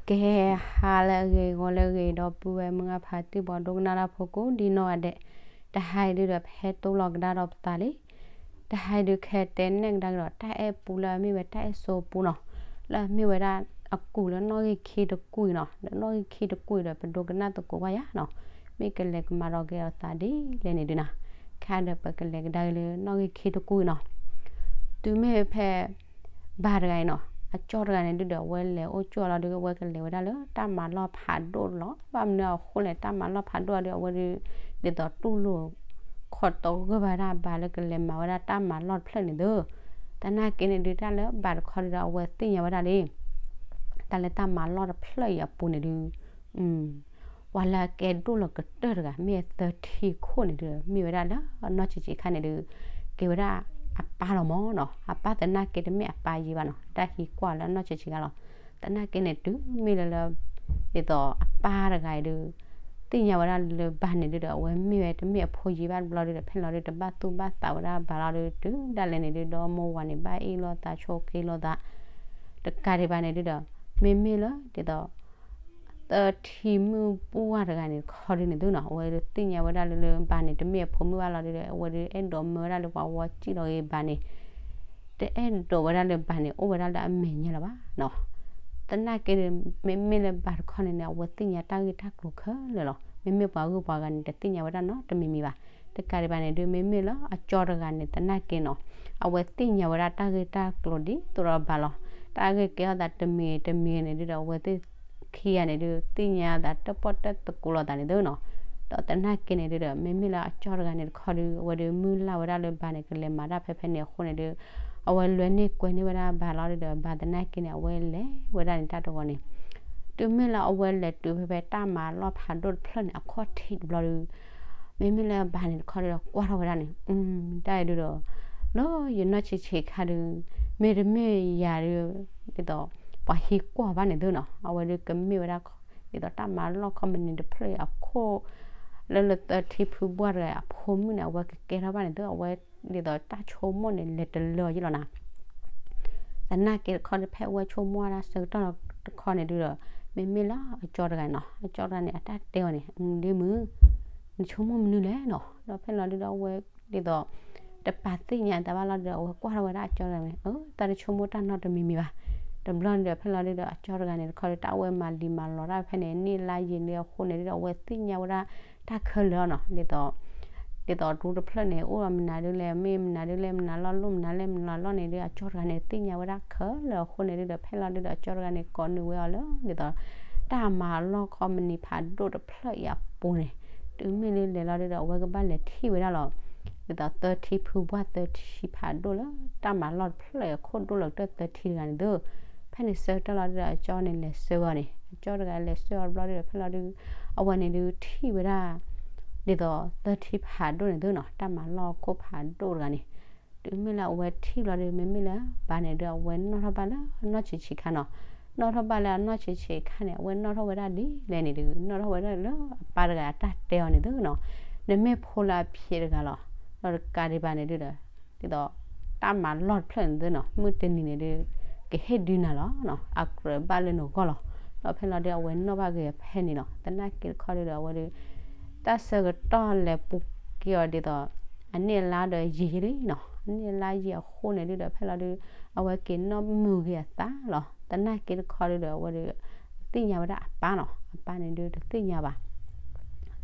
ကဟဲဟါလၢအဂ့ၤ ဂီၤလၢအဂ့ၤ ဒီပုၢ်ဝဲၢ်မုၢ်ဂၢ်ဖးတံၢ် ပှၤဒိကနၣ်တၢ်ဖိကိးဒံနီၢ်ဂၤဒဲး, တဟါအံၤဒုဒီး ပဟဲတိၢ်လီၤကဒါဒီးပသးလံ. တဟါအံၤဒုးကတဲနဲၣ်ကဒါက့ၤဒီး တၢ်အဲၣ်ပူလၢအမ့ၢ်ဝဲတၢ်အဲၣ်စိပူနီၤ, လၢအမ့ၢ်ဝဲဒၣ်အကူာ်လၢနီၣ်ဂံၢ်ခံတကူာ်နီၤ, ဒီးနီၣ်ဂံၢ်ခံတကူာ်ဒီး ပဒိကနၣ်သကိးဘၣ်ယၤနီၤ, မ့ၢ်ကလဲၤကမၤဒီးက့ၤအသးဒ်လဲၣ်န့ၣ်ဒုနီၤ, ခဲအံၤဒီးပကလဲၤကဒါက့ၤလၢနီၣ်ဂံၢ်ခံတကူာ်နီၤ. တုၤမ့ၢ်ဖဲ ဘၣ်တဂၤအံၤနီၤ, အကၠီတဂၤန့ၣ်ဒုဒီး အဝဲလဲၤအိၣ်ကၠီလီၤဒု အဝဲကလဲၤဝဲဒၣ်လၢတၢ်မၤလီၢ်ဖးဒိၣ်လီၤ. ဘၣ်မနုၤအဃိလဲၣ် တၢ်မၤလီၢ်ဖးဒိၣ်အီၤဒု အဝဲဒု ဒ်သိးတူၢ်လိာ် ခိးတီဂၢၢ်ဘၣ်ဒၣ်ဘၣ်လၢကလဲၤမၤဝဲဒၣ်တၢ်မၤလီၢ်တဖျၢၣ်န့ၣ်သု, သနာ်က့န့ၣ်ဒု တၢ်လၢဘၣ်တခီဒုဒီး အဝဲသ့ၣ်ညါဝဲဒၣ်လံ တၢ်လၢတၢ်မၤလီၢ်တဖျၢၣ်အံၤအပူၤန့ၣ်ဒု ပှၤလၢအကဲဒိၣ်လီၤကတၢၢ်တဂၤ မ့ၢ်အသၢထံခိၣ်န့ၣ်ဒု မ့ၢ်ဝဲဒၣ်လၢအနီၢ်ဆံးဆံးခါန့ၣ်ဒု ကဲဝဲဒၣ်အပၢ်လီၤမၢ်နီၤ. အပၢ်သနာ်က့တမ့ၢ်အပၢ်ယံၤဘၣ်နီၤ, တၢ်ဟံးကွၢ်လၢအနီၢ်ဆံးဆံးခါလီၤ. သနာ်က့န့ၣ် တုၤမ့ၢ်လၢလၢ ဒ်သိးအပၢ်တဂၤအံၤဒု သ့ၣ်ညါဝဲဒၣ်လၢဘၣ်န့ၣ်ဒုဒီး အဝဲမ့ၢ်ဝဲတမ့ၢ်အဖိယံၤဘၣ်တဘျီဒုဒီး ဖဲလီၤဒု တဘၣ်သူၣ်ဘၣ်သးဝဲဒၣ်ဘၣ်လီၤဒု တုၤဒၣ်လဲာ်န့ၣ်ဒု ဒီမိၢ်ဝၤန့ၣ် ဘၣ်အ့ၣ်လိာ်သး ဆိးက့လိာ်သး တကးဒံးဘၣ်န့ၣ်ဒုဒီး မ့မ့ၢ်လၢဒ်သိး သၢထံမုၣ်ပှၢ်တဂၤန့ၣ်တခီဒုန့ၣ်သုနီၤ, အဝဲဒုးသ့ၣ်ညါဝဲဒၣ်လၢလၢဘၣ်န့ၣ် တမ့ၢ်အဖိမုၣ်ဘၣ်လီၤဒုဒီး အဝဲဒုးအဲၣ်ဒိးမၢဝဲဒၣ်လၢပှၤဝီစံၣ်လီၤဂ့ၤဘၣ်န့ၣ် တအဲၣ်ဒိးဝဲဒၣ်လၢဘၣ်န့ၣ် အိၣ်ဝဲဒၣ်လၢအမဲာ်ညါလၢၤဘၣ်နီၤ. သနာ်က့ဒုး မ့မ့ၢ်လၢဘၣ်တခီန့ၣ်န့ၣ် အဝဲသ့ၣ်ညါတၢ်ဂ့ၢ်တၢ်ကျိၤခဲလၢာ်လီၤ. မ့မ့ၢ်ပှၤဂုၤပှၤဂၤန့ၣ် တသ့ၣ်ညါဝဲဒၣ်နီတမံၤမံၤဘၣ်. တကးဒံးဘၣ်န့ၣ်ဒုး မ့မ့ၢ်လၢအကၠီတဂၤန့ၣ် သနာ်က့နီၤ, အဝဲသ့ၣ်ညါဝဲဒၣ်တၢ်ဂ့ၢ်တၢ်ကျိၤဒ်သိးဒီးဘၣ်လီၤ. တၢ်ဂ့ၢ်ကဲထီၣ်သးတမံၤတမံၤန့ၣ်ဒုဒီး အဝဲသ့ၣ်ခံဂၤန့ၣ်ဒုး သ့ၣ်ညါသးတၢၣ်ပီၣ်တၢၣ်သကိးလိာ်သးန့ၣ်သုနီၤ. ဒီးသနာ်က့န့ၣ်ဒုဒီး မ့မ့ၢ်လၢအကၠီတဂၤန့ၣ်တခီဒု အဝဲဒုးမုၢ်လၢ်ဝဲဒၣ်လၢဘၣ်န့ၣ် ကလဲၤမၤတၢ်ဖဲဖဲန့ၣ်အဃိန့ၣ်ဒုး အဝဲလွဲန့ၢ်ကွဲန့ၢ်ဝဲဒၣ်ဘၣ်လီၤဒုဒီး ဘၣ်သနာ်က့န့ၣ် အဝဲလဲၤဝဲဒၣ်န့ၣ်တၢ်တဂီၤန့ၣ် တုၤမ့ၢ်လၢအဝဲလဲၤတုၤဖဲဖဲတၢ်မၤလီၢ်ဖးဒိၣ်တဖျၢၣ်န့ၣ် အခီၣ်ထံးတဘျီဒု မ့မ့ၢ်လၢဘၣ်န့ၣ်တခီဒုဒီး ကွၢ်ထီၣ်ဝဲဒၣ်န့ၣ် တၢ်အံၤဒုဒီး လၢယနီၢ်ဆံးဆံးခါဒု မ့တမ့ၢ်ယၤဒု ဒ်သိး ပှၤဟံးကွၢ်ဘၣ်န့ၣ်သုနီၤ, အဝဲဒုကမ့ၢ်ဝဲဒၣ် ဒ်သိးတၢ်မၤလီၢ်ခီပနံၤတဖျၢၣ်အံၤအခိၣ် လၢလၢသၢထံဖုပှၢ်တဂၤအဖိမုၣ်န့ၣ် အဝဲကကဲထီၣ်ဘၣ်န့ၣ်သု အဝဲဒ်သိးတၢ်ဆိကမိၣ်န့ၣ် လဲၤတလၢအီၤယံလီၤနၤ. သနာ်က့တခီဒု ဖဲအဝဲဆိကမိၣ်ဝဲဒၣ်ဆၢကတီၢ်တခီန့ၣ်ဒုဒီး မ့မ့ၢ်လၢအကၠီတဂၤနီၤ, အကၠီတဂၤန့ၣ် အတၢ်တဲအီၤန့ၣ် ဒ့မုၣ် နဆိကမိၣ်မနုၤလဲၣ်နီၤ. ဒီးဖဲလီၤဒုဒီး အဝဲဒ်သိး တပာ်သ့ၣ်ညါသးဘၣ်လီၤဒုဒီး အဝဲကွၢ်ထီၣ်ဝဲဒၣ်အကၠီတဂၤန့ၣ် အၢ တၢ်တဆိကမိၣ်တၢ်နီတမံၤမံၤဘၣ်. တဘျီန့ၣ်ဒီး ဖဲလီၤဒုဒီး အကၠီတဂၤန့ၣ်တခီဒု တၢ်ဝဲမၤလံၤမၤလီၤတၢ်ဖဲန့ၣ် နံၣ်လါယံာ်လံအဃိန့ၣ်ဒုဒီး အဝဲသ့ၣ်ညါဝဲဒၣ်တၢ်ခဲလၢာ်နီၤ, ဒ်သိး ဒ်သိးဒူတဖျၢၣ်န့ၣ် အိၣ်ဒီးမနုၤဒုလဲၣ် မ့ၢ်မနုၤဒုလဲၣ် မနုၤလီၢ်လိၣ် မနုၤလဲၣ် မနုၤလီၢ်န့ၣ်ဒု အကၠီတဂၤန့ၣ် သ့ၣ်ညါဝဲဒၣ်ခဲလၢာ်အဃိန့ၣ်ဒုဒီး ဖဲလီၤဒုဒီး အကၠီတဂၤန့ၣ် ကိးနုာ်ဝဲအီၤလၢ ဒ်သိး တၢ်မၤလီၢ်ခီပနံၤဖးဒိၣ်တဖျၢၣ်အံၤအပူၤန့ၣ် တုၤမ့ၢ်လၢလဲၤလီၤဒုဒီး အဝဲကဘၣ်လဲၤထံၣ်ဝဲဒၣ်လီၤ ဒ်သိးသၢထံဖုပှၢ်သၢထံဖးဒိၣ်လၢ တၢ်မၤလီၢ်တဖျၢၣ်အံၤအခိၣ်ဒိၣ်လီၤကတၢၢ်သၢထံတဂၤန့ၣ်သု, ဖဲန့ၣ်ဆၢကတီၢ်လီၤဒုဒီး အကၠီန့ၣ်လဲၤဆှၢအီၤန့ၣ် အကၠီတဂၤလဲၤဆှၢအီၤတဘျီဒုဒီး ဖဲလီၤဒု အဝဲန့ၣ်ဒုထံၣ်ဝဲဒၣ် ဒ်သိးသၢထံဖးဒိၣ်န့ၣ်သုနီၤ တၢ်မၤလီၢ်အခိၣ်ဖးဒိၣ်တဂၤန့ၣ် တုၤမ့ၢ်လၢအဝဲထံၣ်လီၤဒု မ့မ့ၢ်လၢဘၣ်န့ၣ်ဒု အဝဲနီၣ်ထီၣ်ဘၣ်လၢအနီၢ်ဆံးဆံးခါနီၤ, နီၣ်ထီၣ်ဘၣ်လၢအနီၢ်ဆံးဆံးခါန့ၣ် အဝဲနီၣ်ထီၣ်ဝဲဒၣ်ဒ်လဲၣ်န့ၣ်ဒု နီၣ်ထီၣ်ဝဲဒၣ်လၢအပၢ်တဂၤအတၢ်တဲအီၤန့ၣ်သုနီၤ, နမ့ၢ်ဖိလၢအဖံးတဂၤလီၤ, ဒီးတကးဒံးဘၣ်န့ၣ်ဒုဒီး ဒ်သိး တၢ်မၤလီၢ်တဖျၢၣ်န့ၣ်သုနီၤ မုၢ်တနံၤန့ၣ်ဒု ကဟ့ၣ်ဒုနၤလီၤနီၤ အကြၢးဘၣ်လၢနဂီၢ်လီၤ, ဒီးဖဲလီၤဒု အဝဲနီၣ်ဘၣ်ဂ့ၤဖဲန့ၣ်နီၤ သနာ်က့တခီဒုဒီး အဝဲဒု တၢ်ဆၢကတီၢ်လဲၤပူၤက့ၤအီၤဒ်သိး အနံၣ်အလါဒီးယံာ်ယံာ်လံနီၤ, အနံၣ်အလါယံာ်အဃိန့ၣ်ဒုဒီး ဖဲလီၤဒု အဝဲက့ၤနီၣ်မုာ်ဂ့ၤအသးလီၤ, သနာ်က့တခီဒုဒီး အဝဲဒု သ့ၣ်ညါဝဲဒၣ်အပၢ်နီၤ, အပၢ်န့ၣ်ဒုတသ့ၣ်ညါဘၣ်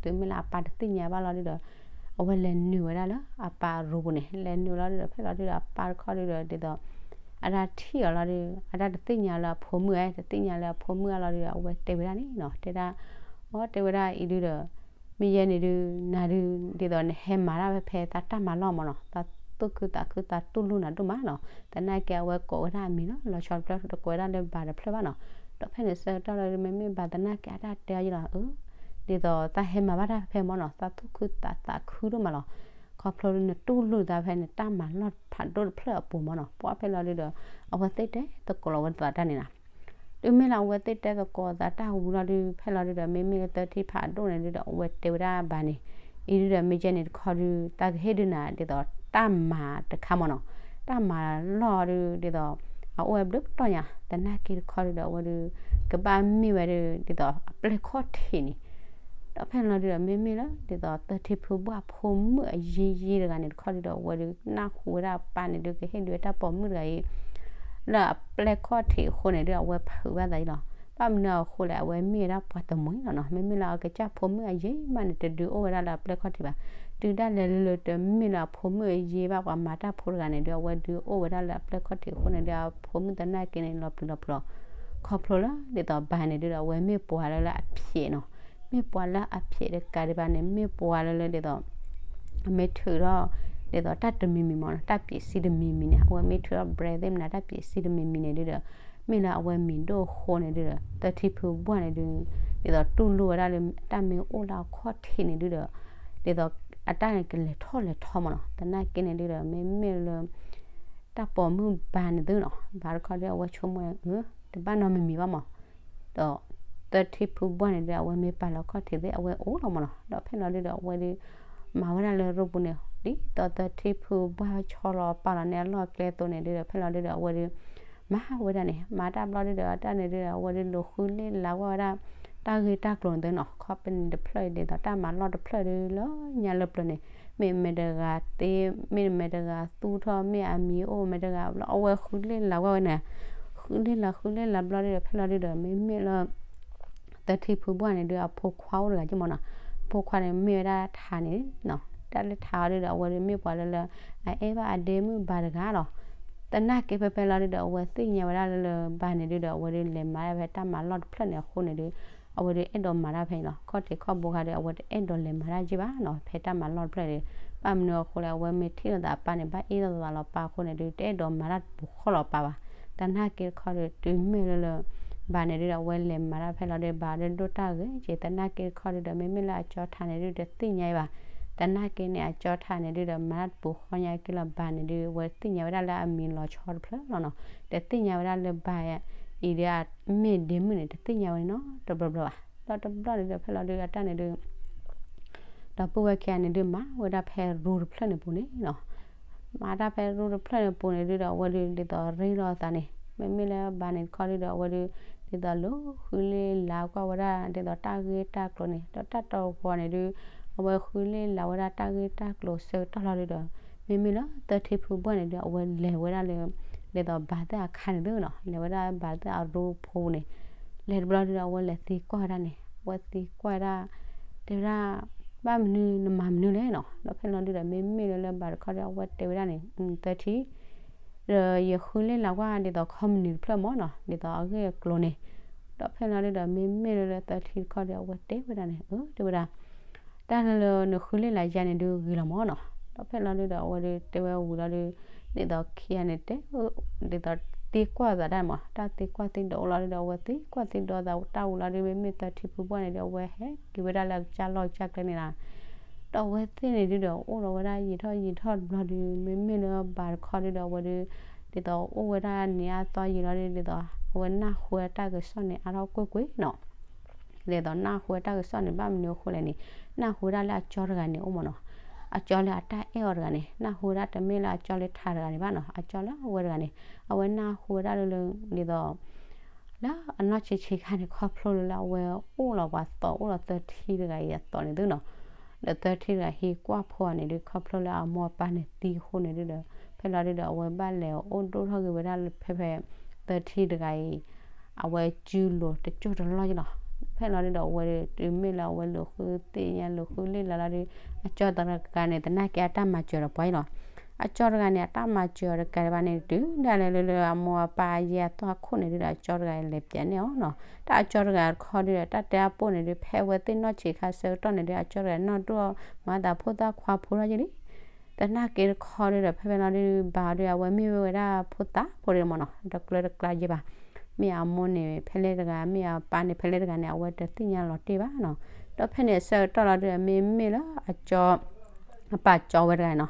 တုၤမ့ၢ်လၢအပၢ်တသ့ၣ်ညါဘၣ်လီၤဒုဒီး အဝဲလဲၤနုာ်ဝဲဒၣ်လၢအပၢ်အရူပူၤန့ၣ် လဲၤနုာ်လီၤဒုဒီး ဖဲလီၤဒုဒီး အပၢ်တခီဒုဒီး ဒ်သိး အတၢ်ထံၣ်အီၤလီၤဒု အတၢ်တသ့ၣ်ညါလၢအဖိမုၣ်ဧါ, တသ့ၣ်ညါလၢအဖိမုၣ်အါလီၤဒုဒီး အဝဲတဲဝဲဒၣ်န့ၣ်နီၤ, တဲဒၣ် အီ တဲဝဲဒၣ်အံၤဒုဒီး မ့ၢ်ယဲန့ၣ်ဒု နၤဒု ဒ်သိးနဟဲမၤတၢ်ဖဲဖဲသးတၢ်မၤလီၢ်မၢ်နီၤ, သးသူၣ်ခုသးခု သးတူၢ်လိာ်နၤဒိၣ်မးနီၤ, သနာ်က့အဝဲကိးဝဲဒၣ်အမံၤလီၤ, လီၤဆီတဖျၢၣ် တကိးဝဲဒၣ်လၢဘၣ်တဖျၢၣ်ဘၣ်နီၤ, ဒီးဖဲန့ၣ်ဆၢကတီၢ်လီၤဒု မ့မ့ၢ်ဘၣ်သနာ်က့အတၢ်တဲအီၤယံလီၤ, အၢ ဒ်သိးသးဟဲမၤဘၣ်တၢ်ဖဲဖဲမၢ်နီၤ, သးသူၣ်ခုသးသးခုဒိၣ်မးလီၤ, ခီဖျိလၢနတူၢ်လိာ်သးဖဲနတၢ်မၤလီၢ်ဖးဒိၣ်တဖျၢၣ်အပူၤမၢ်နီၤ, ပှၢ်ဖဲလီၤဒုဒီး အဝဲသ့ၣ်တဲသကိးလီၤဝဲသးတၢ်န့ၣ်နီၤ တုၤမ့ၢ်လၢအဝဲသ့ၣ်တဲသကိးသးတၢ်ဝံၤလီၤဒု ဖဲလီၤဒုဒီး မ့မ့ၢ်လၢသၢထံဖးဒိၣ်န့ၣ်ဒုဒီး အဝဲတဲဝဲဒၣ်ဘၣ်န့ၣ် အံၤဒုဒီး မ့ၢ်ယဲန့ၣ်တခီဒု သးကဟ့ၣ်ဒုနၤဒ်သိးတၢ်မၤတခါမၢ်နီၤ, တၢ်မၤလီၢ်ဒု ဒ်သိး အအိၣ်ဝဲဘျုးပတီၢ်ညါ သနာ်က့တခီဒုဒီး အဝဲဒု ကဘၣ်မ့ၢ်ဝဲဒၣ် ဒ်သိးအပျဲၢ်ခီၣ်ထံးန့ၣ်, ဒီးဖဲလီၤဒုဒီး မ့မ့ၢ်လၢ ဒ်သိးသၢထံဖုဘှၢ်ဖိမုၣ်အယ့ယ့တဂၤန့ၣ်တခီဒုဒီး အဝဲဒု နၢ်ဟူဝဲဒၣ်အပၢ်န့ၣ်ဒု ကဟ့ၣ်ဒုးတၢ်ပိာ်မုၣ်တဂၤအံၤ လၢအပျဲၢ်ခီၣ်ထံးအဃိန့ၣ်ဒု အဝဲဖုးဘၣ်သးအံၤလီၤ. ဘၣ်မနုၤအဃိလဲၣ် အဝဲမ့ၢ်ဝဲဒၣ်ပှၤတမှံၤလီၤနီၤ. မ့မ့ၢ်လၢအကစၢ်ဖိမုၣ်အယ့မးန့ၣ် တဒုးအိၣ်ဝဲဒၣ်လၢအပျဲၢ်ခီၣ်ထံးဘၣ်. တုၤဒၣ်လဲာ်လၢလၢတမ့ၢ်လၢအဖိမုၣ်အယ့ဘၣ် ပှၤမၤတၢ်ဖိတဂၤန့ၣ်ဒု အဝဲဒုးအိၣ်ဝဲဒၣ်လၢအပျဲၢ်ခီၣ်ထံးအဃိန့ၣ်ဒု အဖိမုၣ်သနာ်က့န့ၣ် လီၤပျံၤလီၤဖုးလီၤ. ခီဖျိလၢ ဒ်သိးဘၣ်န့ၣ်ဒုဒီး အဝဲမ့ၢ်ပှၤလၢလၢအဖျဲးနီၤ. မ့ၢ်ပှၤလၢအဖျဲးတကးဒံးဘၣ်န့ၣ် မ့ၢ်ပှၤလၢလၢဒ်သိး အမ့ၢ်ထုးထီၣ် ဒ်သိးတၢ်တမံၤမံၤမ့ၢ်နီၤ, တၢ်ပျံးစံတမံၤမံၤန့ၣ် အဝဲမ့ၢ်ထုးထီၣ် brand သ့ၣ်မနုၤ တၢ်ပျံးစံတမံၤမံၤန့ၣ်ဒုဒီး မ့ၢ်လၢအဝဲမံၤဒိၣ်အဃိန့ၣ်ဒုဒီး သၢထံဖုဘှၢ်န့ၣ်ဒု ဒ်သိးတူၢ်လိာ်ဝဲဒၣ်လၢတၢ်မ့ၢ်အိၣ်လၢအခီၣ်ထံးန့ၣ်ဒုဒီး ဒ်သိးအတၢ်န့ၣ်ကလဲၤထီၣ်လဲၤထီမ့ၢ်နီၤ. သနာ်က့န့ၣ်ဒုဒီး မ့မ့ၢ်လၢ တၢ်ပိာ်မုၣ်ဘၣ်န့ၣ်သုနီၤ, ဘၣ်တခီဒု အဝဲဆိကမိၣ် တဘၣ်နီတမံၤမံၤဘၣ်မ့ၢ် ဒီးသၢထံဖုဘှၢ်န့ၣ်ဒု အဝဲမ့ၢ်ပာ်လီၤခီၣ်ထံးသ့ၣ် အဝဲအိၣ်လီၤမ့ၢ်နီၤ. ဒီးဖဲလီၤဒုဒီး အဝဲဒု မၤဝဲဒၣ်လၢရိပူၤန့ၣ် ဒ်သိးသၢထံဖုဘှၢ်ဆီလီၤပာ်လီၤန့ၢ်အလီၢ်အကျဲအသိးန့ၣ်ဒုဒီး ဖဲလီၤဒုဒီး အဝဲဒု မၤဝဲဒၣ်န့ၣ် မၤတၢ်ဘျီဒုဒီး အတၢ်န့ၣ်ဒုဒီး အဝဲဒု လူၤဃုလ့ၣ်လၤဝဲဒၣ် တၢ်ဂ့ၢ်တၢ်ကျိၤန့ၣ်သုနီၤ, company တဖျၢၣ်အံၤ ဒ်သိးတၢ်မၤလီၢ်တဖျၢၣ်ဒုလၢညါလၢပျၢၤန့ၣ် မ့ၢ်မဲာ်တဂၤသ့ မ့ၢ်မဲာ်တဂၤသူၣ်ထီၣ် မ့ၢ်အမံၤအိၣ်မဲာ်တဂၤဘျီ အဝဲဃုလ့ၣ်လၤဝဲဝဲန့ၣ်, ဃုလ့ၣ်လၤ ဃုလ့ၣ်လၤဘျီဒုဒီး ဖဲလီၤဒုဒီး မ့မ့ၢ်လၢ သၢထံဖုဘှၢ်န့ၣ်ဒု အဖိခွါအိၣ်တဂၤက့မ့ၢ်နီၤ, ဖိခွါန့ၣ်မ့ၢ်ဝဲဒၣ်ထးန့ၣ်နီၤ, တၢ်လၢထးအီၤဒုဒီး အဝဲဒုမ့ၢ်ပှၤလၢလၢ အအဲၣ်ဘၣ်အဒဲမုၣ်ဘၣ်တဂၤလီၤ. သနာ်က့ဖဲဖဲလီၤဒုဒီး အဝဲသ့ၣ်ညါဝဲဒၣ်လၢလၢဘၣ်န့ၣ်ဒုဒီး အဝဲဒုလဲၤမၤတၢ်ဖဲတၢ်မၤလီၢ်တဖျၢၣ်န့ၣ်အဃိန့ၣ်ဒု အဝဲဒုအဲၣ်ဒိးမၤတၢ်ဖဲန့ၣ်လီၤ. ခီၣ်ထံးခီၣ်ဘိခါဒု အဝဲတအဲၣ်ဒိးလဲၤမၤတၢ်က့ဘၣ်နီၤ, ဖဲတၢ်မၤလီၢ်တဖျၢၣ်ဒု ဘၣ်မနုၤအဃိလဲၣ် အဝဲမ့ၢ်ထံၣ်လိာ်သးအပၢ်န့ၣ် ဘၣ်အ့ၣ်လိာ်သးလီၤပၢ်အဃိန့ၣ်ဒု တအဲၣ်ဒိးမၤတၢ်တပူၤဃီလီၤပၢ်ဘၣ်. သနာ်က့တခီဒု တုၤမ့ၢ်လၢလၢ ဘၣ်န့ၣ်ဒုဒီး အဝဲလဲၤမၤတၢ်ဖဲလီၤဒု ဘၣ်ဒုဒိၣ်တၢ်ဂ့ၤက့ သနာ်က့တခီဒုဒီး မ့မ့ၢ်လၢအကၠီထးန့ၣ်ဒု တသ့ၣ်ညါအံၤဘၣ်. သနာ်က့န့ၣ် အကၠီထးန့ၣ်ဒုဒီး မၤတၢ်တပူၤဃီညါက့လီၤ ဘၣ်န့ၣ်ဒု အဝဲသ့ၣ်ညါဝဲဒၣ်လၢအမံၤလီၤဆီတဖျၢၣ်လီၤနီၤ, တသ့ၣ်ညါဝဲဒၣ်လၢဘၣ်အံၤဒု အမ့ၢ်ဒဲမုၣ်န့ၣ် တသ့ၣ်ညါဝဲန့ၣ်နီၤ တဘျီဘျီဘၣ်. ဒီးတဘျီန့ၣ်ဒီး ဖဲလီၤဒု အတၢ်န့ၣ်ဒု ဒီပုၢ်ဝဲၢ်ခံဂၤန့ၣ်ဒု မၤဝဲဒၣ်ဖဲရူတဖျၢၣ်န့ၣ်ပူၤန့ၣ်နီၤ, မၤတၢ်ဖဲရူတဖျၢၣ်န့ၣ်ပူၤန့ၣ်ဒုဒီး အဝဲဒု ဒ်သိးရ့လိာ်သးန့ၣ် မ့မ့ၢ်လၢဘၣ်န့ၣ်တခီဒုဒီး အဝဲဒု ဒ်သိးလူၤဃုလ့ၣ်လၤကွၢ်ဝဲဒၣ် ဒ်သိးတၢ်ဂ့ၢ်တၢ်ကျိၤန့ၣ် ဒီးတၢ်တဂီၤန့ၣ်ဒု အဝဲဃုလ့ၣ်လၤဝဲဒၣ်တၢ်ဂ့ၢ်တၢ်ကျိၤဆၢကတီၢ်လီၤဒုဒီး မ့မ့ၢ်လၢသၢထံဖုဘှၢ်န့ၣ်ဒု အဝဲလဲၤဝဲဒၣ်လၢ ဒ်သိးဘၣ်သ့ၣ်အခါန့ၣ်သုနီၤ, လဲၤဝဲဒၣ်ဘၣ်သ့ၣ်အရူဖိန့ၣ် လဲၤတဘျီဒုဒီး အဝဲလဲၤသံကွၢ်ဝဲဒၣ်န့ၣ် အဝဲသံကွၢ်ဝဲဒၣ် တဲဝဲဒၣ် ဘၣ်မနုၤနမၤမနုၤလဲၣ်နီၤ, ဒီးဖဲလီၤဒုဒီး မ့မ့ၢ်လၢလၢဘၣ်တခီဒီး အဝဲတဲဝဲဒၣ်န့ၣ် သၢထံ ဒီးယဃုလ့ၣ်လၤကွၢ်ဒ်သိး company တဖျၢၣ်မ့ၢ်နီၤ ဒ်သိးအဂ့ၢ်အကျိၤန့ၣ်, ဒီးဖဲလီၤဒုဒီး မ့မ့ၢ်လၢလၢသၢထံတခီဒီး အဝဲတဲဝဲဒၣ်န့ၣ် အၢ တဲဝဲဒၣ် တၢ်လၢလၢနဃုလ့ၣ်လၤယၤန့ၣ်ဒုဂ့ၤလီၤမ့ၢ်နီၤ, ဒီးဖဲလီၤဒုဒီး အဝဲဒုတဲဝဲဝံၤလီၤဒု ဒ်သိးခံဂၤန့ၣ်တဲ ဒ်သိးသံကွၢ်သးတၢ်မ့ၢ် တၢ်သံကွၢ်သံဒိးအိၣ်လီၤဒုဒီး အဝဲသံကွၢ်သံဒိးသးတၢ်ဝံၤလီၤဒု မ့မ့ၢ်သၢထံဖုဘှၢ်န့ၣ်ဒု အဝဲဟဲက့ၤဝဲဒၣ်လၢအကစၢ်လီၢ်ကစၢ်ကျဲန့ၣ်လီၤ. ဒီးအဝဲသ့ၣ်န့ၣ်ဒုဒီး အိၣ်လီၤဝဲဒၣ်ယံာ်ထီၣ်ယံာ်ထီၣ်တဘျီဒု မ့မ့ၢ်လၢဘၣ်တခီဒုဒီး အဝဲဒု ဒ်သိးအိၣ်ဝဲဒၣ်နံၤအါသီယံာ်လီၤဒု ဒ်သိးအဝဲနၢ်ဟူဝဲတၢ်ကစီၣ်န့ၣ် အါထီၣ်ကွ့ၢ်ကွ့ၢ်နီၤ ဒ်သိးနၢ်ဟူဝဲတၢ်ကစီၣ်န့ၣ် ဘၣ်မနုၤအဃိလဲၣ်န့ၣ် နၢ်ဟူဝဲဒၣ်လၢအကၠီတဂၤန့ၣ်အိၣ်မ့ၢ်နီၤ, အကၠီလၢအတၢ်အဲၣ်အီၤတဂၤန့ၣ် နၢ်ဟူဝဲဒၣ်တမ့ၢ်လၢအကၠီလၢထးတဂၤန့ၣ်ဘၣ်နီၤ, အကၠီလၢအဝဲတဂၤန့ၣ် အဝဲနၢ်ဟူဝဲဒၣ်လၢလၢ ဒ်သိး လၢအနီၢ်ဆံးဆံးခါန့ၣ် ခီဖျိလၢလၢအဝဲအိၣ်လီၤပှၤသိးအိၣ်လီၤသၢထံတဂၤအံၤအသိးန့ၣ်သုနီၤ, ဒီးသၢထံတဂၤဟံးကွၢ်ဖိအီၤန့ၣ်ဒု ခီဖျိလၢအမိၢ်အပၢ်န့ၣ်သံအဃိန့ၣ်ဒုဒီး ဖဲလီၤဒုဒီး အဝဲဘၣ်လဲၤအိၣ်ဒိၣ်ထီၣ်က့ၤဝဲဒၣ်လၢဖဲဖဲ သၢထံတဂၤအံၤ အဝဲစုလိၤတစိၢ်တလီၢ်ယလီၤ. ဖဲလီၤဒုဒီး အဝဲဒု တုၤမ့ၢ်လၢအဝဲလူၤဃုသ့ၣ်ညါလူၤဃုလ့ၣ်လၤလီၤဒု အကၠီတဂၤန့ၣ် သနာ်က့အတၢ်မၤစၢၤဒီးပှၤအံၤလီၤ. အကၠီတဂၤန့ၣ် အတၢ်မၤစၢၤအီၤတကးဒံးဘၣ်န့ၣ် တုၤဒၣ်လဲာ်လၢလၢအမိၢ်အပၢ်အယဲၢ်အသွၣ်ခိၣ်န့ၣ်ဒုဒီး အကၠီတဂၤလဲၤပျဲန့ၢ်အီၤနီၤ. တၢ်အကၠီတဂၤတခီဒုဒီး တၢ်တဲအပိၢ်န့ၣ်ဒု ဖဲအဝဲသ့ၣ်နီၢ်ဆံးခါဆၢကတီၢ်န့ၣ်ဒု အကၠီတဂၤနီၢ်ဒိၣ်မၤသးဖိသၣ်ခွါဖိထီၣ်ယလံ သနာ်က့တခီဒုဒီး ဖဲဖဲလီၤဒု ဘၣ်ဒု အဝဲမ့ၢ်ဝဲဝဲဒၣ်ဖိသၣ်ဖိဒုမ့ၢ်နီၤ တကျၢတကျါယဲဘၣ်. မ့ၢ်အမိၢ်န့ၣ်ဖဲလဲၣ်တဂၤ မ့ၢ်အပၢ်န့ၣ်ဖဲလဲၣ်တဂၤန့ၣ် အဝဲတသ့ၣ်ညါလီၤတံၢ်ဘၣ်နီၤ. ဒီးဖဲန့ၣ်အဆၢကတီၢ်လီၤဒု မ့မ့ၢ်လၢအကၠီ အပၢ်ကၠီဝဲတဂၤနီၤ,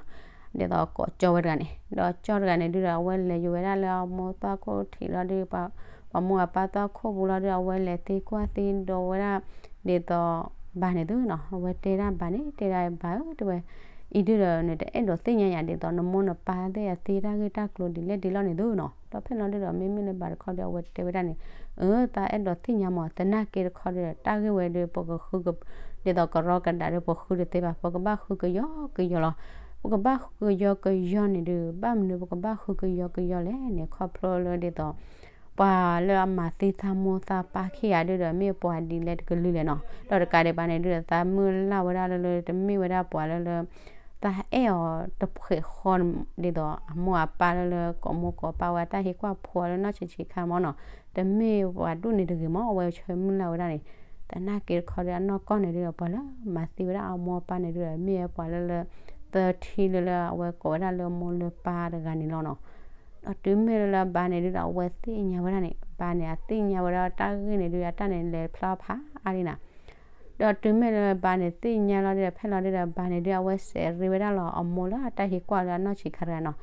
ဒ်သိးကိးကၠီဝဲတဂၤန့ၣ် ဒီးကၠီတဂၤန့ၣ်ဒုဒီး အဝဲလဲၤယိၤဝဲဒၣ်လၢအမိၢ်သွၣ်ခိၣ်ထံးလီၤဒု ပှၤမိၢ်အပၢ်သွၣ်ခိၣ်ပူၤလီၤဒု အဝဲလဲၤသံကွၢ်သံဒိးဝဲဒၣ် ဒ်သိးဘၣ်န့ၣ်သုနီၤ အဝဲတဲဒၣ်ဘၣ်န့ၣ် တဲဒၣ်ဘၣ်ဧၢ တဲဝဲ အံၤဒုဒီး နတအဲၣ်ဒိးသ့ၣ်ညါယၤဒ်သိး နမိၢ်နပၢ်သ့ၣ်အသ့တၢ်ဂ့ၢ်တၢ်ကျိၤဒ်လဲၣ်ဒ်လဲၣ်န့ၣ်သုနီၤ. ဒီးဖဲလီၤဒုဒီး မ့မ့ၢ်လၢဘၣ်တခီဒီး အဝဲတဲဝဲဒၣ်န့ၣ်, အၢ သးအဲၣ်ဒိးသ့ၣ်ညါမး, သနာ်က့တခီဒီး တၢ်ဂ့ၢ်ဝဲဒီး ပကဃုက, ဒ်သိးကရီကဒးဒီး ပဃုတသ့ဘၣ်, ပကဘၣ်ဃုကယီကယီလီၤ. ပကဘၣ်ဃုကယီကယီန့ၣ်ဒုး ဘၣ်မနုၤ ပကဘၣ်ဃုကယီကယီလဲၣ်န့ၣ် ခီဖျိလၢဒ်သိး ပှၤလၢအမၤသံသးမိၢ်သးပၢ်ခံဂၤဒုဒီး မ့ၢ်ပှၤဒ်လဲၣ်တကလုာ်လဲၣ်နီၤ. ဒီးတကးဒံးဘၣ်န့ၣ်ဒုဒီး သးမုၢ်လၢ်ဝဲဒၣ်လၢလၢ တမ့ၢ်ဝဲဒၣ်ပှၤလၢလၢ သးအဲၣ်အီၤတဖှဲးဃီ ဒ်သိးအမိၢ်အပၢ်လၢလၢ ကိးမိၢ်ကိးပၢ်ဝဲအတၢ်ဟ့ၣ်ကွၢ်ဖိအီၤလၢနီၢ်ဆံးဆံးခါမးနီၤ. တမ့ၢ်ပှၤဒူၣ်န့ၣ်တဂ့ၤမး အဝဲဆၢမုၢ်လၢ်ဝဲဒၣ်န့ၣ်, သနာ်က့တခီဒီး အနီၢ်ကီၢ်န့ၣ်ဒုဒီး ပှၤလၢမၤသံဝဲဒၣ်အမိၢ်အပၢ်န့ၣ်ဒုဒီး မ့ၢ်ဝဲပှၤလၢလၢ သၢထံလၢလၢ အဝဲကိးဝဲဒၣ်လၢမိၢ်လၢပၢ်တဂၤန့ၣ်လီၤနီၤ. ဒီးတုၤမ့ၢ်လၢလၢဘၣ်န့ၣ်ဒုဒီး အဝဲသ့ၣ်ညါဝဲဒၣ်န့ၣ်, ဘၣ်န့ၣ် အသ့ၣ်ညါဝဲဒၣ်တၢ်ဂ့ၢ်န့ၣ်ဒု အတၢ်န့ၣ်လဲၤဖျါဖးအါဒံးနၤ. ဒီးတုၤမ့ၢ်လၢဘၣ်န့ၣ်သ့ၣ်ညါလီၤဒုဒီး ဖဲလီၤဒုဒီး ဘၣ်န့ၣ်ဒု အဝဲစဲးရ့ဝဲဒၣ်လီၤ အမိၢ်လၢအတၢ်ဟ့ၣ်ကွၢ်လၢအနီၢ်ဆံးခါတဂၤနီၤ.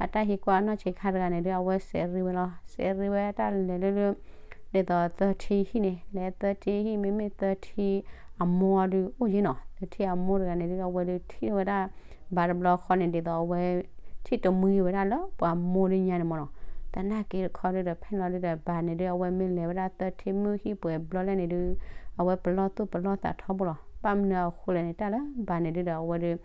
အတၢ်ဟ့ၣ်ကွၢ်အနီၢ်ဆံးခါတဂၤန့ၣ်ဒု အဝဲစဲးရ့ဝဲလီၤ. စဲးရ့ဝဲတၢ်လဲၤလၢလၢ ဒ်သိးသၢထံဟံၣ်န့ၣ်, လဲၤသၢထံဟံၣ် မ့မ့ၢ်သၢထံအမိၢ်အီၤဒု အိၣ်ယ့ၣ်နီၤ. သၢထံအမိၢ်တဂၤန့ၣ်ဒု အဝဲဒုထံၣ်ဝဲဒၣ် ဘၣ်တဘျီဃီန့ၣ် ဒ်သိးအဝဲ ထံၣ်တမှံဝဲဒၣ်လၢပှၤမိၢ်ဒုညါန့ၣ်မးနီၤ. သနာ်က့တခီဒုဒီး ဖဲလီၤဒုဒီး ဘၣ်န့ၣ်ဒု အဝဲမ့ၢ်လဲၤဝဲဒၣ်သၢထံမုၢ်ဟံၣ်ပှဲၤဘျီလဲၣ်န့ၣ်ဒု အဝဲပလီၢ်သူၣ်ပလီၢ်သးထီဘိလီၤ. ဘၣ်မနုၤအဃိလဲၣ်န့ၣ် တၢ်လၢဘၣ်န့ၣ်ဒုဒီး အဝဲဒု ဒ်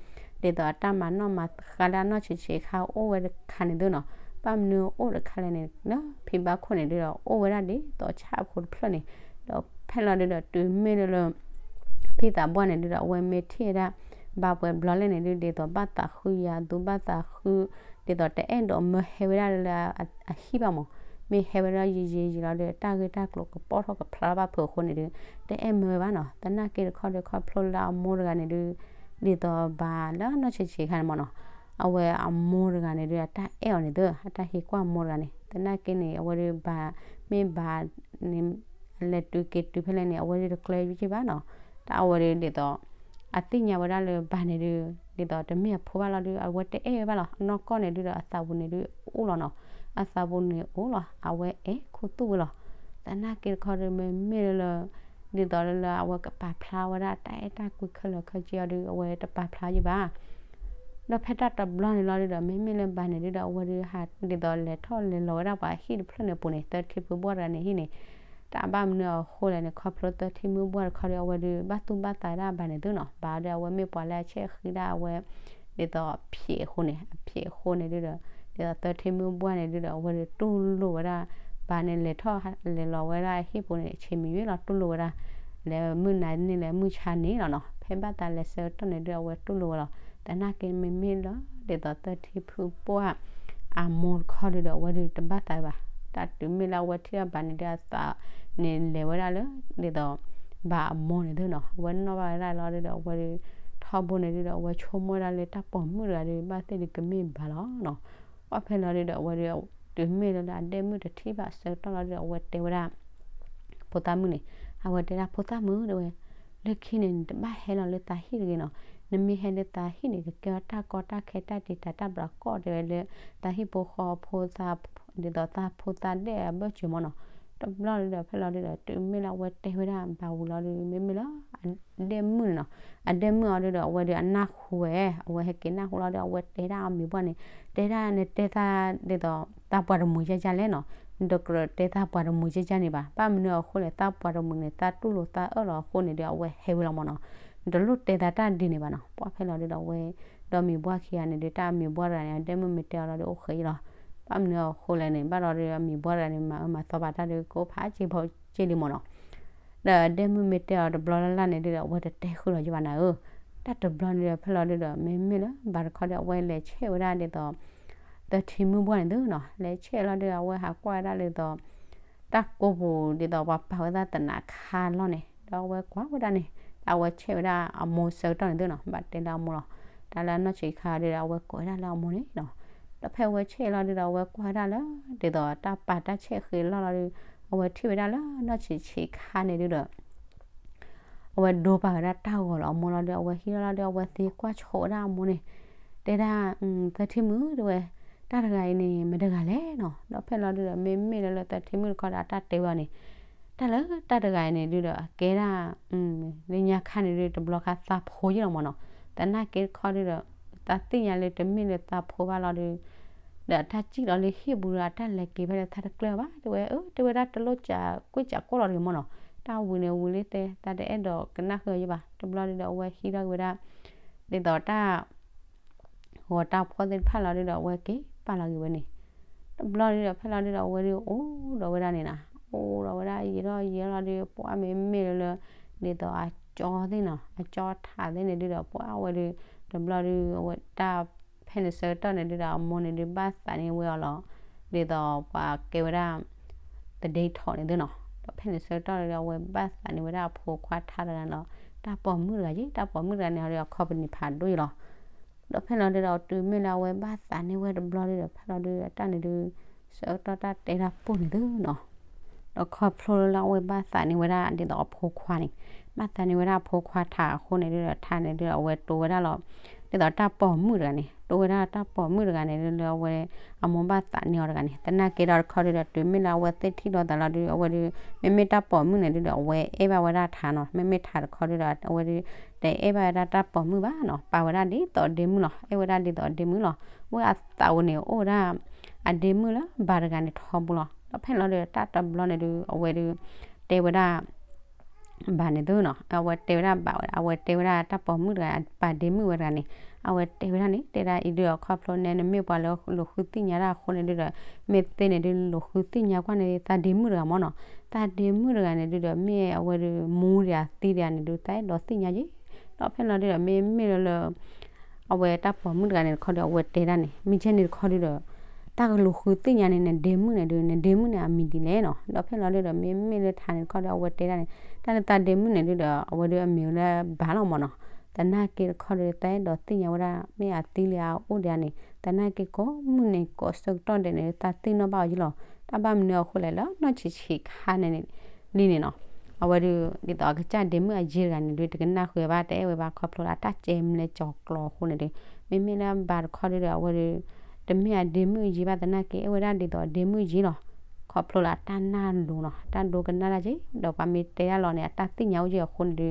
သိးအတၢ်မၤနီၣ်မၤဃါလၢအနီၢ်ဆံးဆံးခါအိၣ်ဝဲတခါန့ၣ်သုနီၤ. ဘၣ်မနုၤအိၣ်တခါလဲၣ်န့ၣ် လၢဖံဘၣ်ခိၣ်န့ၣ်ဒုဒီး အိၣ်ဝဲဒၣ်ဒ်သိးဆၣ်အဖိတဖျၢၣ်န့ၣ်, ဒီးဖဲလီၤဒုဒီး တုၤမ့ၢ်လၢလၢ ဖံသးပှၢ်န့ၣ်ဒုဒီး အဝဲမ့ၢ်ထံၣ်ဝဲဒၣ် ဘၣ်ပှဲၤဘျီလဲၣ်န့ၣ်ဒု ဒ်သိးဘၣ်သးဃုယၤသူ ဘၣ်သးဃု ဒ်သိးတအဲၣ်ဒိးမၢဟဲဝဲဒၣ်လၢအဟံၣ်ဘၣ်မး, မ့ၢ်ဟဲဝဲဒၣ်ယံာ်ယံာ်ယံာ်လီၤဒီး တၢ်ဂ့ၢ်တၢ်ကျိၤကပီၣ်ထီၣ်ကဖျါထီၣ်ဘၣ်ဖုးအဃိန့ၣ်ဒု တအဲၣ်မၢဝဲဘၣ်နီၤ. သနာ်က့တခီဒီး ခီဖျိလၢအမိၢ်တဂၤန့ၣ်ဒု ဒ်သိးဘၣ်လၢနီၢ်ဆံးဆံးခါန့ၣ်မးနီၤ, အဝဲအမိၢ်တဂၤန့ၣ်ဒု အတၢ်အဲၣ်အီၤန့ၣ်သု အတၢ်ဟ့ၣ်ကွၢ်အမိၢ်တဂၤန့ၣ် သနာ်က့န့ၣ် အဝဲဒုဘၣ် မ့ၢ်ဘၣ်န့ၣ် အလဲၤတုၤက့ၤတုၤဖဲလဲၣ်န့ၣ် အဝဲဒုတကျဲယုၢ်ဘၣ်နီၤ. တၢ်အဝဲဒုဒ်သိး အသ့ၣ်ညါဝဲဒၣ်လၢဘၣ်န့ၣ်ဒု ဒ်သိးတမ့ၢ်အဖိဘၣ်လီၤဒု အဝဲတအဲၣ်ဝဲဘၣ်လီၤ. အနီၢ်ကီၢ်န့ၣ်ဒုဒီး အသးပူၤန့ၣ်ဒုအိၣ်လီၤနီၤ. အသးပူၤန့ၣ်အိၣ်လီၤ အဝဲအဲၣ်ခူသူၣ်ဝဲလီၤ. သနာ်က့တခီဒု မ့မ့ၢ်လၢလၢ ဒ်သိးလၢလၢအဝဲကပာ်ဖျါဝဲဒၣ်တၢ်အဲၣ်တၢ်ကွံခဲလၢာ်ခဲဆ့အီၤဒု အဝဲတပာ်ဖျါယုၢ်ဘၣ်. ဒီးဖဲတၢ်တဘျီန့ၣ်လီၤဒုဒီး မ့မ့ၢ်လၢဘၣ်န့ၣ်ဒုဒီး အဝဲဒုဟးဒ်သိးလဲၤထီၣ်လဲၤလီၤဝဲဒၣ်ပှၤဟံၣ်တဖျၢၣ်န့ၣ်အပူၤန့ၣ် သၢထံဖုဘှၢ်တဂၤန့ၣ်ဟံၣ်န့ၣ်, တၢ်ဘၣ်မနုၤအဃိလဲၣ်န့ၣ် ခီဖျိသၢထံမုၢ်ဘှၢ်တခီဒီး အဝဲဒုဘၣ်သူၣ်ဘၣ်သးဒၣ်ဘၣ်န့ၣ်သုနီၤ. ဘၣ်ဒီးအဝဲမ့ၢ်ပှၤလၢအဆဲးဃံဒၣ်အဝဲ ဒ်သိးအဖံးအဃိန့ၣ် အဖံးအဃိန့ၣ်ဒုဒီး ဒ်သိးသၢထံမုၢ်ဘှၢ်န့ၣ်ဒုဒီး အဝဲဒုတူၢ်လိာ်ဝဲဒၣ် ဘၣ်န့ၣ်လဲၤထီၣ်လဲၤလီၤဝဲဒၣ်ဟံၣ်ပူၤန့ၣ် ဆ့မံၤယုၢ်လီၤ တူၢ်လိာ်ဝဲဒၣ် လဲၤမုၢ်နၤန့ၣ်လဲၤမုၢ်ဆါန့ၣ်လီၤနီၤ. ဖဲဘၣ်သးလဲၤဆၢကတီၢ်န့ၣ်ဒု အဝဲတူၢ်လိာ်ဝဲလီၤ. သနာ်က့မ့မ့ၢ်လၢ ဒ်သိးသၢထံဖုဘှၢ် အမိၢ်တခီဒုဒီး အဝဲဒုတဘၣ်သးဘၣ်. တၢ်တုၤမ့ၢ်လၢအဝဲထံၣ်ဘၣ်န့ၣ်ဒု အသးန့ၣ်လဲၤဝဲဒၣ်လၢ ဒ်သိး ဘၣ်အမိၢ်န့ၣ်သုနီၤ. အဝဲနီၣ်ဘၣ်ဝဲဒၣ်လီၤဒုဒီး အဝဲဒု ထီဘိန့ၣ်ဒုဒီး အဝဲဆိကမိၣ်ဝဲဒၣ်လၢတၢ်ပိာ်မုၣ်တဂၤဒု ဘၣ်သ့ၣ်ဒုကမ့ၢ်ဘၣ်လီၤနီၤ. ပှၢ်ဖဲလီၤဒုဒီး အဝဲဒု တုၤမ့ၢ်လၢလၢအဒဲမုၣ်တထံၣ်ဘၣ်အဆၢကတီၢ်လီၤဒုဒီး အဝဲတဲဝဲဒၣ် ဖိသၣ်မုၣ်န့ၣ် အဝဲတဲဒၣ်ဖိသၣ်မုၣ်တဲဝဲ, လၢခံန့ၣ် နတဘၣ်ဟဲလီၤလၢသးဟံၣ်တဂ့ၤနီၤ. နမ့ၢ်ဟဲလၢသးဟံၣ်န့ၣ် ကကဲအီၤတၢ်ကီတၢ်ခဲတၢ်တံာ်တာ်တၢ်ဘျးကီၢ်တဲဝဲလၢ သးဟံၣ်ဖိဃီဖိသး ဒ်သိးသးဖိသးဒဲၣ်အဘၢၣ်စၢၤမးနီၤ. တဘျီဒုဒီး ဖဲလီၤဒုဒီး တုၤမ့ၢ်လၢအဝဲတဲဝဲဒၣ်ဘၣ်ဝံၤလီၤဒု မ့မ့ၢ်လၢ အဒဲမုၣ်န့ၣ်နီၤ. အဒဲမုၣ်အီၤဒုဒီး အဝဲဒုအနၢ်ဟူဝဲ, အဝဲဟဲက့ၤနၢ်ဟူလီၤဒု အဝဲတဲဒၣ်အမံၤပှၢ်န့ၣ်, တဲဒၣ်နတဲသးဒ်သိး သးပှၤတမုာ်ယါယါလဲၣ်နီၤ. နတကြၢးတဲသးပှၤတမုာ်ယါယါန့ၣ်ဘၣ်. ဘၣ်မနုၤအဃိလဲၣ် သးပှၤတမုာ်န့ၣ် သးတူၢ်လိာ်သးအၢၣ်လီၤအဃိန့ၣ်ဒု အဝဲဟဲဝဲလီၤမးနီၤ. နတလိၣ်တဲသးတၢ်ဒ်န့ၣ်ဘၣ်နီၤ. ပှၢ်ဖဲလီၤဒုဒီး အဝဲ ဒီးမံၤပှၢ်ခံဂၤန့ၣ်ဒု တၢ်မံၤပှၢ်တဂၤန့ၣ် အဒဲမုၣ်မ့ၢ်တဲအီၤလီၤဒု အိၣ်ဃဲအံၤလီၤ. ဘၣ်မနုၤအဃိလဲၣ်န့ၣ် ဘၣ်ဒီးဒု အမံၤပှၢ်တဂၤန့ၣ် မၤအၢမၤသီပာ်တၢ်ဒု ကအိၣ်ဖးစ့ဖီစ့လံမးနီၤ. ဒီးအဒဲမုၣ်မ့ၢ်တဲအီၤတဘျီလၢ်လၢ်န့ၣ်ဒုဒီး အဝဲတတဲဃုာ်လီၤယဘၣ်နၤဧၢ. တၢ်တဘျီန့ၣ်ဒီး ဖဲလီၤဒုဒီး မ့မ့ၢ်လၢဘၣ်တခီဒီး အဝဲလဲၤဆဲးဝဲဒၣ်ဒ်သိး သၢထံမုၢ်ဘှၢ်န့ၣ်သုနီၤ. လဲၤဆဲးလီၤဒု အဝဲဟးကွၢ်ဝဲဒၣ်ဒ်သိး တၢ်ကိးပူၤဒ်သိးပှၤပာ်ဝဲဒၣ်သနးခါလီၢ်န့ၣ် ဒီးအဝဲကွၢ်ဝဲဒၣ်န့ၣ် တၢ်အဝဲဆဲးဝဲဒၣ်အမိၢ်ဆၢကတီၢ်န့ၣ်သုနီၤ. ဘၣ်တဲလၢအမိၢ်လီၤ. တၢ်လၢအနီၢ်ဆံးခါဒုဒီး အဝဲကိးဝဲဒၣ်လၢအမိၢ်န့ၣ်နီၤ. ဒီးဖဲအဝဲဆဲးလီၤဒုဒီး အဝဲကွၢ်ဝဲဒၣ်လၢ ဒ်သိးတၢ်ပာ်တၢ်ဆဲးဃ့လီၢ်လီၤဒု အဝဲထံၣ်ဝဲဒၣ်လၢနီၢ်ဆံးဆံးခါန့ၣ်ဒုဒီး အဝဲဒိပာ်ဝဲဒၣ်တၢ်ဂီၤလီၤအမိၢ်လီၤဒု အဝဲဟံးလီၤလီၤဒု အဝဲသံကွၢ်ဆိဝဲဒၣ်အမိၢ်န့ၣ် တဲဒၣ် သၢထံမုၣ်တဲဝဲ တၢ်တဂၤအံၤန့ၣ် မတၤတဂၤလဲၣ်နီၤ. ဒီးဖဲလီၤဒုဒီး မ့မ့ၢ်လၢလၢသၢထံမုၣ်တခီဒီး အတၢ်တဲဝဲအီၤန့ၣ် တၢ်လၢတၢ်တဂၤအံၤန့ၣ်ဒုဒီး အကဲဒၣ် လၢညါခါန့ၣ်ဒု တဘျီခါသးဖိယ့ၢ်လီၤမးနီၤ. သနာ်က့တခီဒုဒီး သးသ့ၣ်ညါလၢတမ့ၢ်လၢသးဖိဘၣ်လီၤဒီး ဒီးအတၢ်စံၣ်လီၤလၢဟံၣ်ပူၤဒီး အတၢ်လဲၤက့ၤဖဲလၢသးတကျၢၢ်ဘၣ် တဲဝဲ, အၢ တဲဝဲဒၣ်တလိၣ်စးကွံစးကွီၢ်လီၤတဂ့ၤမၢ်နီၤ, တၢ်ဝံၤန့ၣ်ဝံၤလံတဲ သးတအဲၣ်ဒိးကနၣ်ဃုာ်အီၤယဘၣ်. တဘျီဒုဒီးအဝဲဟံးထီၣ်က့ၤဝဲဒၣ် ဒ်သိးတၢ် ဂီၤတၢ်ဖှီၣ်သ့ၣ်တဖၣ်လီၤဒုဒီး အဝဲက့ၤပာ်လီၤက့ၤဝဲန့ၣ် တဘျီဒုဒီးဖဲလီၤဒုဒီး အဝဲဒုအိၣ်ဒီးဝဲဒၣ်န့ၣ်နီၤ, အိၣ်ဒီးဝဲဒၣ်ယံာ်ထီၣ်ယံာ်ထီၣ်လီၤဒု ပှၢ်မ့မ့ၢ်လၢလၢ ဒ်သိးအကၠီသ့ၣ်နီၤ အကၠီထးသ့ၣ်န့ၣ်ဒုဒီး ပှၢ်ဝဲဒု တဘျီဒုအဝဲတၢ် ဖဲန့ၣ်ဆၢကတီၢ်န့ၣ်ဒုဒီး အမိၢ်န့ၣ်ဒုဘၣ်သးန့ၢ်ဝဲအီၤလီၤ. ဒ်သိးပှၤကဲဝဲဒၣ် သဒ့ထီၣ်န့ၣ်သုနီၤ, ဒီးဖဲန့ၣ်ဆၢကတီၢ်ဒုဒီး အဝဲဘၣ်သးန့ၢ်ဝဲဒၣ်အဖိခွါထးတဂၤလီၤ. တၢ်ပိာ်မုၣ်တဂၤယ့ၣ် တၢ်ပိာ်မုၣ်တဂၤန့ၣ်ဒီး အ company ဖးဒိၣ်ယ့ၣ်လီၤ. ဒီးဖဲလီၤဒုဒီး တုၤမ့ၢ်လၢအဝဲဘၣ်သးန့ၢ်ဝဲတဘျီဒုဒီး ဖဲလီၤဒုဒီးတၢ်န့ၣ်ဒု ဆၢကတီၢ်တၢ်တဲတၢ်ပိၢ်န့ၣ်သုနီၤ, ဒီးခီဖျိလၢအဝဲဘၣ်သးန့ၢ်ဝဲဒၣ်ဒ်သိးအဖိခွါန့ၣ်, ဘၣ်သးန့ၢ်ဝဲဒၣ်အဖိခွါထးအဃိန့ၣ်ဒုဒီး ထးန့ၣ်ဒုဒီး အဝဲတိဝဲဒၣ်လီၤ ဒ်သိးတၢ်ပိာ်မုၣ်တဂၤန့ၣ်, တိဝဲဒၣ်တၢ်ပိာ်မုၣ်တဂၤန့ၣ်ဒုလၢအဝဲ အမိၢ်ဘၣ်သးန့ၢ်အီၤတဂၤန့ၣ်, သနာ်က့ဒီးတခီဒုဒီး တုၤမ့ၢ်လၢအဝဲသ့ၣ်ထံၣ်ဒီးသးလီၤဒု အဝဲဒု မ့မ့ၢ်တၢ်ပိာ်မုၣ်န့ၣ်ဒုဒီး အဝဲအဲၣ်ဘၣ်ဝဲဒၣ် ထးနီၤ, မ့မ့ၢ်ထးတခီဒုဒီး အဝဲဒု တအဲၣ်ဘၣ်ဝဲဒၣ်တၢ်ပိာ်မုၣ်ဘၣ်နီၤ, ပာ်ဝဲဒၣ်ဒ်သိးဒ့မုၣ်လီၤ, အဲၣ်ဝဲဒၣ်ဒ်သိးဒ့မုၣ်လီၤ. ဝဲအသးဝဲန့ၣ် အိၣ်ဝဲဒၣ် အဒ့မုၣ်လၢဘၣ်တဂၤန့ၣ်ထီဘိလီၤ. ဒီးဖဲလီၤဒုဒီး တၢ်တဘျီန့ၣ်ဒု အဝဲဒု တဲဝဲဒၣ် ဘၣ်န့ၣ်သုနီၤ, အဝဲတဲဝဲဒၣ်ဘၣ်ဝဲ အဝဲတဲဝဲဒၣ်တၢ်ပိာ်မုၣ်တဂၤ ပာ်ဒ့မုၣ်ဝဲတဂၤန့ၣ်, အဝဲတဲဝဲဒၣ်န့ၣ် တဲဒၣ်အံၤဒုဒီး ခီဖျိန့ၣ် နမ့ၢ်ပှၤလၢလိာ်ဃုသ့ၣ်ညါတၢ်အဃိန့ၣ်ဒုဒီး မ့ၢ်သ့န့ၣ်ဒု လိာ်ဃုသ့ၣ်ညါကွၢ်န့ၣ် သးဒ့မုၣ်တဂၤမၢ်နီၤ, သးဒ့မုၣ်တဂၤန့ၣ်ဒုဒီး မ့ၢ်အဝဲဒု မူဒံးအသံဒံးန့ၣ်ဒု သးအဲၣ်ဒိးသ့ၣ်ညါယ့ၣ်. ဒီးဖဲလီၤဒုဒီး မ့မ့ၢ်လၢလၢ အဝဲတၢ်ပိာ်မုၣ်တဂၤန့ၣ်တခီဒီး အဝဲတဲဒၣ်န့ၣ် မ့ၢ်ကဲန့ၣ်တခီဒုဒီး တၢ်ကလိာ်ဃုသ့ၣ်ညါန့ၣ် နဒ့မုၣ်န့ၣ်ဒု နဒ့မုၣ်န့ၣ်အမံၤဒ်လဲၣ်နီၤ. ဒီးဖဲလီၤဒုဒီး မ့မ့ၢ်လၢထးန့ၣ်တခီဒီး အဝဲတဲဒၣ်န့ၣ် တၢ်လၢသးဒ့မုၣ်န့ၣ်ဒုဒီး အဝဲဒုအမံၤလၢဘၣ်လီၤမၢ်နီၤ. သနာ်က့တခီဒု သးအဲၣ်ဒိးသ့ၣ်ညါဝဲဒၣ် မ့ၢ်အသံလံအအိၣ်ဒံးန့ၣ် သနာ်က့ကိးမုၢ်နံၤကိးဆၢကတီၢ်ဒဲးန့ၣ် သးသ့ၣ်နီၣ်ဘၣ်အီၤယ့ၣ်လီၤ. တၢ်ဘၣ်မနုၤအဃိလဲၣ် လၢနီၢ်ဆံးဆံးခါန့ၣ် လံန့ၣ်နီၤ, အဝဲဒု ဒ်သိးအကစၢ်ဒ့မုၣ်အယ့ၢ်တဂၤန့ၣ်ဒု တကနၣ်ဃုာ်ဘၣ် တအဲၣ်ဝဲဘၣ် ခီဖျိလၢအတၢ်ကဲမလဲကၠီၤကျိၤအဃိန့ၣ်ဒု, မ့မ့ၢ်လၢဘၣ်တခီဒုဒီး အဝဲဒု တမ့ၢ်အဒ့မုၣ်အယ့ၢ်ဘၣ် သနာ်က့ အဲၣ်ဝဲဒၣ်ဒ်သိးဒ့မုၣ်ယ့ၢ်လီၤ. ခီဖျိလၢအတၢ်နၢ်ဒိနီၤ အတၢ်ဒိကနၣ်တၢ်က့ၤ ဒီးပှၤမ့ၢ်တဲဒၣ်လီၤန့ၣ် အတၢ်သ့ၣ်ညါအိၣ်က့ၤအဃိန့ၣ်ဒု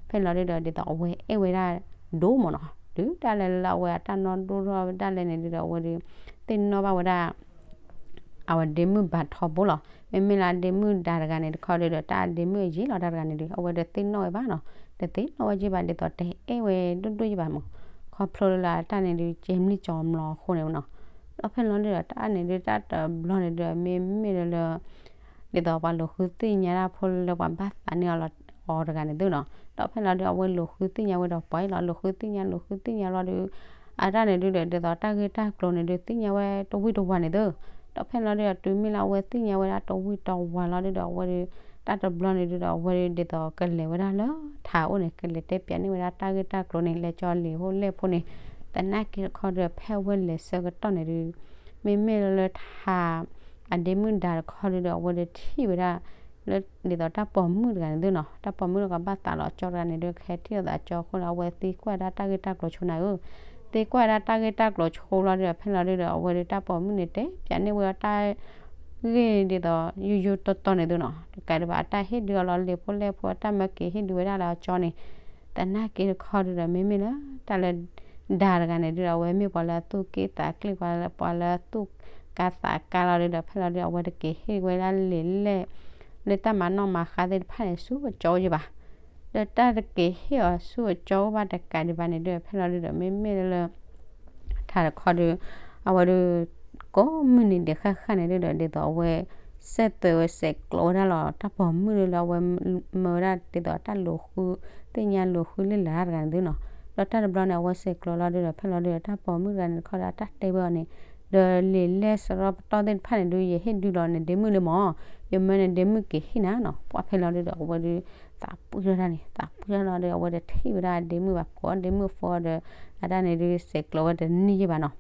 ဖဲလီၤဒုဒီး ဒ်သိးအဝဲအဲၣ်ဝဲဒၣ်ဒိမၢ်နီၤ, တုၤဒၣ်လဲာ်လၢအဝဲအတၢ်နီၢ်ဒိထီၣ်ဝဲဒၣ်လဲာ်န့ၣ်ဒုဒီး အဝဲဒု သ့ၣ်နီၣ်ဘၣ်ဝဲဒၣ် အဝဲဒ့မုၣ်ဘၣ်ထီဘိလီၤ. မ့မ့ၢ်လၢအဒ့မုၣ်ဒါတဂၤန့ၣ်တခီဒုဒီး တၢ်အဒ့မုၣ်အယ့ၢ်လီၤတၢ်တဂၤန့ၣ်ဒု အဝဲတသ့ၣ်နီၣ်ဝဲဘၣ်နီၤ, တသ့ၣ်နီၣ်ဝဲက့ၤဘၣ် ဒ်သိးတအဲၣ်ဝဲဒိၣ်ဒိၣ်က့ၤဘၣ်မၢ်, ခီဖျိလၢအတၢ်န့ၣ်ဒု ကဲမလဲကၠီၤမလဲအဃိန့ၣ်နီၤ. ဒီးဖဲလီၤဒုဒီး တၢ်န့ၣ်ဒု တၢ်တဘျီန့ၣ်ဒု မ့မ့ၢ်လၢလၢ ဒ်သိးပှၤလိာ်ဃုသ့ၣ်ညါတၢ်ဖိလၢပှၤဘၣ်သးန့ၢ်အီၤလီၤ အီၤတဂၤန့ၣ်သုနီၤ. ဒီးဖဲလီၤဒု အဝဲလိာ်ဃုသ့ၣ်ညါဝဲဒီးပှၤအံၤလီၤ လိာ်ဃုသ့ၣ်ညါ လိာ်ဃုသ့ၣ်ညါလီၤဒု အတၢ်န့ၣ်ဒုဒီး ဒ်သိးတၢ်ဂ့ၢ်တၢ်ကျိၤန့ၣ်ဒု သ့ၣ်ညါဝဲတဝံၣ်တဝါန့ၣ်သု. ဒီးဖဲလီၤဒုဒီး တုၤမ့ၢ်လၢအဝဲသ့ၣ်ညါဝဲဒၣ်တဝံၣ်တဝါလီၤဒုဒီး အဝဲဒု တၢ်တဘျီန့ၣ်ဒုဒီး အဝဲဒု ဒ်သိးကလဲၤဝဲဒၣ်လၢထးအိၣ်န့ၣ် ကလဲၤတဲပၠးန့ၢ်ဝဲဒၣ်တၢ်ဂ့ၢ်တၢ်ကျိၤန့ၣ် လဲၤကၠီၤလံာ်ဖိလဲၣ်ဖိန့ၣ်, သနာ်က့တခီဒုဒီး ဖဲအဝဲလဲၤဆၢကတီၢ်န့ၣ်ဒု မ့မ့ၢ်လၢလၢထး အဒ့မုၣ်ဒါတခီဒုဒီး အဝဲဒုထံၣ်ဝဲဒၣ် လၢဒ်သိးတၢ်ပိာ်မုၣ်တဂၤန့ၣ်သုနီၤ, တၢ်ပိာ်မုၣ်တဂၤဘၣ်သးလီၤကၠီတဂၤန့ၣ်ဒု ကဟဲထံၣ်လိာ်သးကၠီအဃိန့ၣ် အဝဲသံကွၢ်ဒၣ်တၢ်ဂ့ၢ်တၢ်ကျိၤဆိနၤဧၢ, သံကွၢ်ဒၣ်တၢ်ဂ့ၢ်တၢ်ကျိၤဆိလီၤဒုဒီး ဖဲလီၤဒုဒီး အဝဲဒုတၢ်ပိာ်မုၣ်န့ၣ်တဲပၠးန့ၢ်ဝဲဒၣ်တၢ် ဂ့ၢ်ဒ်သိး ယိယိတီတီန့ၣ်သုနီၤ, တကးဒံးဘၣ် အတၢ်ဟ့ၣ်ဒုအီၤလီၤ လံာ်ဖိလဲၣ်ဖိ တၢ်မၢက့ၤဟ့ၣ်ဒုဝဲဒၣ်လၢအကၠီန့ၣ်, သနာ်က့တခီဒုဒီး မ့မ့ၢ်လၢ တၢ်လၢ ဒါတဂၤန့ၣ်ဒုဒီး အဝဲမ့ၢ်ပှၤလၢအသူၣ်က့ၣ်သးကါ ပှၤလၢ ပှၤလၢအသူၣ်ကါသးကါလီၤဒုဒီး ဖဲလီၤဒုဒီး အဝဲတက့ၤဟ့ၣ်ဝဲဒၣ်လံာ်လဲၣ် လၢတၢ်မၤနီၣ်မၤဃါသ့ၣ်တဖၣ်န့ၣ် ဆူအကၠီအိၣ်က့ၤဘၣ်, ဒီးတၢ်တက့ၤဟ့ၣ်အီၤဆူအကၠီအိၣ်ဘၣ်တကးဒံးဘၣ်န့ၣ်ဒုဒီး ဖဲလီၤဒုဒီး မ့မ့ၢ်လၢ ထးတခီဒု အဝဲဒု ကိးမုၢ်နံၤဒဲးဃၣ်ဃၣ်န့ၣ်ဒုဒီး ဒ်သိးအဝဲ စဲးသွဲးဝဲ ဆဲးကျိးဝဲဒၣ်လီၤ တၢ်ပိာ်မုၣ်ဒုလၢအဝဲ မၢဝဲဒၣ်ဒ်သိးတၢ်လိာ်ဃု သ့ၣ်ညါလိာ်ဃုလံာ်လဲၢ်တၢ်တဂၤန့ၣ်သုနီၤ, ဒီးတၢ်တဘျီန့ၣ် အဝဲဆဲးကျိးလီၤဒုဒီး ဖဲလီၤဒုဒီး တၢ်ပိာ်မုၣ်တဂၤန့ၣ်တခီဒီး အတၢ်တဲဝဲအီၤန့ၣ်, ဒီးလံာ်လဲၢ်စရီပတီၢ်သ့ၣ်တဖၣ်န့ၣ်ဒု ယဟ့ၣ်ဒုလီၤနဒ့မုၣ်လၢမၢ်, ယမၢနဒ့မုၣ်က့ၤဟ့ၣ်နၤနီၤ, ပှၢ်ဖဲလီၤဒုဒီး အဝဲဒု သးပှံၢ်ထီၣ်တၢ်န့ၣ် သးပှံၢ်ထီၣ်လီၤဒီး အဝဲတထံၣ်ဝဲဒၣ်အဒ့မုၣ်ဘၣ် ကိးဒ့မုၣ်ဖိဒီး အတၢ်န့ၣ်ဒု ဆဲးကျိးဝဲတန့ၢ်ယံၢ်ဘၣ်နီၤ,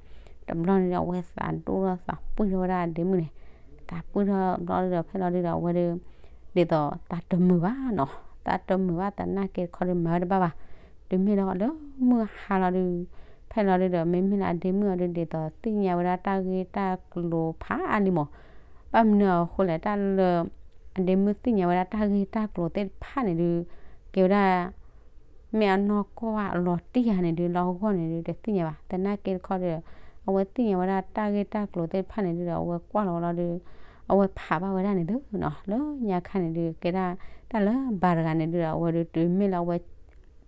တဘျီန့ၣ်ဒီး အဝဲသးဒိၣ်ထီၣ်သးပှံၢ်ထီၣ်ဝဲဒၣ်အဒ့မုၣ်န့ၣ်, သးပှံၢ်ထီၣ်ဘျီဒုဒီး ဖဲလီၤဒုဒီး အဝဲဒု ဒ်သိးသးတမုာ်ဘၣ်နီၤ, သးတမုာ်ဘၣ်သနာ်က့တခီဒု မၤဝဲတဘၣ်ဘၣ်, တုၤမ့ၢ်လၢလၢမုၢ်ဟါလီၤဒု ဖဲလီၤဒုဒီး မ့မ့ၢ်လၢအဒ့မုၣ်အီၤဒု ဒ်သိးသ့ၣ်ညါဝဲဒၣ်တၢ်ဂ့ၢ်တၢ်ကျိၤဖးအါလံမၢ်, ဘၣ်မနုၤအဃိလဲၣ် တၢ်လၢ အဒ့မုၣ်သ့ၣ်ညါဝဲဒၣ်တၢ်ဂ့ၢ်တၢ်ကျိၤသ့ၣ်တဖၣ်န့ၣ်ဒု ကဲဝဲဒၣ် မ့ၢ်အနီၢ်ကီၢ်အလီၤတံၢ်ဧါန့ၣ်ဒုး လီၤဂီၢ်န့ၣ်ဒုး တသ့ၣ်ညါဘၣ်. သနာ်က့တခီဒီး အဝဲသ့ၣ်ညါဝဲဒၣ်တၢ်ဂ့ၢ်တၢ်ကျိၤသ့ၣ်တဖၣ်န့ၣ်ဒုးဒီး အဝဲကွၢ်လီၤဝဲလီၤဒီး အဝဲဖးဘၣ်ဝဲဒၣ်န့ၣ်ဒုးနီၤ လၢညါခါန့ၣ်ဒုး ကဲဒၣ်တၢ်လၢဘၣ်တဂၤန့ၣ်ဒုးဒီး အဝဲဒုးတုၤမ့ၢ်လၢအဝဲ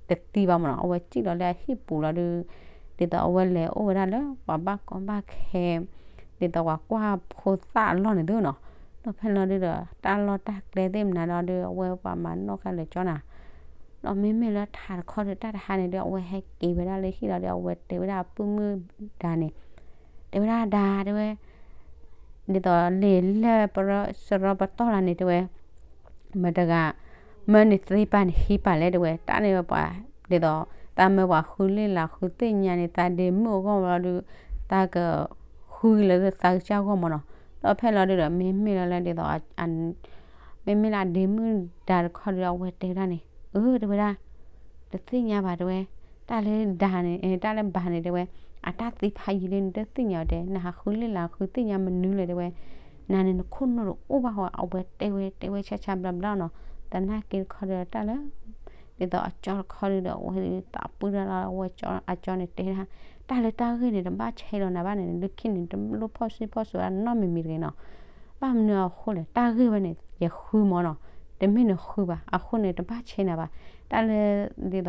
တသံဘၣ်မ့ၢ်နီၤ အဝဲစံၣ်လီၤလၢအဟံၣ်ပူၤလီၤဒုး ဒ်သိးအဝဲလဲၤအိၣ်ဝဲဒၣ်လၢပှၤဘၣ်ကီဘၣ်ခဲ ဒ်သိးပှၤကွၢ်ဖိသၣ်အလီၢ်န့ၣ်သုနီၤ. ဒီးဖဲလီၤဒုးဒီး တၢ်လီၢ်တၢ်ကျဲသ့ၣ်မနုၤဒီးဒုး အဝဲပှၤမၤနီၣ်ဃာ်လၢကၠီနၤ ဒီးမ့မ့ၢ်လၢထးတခီဒီး တၢ်တဟါန့ၣ်ဒီး အဝဲဟဲက့ၤဝဲဒၣ်လၢဟံၣ်လီၤဒီး အဝဲတဲဝဲဒၣ်အပုၢ်မုၣ်ဒါန့ၣ် တဲဝဲဒၣ်ဒါတဲဝဲ ဒ်သိးလဲၤလၢပရၢစရီပတီၢ်လၢန့ၣ်တဲဝဲ မတၤတဂၤ မၢန့ၣ်သ့ပာ်န့ၣ်ဟံးပာ်လဲၣ်တဲဝဲ တၢ်န့ၣ်ပှၤ ဒ်သိး သးမၢပှၤဃုလ့ၣ်လၤဃုသ့ၣ်ညါန့ၣ် သးဒ့မုၣ်အဂီၢ်လီၤဒုး သးက ဃုလၢသးကစၢ်အဂီၢ်မ့ၢ်နီၤ. ဒီးဖဲလီၤဒုးဒီး မ့မ့ၢ်လၢလၢဒ်သိး မ့မ့ၢ်လၢအဒ့မုၣ်ဒါတခီဒီး အဝဲတဲဝဲဒၣ်န့ၣ် အၢ တဲဝဲဒၣ် တသ့ၣ်ညါဘၣ်တဲဝဲ တၢ်လၢဒါန့ၣ် တၢ်လၢဘၣ်န့ၣ်တဲဝဲ အတၢ်သံဖးယံာ်လၢနတသ့ၣ်ညါအီၤတဲ နဟးဃုလ့ၣ်လၤဃုသ့ၣ်ညါမနုၤလဲၣ်တဲဝဲ နၤန့ၣ်နခိၣ်နူာ်တအိၣ်ဘၣ်ဃီ အဝဲတဲဝဲတဲဝဲဆါဆါဘျါဘျါနီၤ. သနာ်က့တခီဒီးတၢ်လၢ ဒ်သိးအကၠီတခီဒုးဒီး အဝဲသးပှၢ်တၢ်လီၤ အဝဲကၠီ အကၠီန့ၣ်တဲဒၣ် တၢ်လၢတၢ်ဂ့ၢ်န့ၣ် တဘၣ်ဆဲးလီၤနၤဘၣ်န့ၣ် လၢခံန့ၣ် တလိၣ်ဖီၣ်စုဖီၣ်စိးနီတမံၤမံၤတဂ့ၤနီၤ. ဘၣ်မနုၤအဃိလဲၣ် တၢ်ဂ့ၢ်ဝဲန့ၣ် ယဃုမ့ၢ်နီၤ တမ့ၢ်နဃုဘၣ် အဃိန့ၣ် တဘၣ်ဆဲးနၤဘၣ်. တၢ်လၢ ဒ်သိး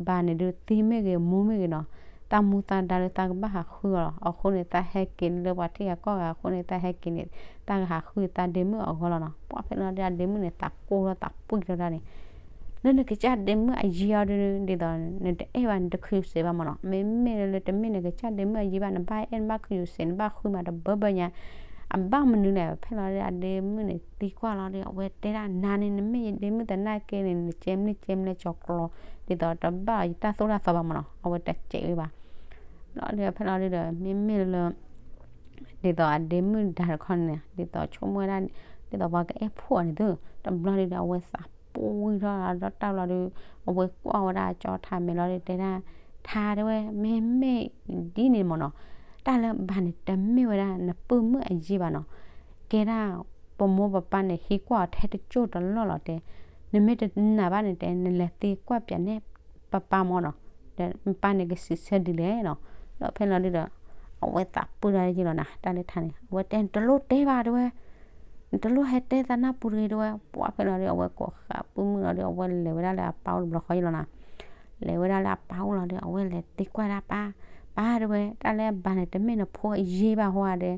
ဘၣ်န့ၣ်ဒုး သံမ့ၢ်ဂ့ၤ မူမ့ၢ်ဂ့ၤနီၤ သးမူသးဒါလၢသးကဘၣ်ဟးဃုအီၤလီၤ. အဃိန့ၣ် သးဟဲက့ၤလၢပှၤထံဂၤကီၢ်ဂၤအဃိန့ၣ် သးဟဲက့ၤန့ၣ် သးကဟးဃုသးဒ့မုၣ်အဂီၢ်လီၤနီၤ. ပှၢ်ဖဲလီၤဒုး အဒ့မုၣ်န့ၣ် သးကိၢ်ထီၣ်သးပှံၢ်ထီၣ်ဒၣ်န့ၣ် လၢနကစၢ်ဒ့မုၣ်အယံၤအီၤဒုး ဒ်သိး နတအဲၣ်ဘၣ် နတခုစဲးဘၣ်မ့ၢ်နီၤ. မ့မ့ၢ်လၢတမ့ၢ်နကစၢ်ဒ့မုၣ်အယံၤဘၣ် နဘၣ်အဲၣ် နဘၣ်ခုစဲး နဘၣ်ဃုမးတဘၢဘၢညါ အဘၣ်မနုၤလဲၣ်. ဖဲလီၤဒုး အဒ့မုၣ်န့ၣ် သံကွၢ်လီၤဒီး အဝဲတဲဒၣ် နၤန့ၣ် နမ့ၢ်ယဒ့မုၣ်သနာ်က့န့ၣ် နကဲမနုၤကဲမနုၤကၠီၤကျီ ဒ်သိးတဘၣ်ယတၢ်သိၣ်တၢ်သီဘၣ်မ့ၢ်နီၤ. အဝဲတစဲးဝဲဘၣ်. ဘျီဒုး ဖဲလီၤဒုးဒီး မ့မ့ၢ်လၢ ဒ်သိးအဒ့မုၣ်ဒါတခီန့ၣ် ဒ်သိးဆိကမိၣ်ဝဲဒၣ် ဒ်သိးပှၤကအဲၣ်ဖိအီၤန့ၣ်သု တဘျီဒုးဒီး အဝဲသးပှံၢ်ထီၣ်ဒီးတၢ်လီၤဒုး အဝဲကွၢ်ဝဲဒၣ်ကၠီထးမဲာ်လီၤဒုး တဲဒၣ် ထါတဲဝဲ မ့မ့ၢ်ဒ်န့ၣ်မ့ၢ်နီၤ တၢ်လၢဘၣ်န့ၣ် တမ့ၢ်ဝဲဒၣ်နပုၢ်မုၣ်အယံၤဘၣ်နီၤ. ကဲဒၣ် ပမိၢ်ပပၢ်န့ၣ် ဟံးကွၢ်အီၤထဲတကၠိၢ်တလီၢ်လီၤတဲ. နမ့ၢ်တနာ်ဘၣ်န့ၣ်တဲ နလဲၤသံကွၢ်ပၠးန့ၢ်ပပၢ်မ့ၢ်နီၤ. ဒီးပၢ်န့ၣ်ကစံးဆၢဒ်လဲၣ်နီၤ. ဒီးဖဲလီၤဒုးဒီး အဝဲသးပှံၢ်ထီၣ်ယံာ်လီၤနၤ တၢ်လၢထါန့ၣ် အဝဲတဲ နတလိၣ်တဲဘၣ်တဲဝဲ နတလိၣ်ဟဲတဲသးနၢ်ပူၤတဂ့ၤတဲဝဲ. ပှၢ်ဖဲလီၤဒုး အဝဲကိးဃာ်ပုၢ်မုၣ်လီၤဒုး အဝဲလဲၤဝဲဒၣ်လၢအပၢ်အိၣ်တဘျီဃီယံာ်လီၤနၤ. လဲၤဝဲဒၣ်လၢအပၢ်အိၣ်လီၤဒုး အဝဲလဲၤသံကွၢ်ဒၣ်ပၢ်, ပၢ်တဲဝဲ တၢ်လၢအဘၣ်န့ၣ် တမ့ၢ်နဖိအယံၤဘၣ်ဟီဧါဒဲး.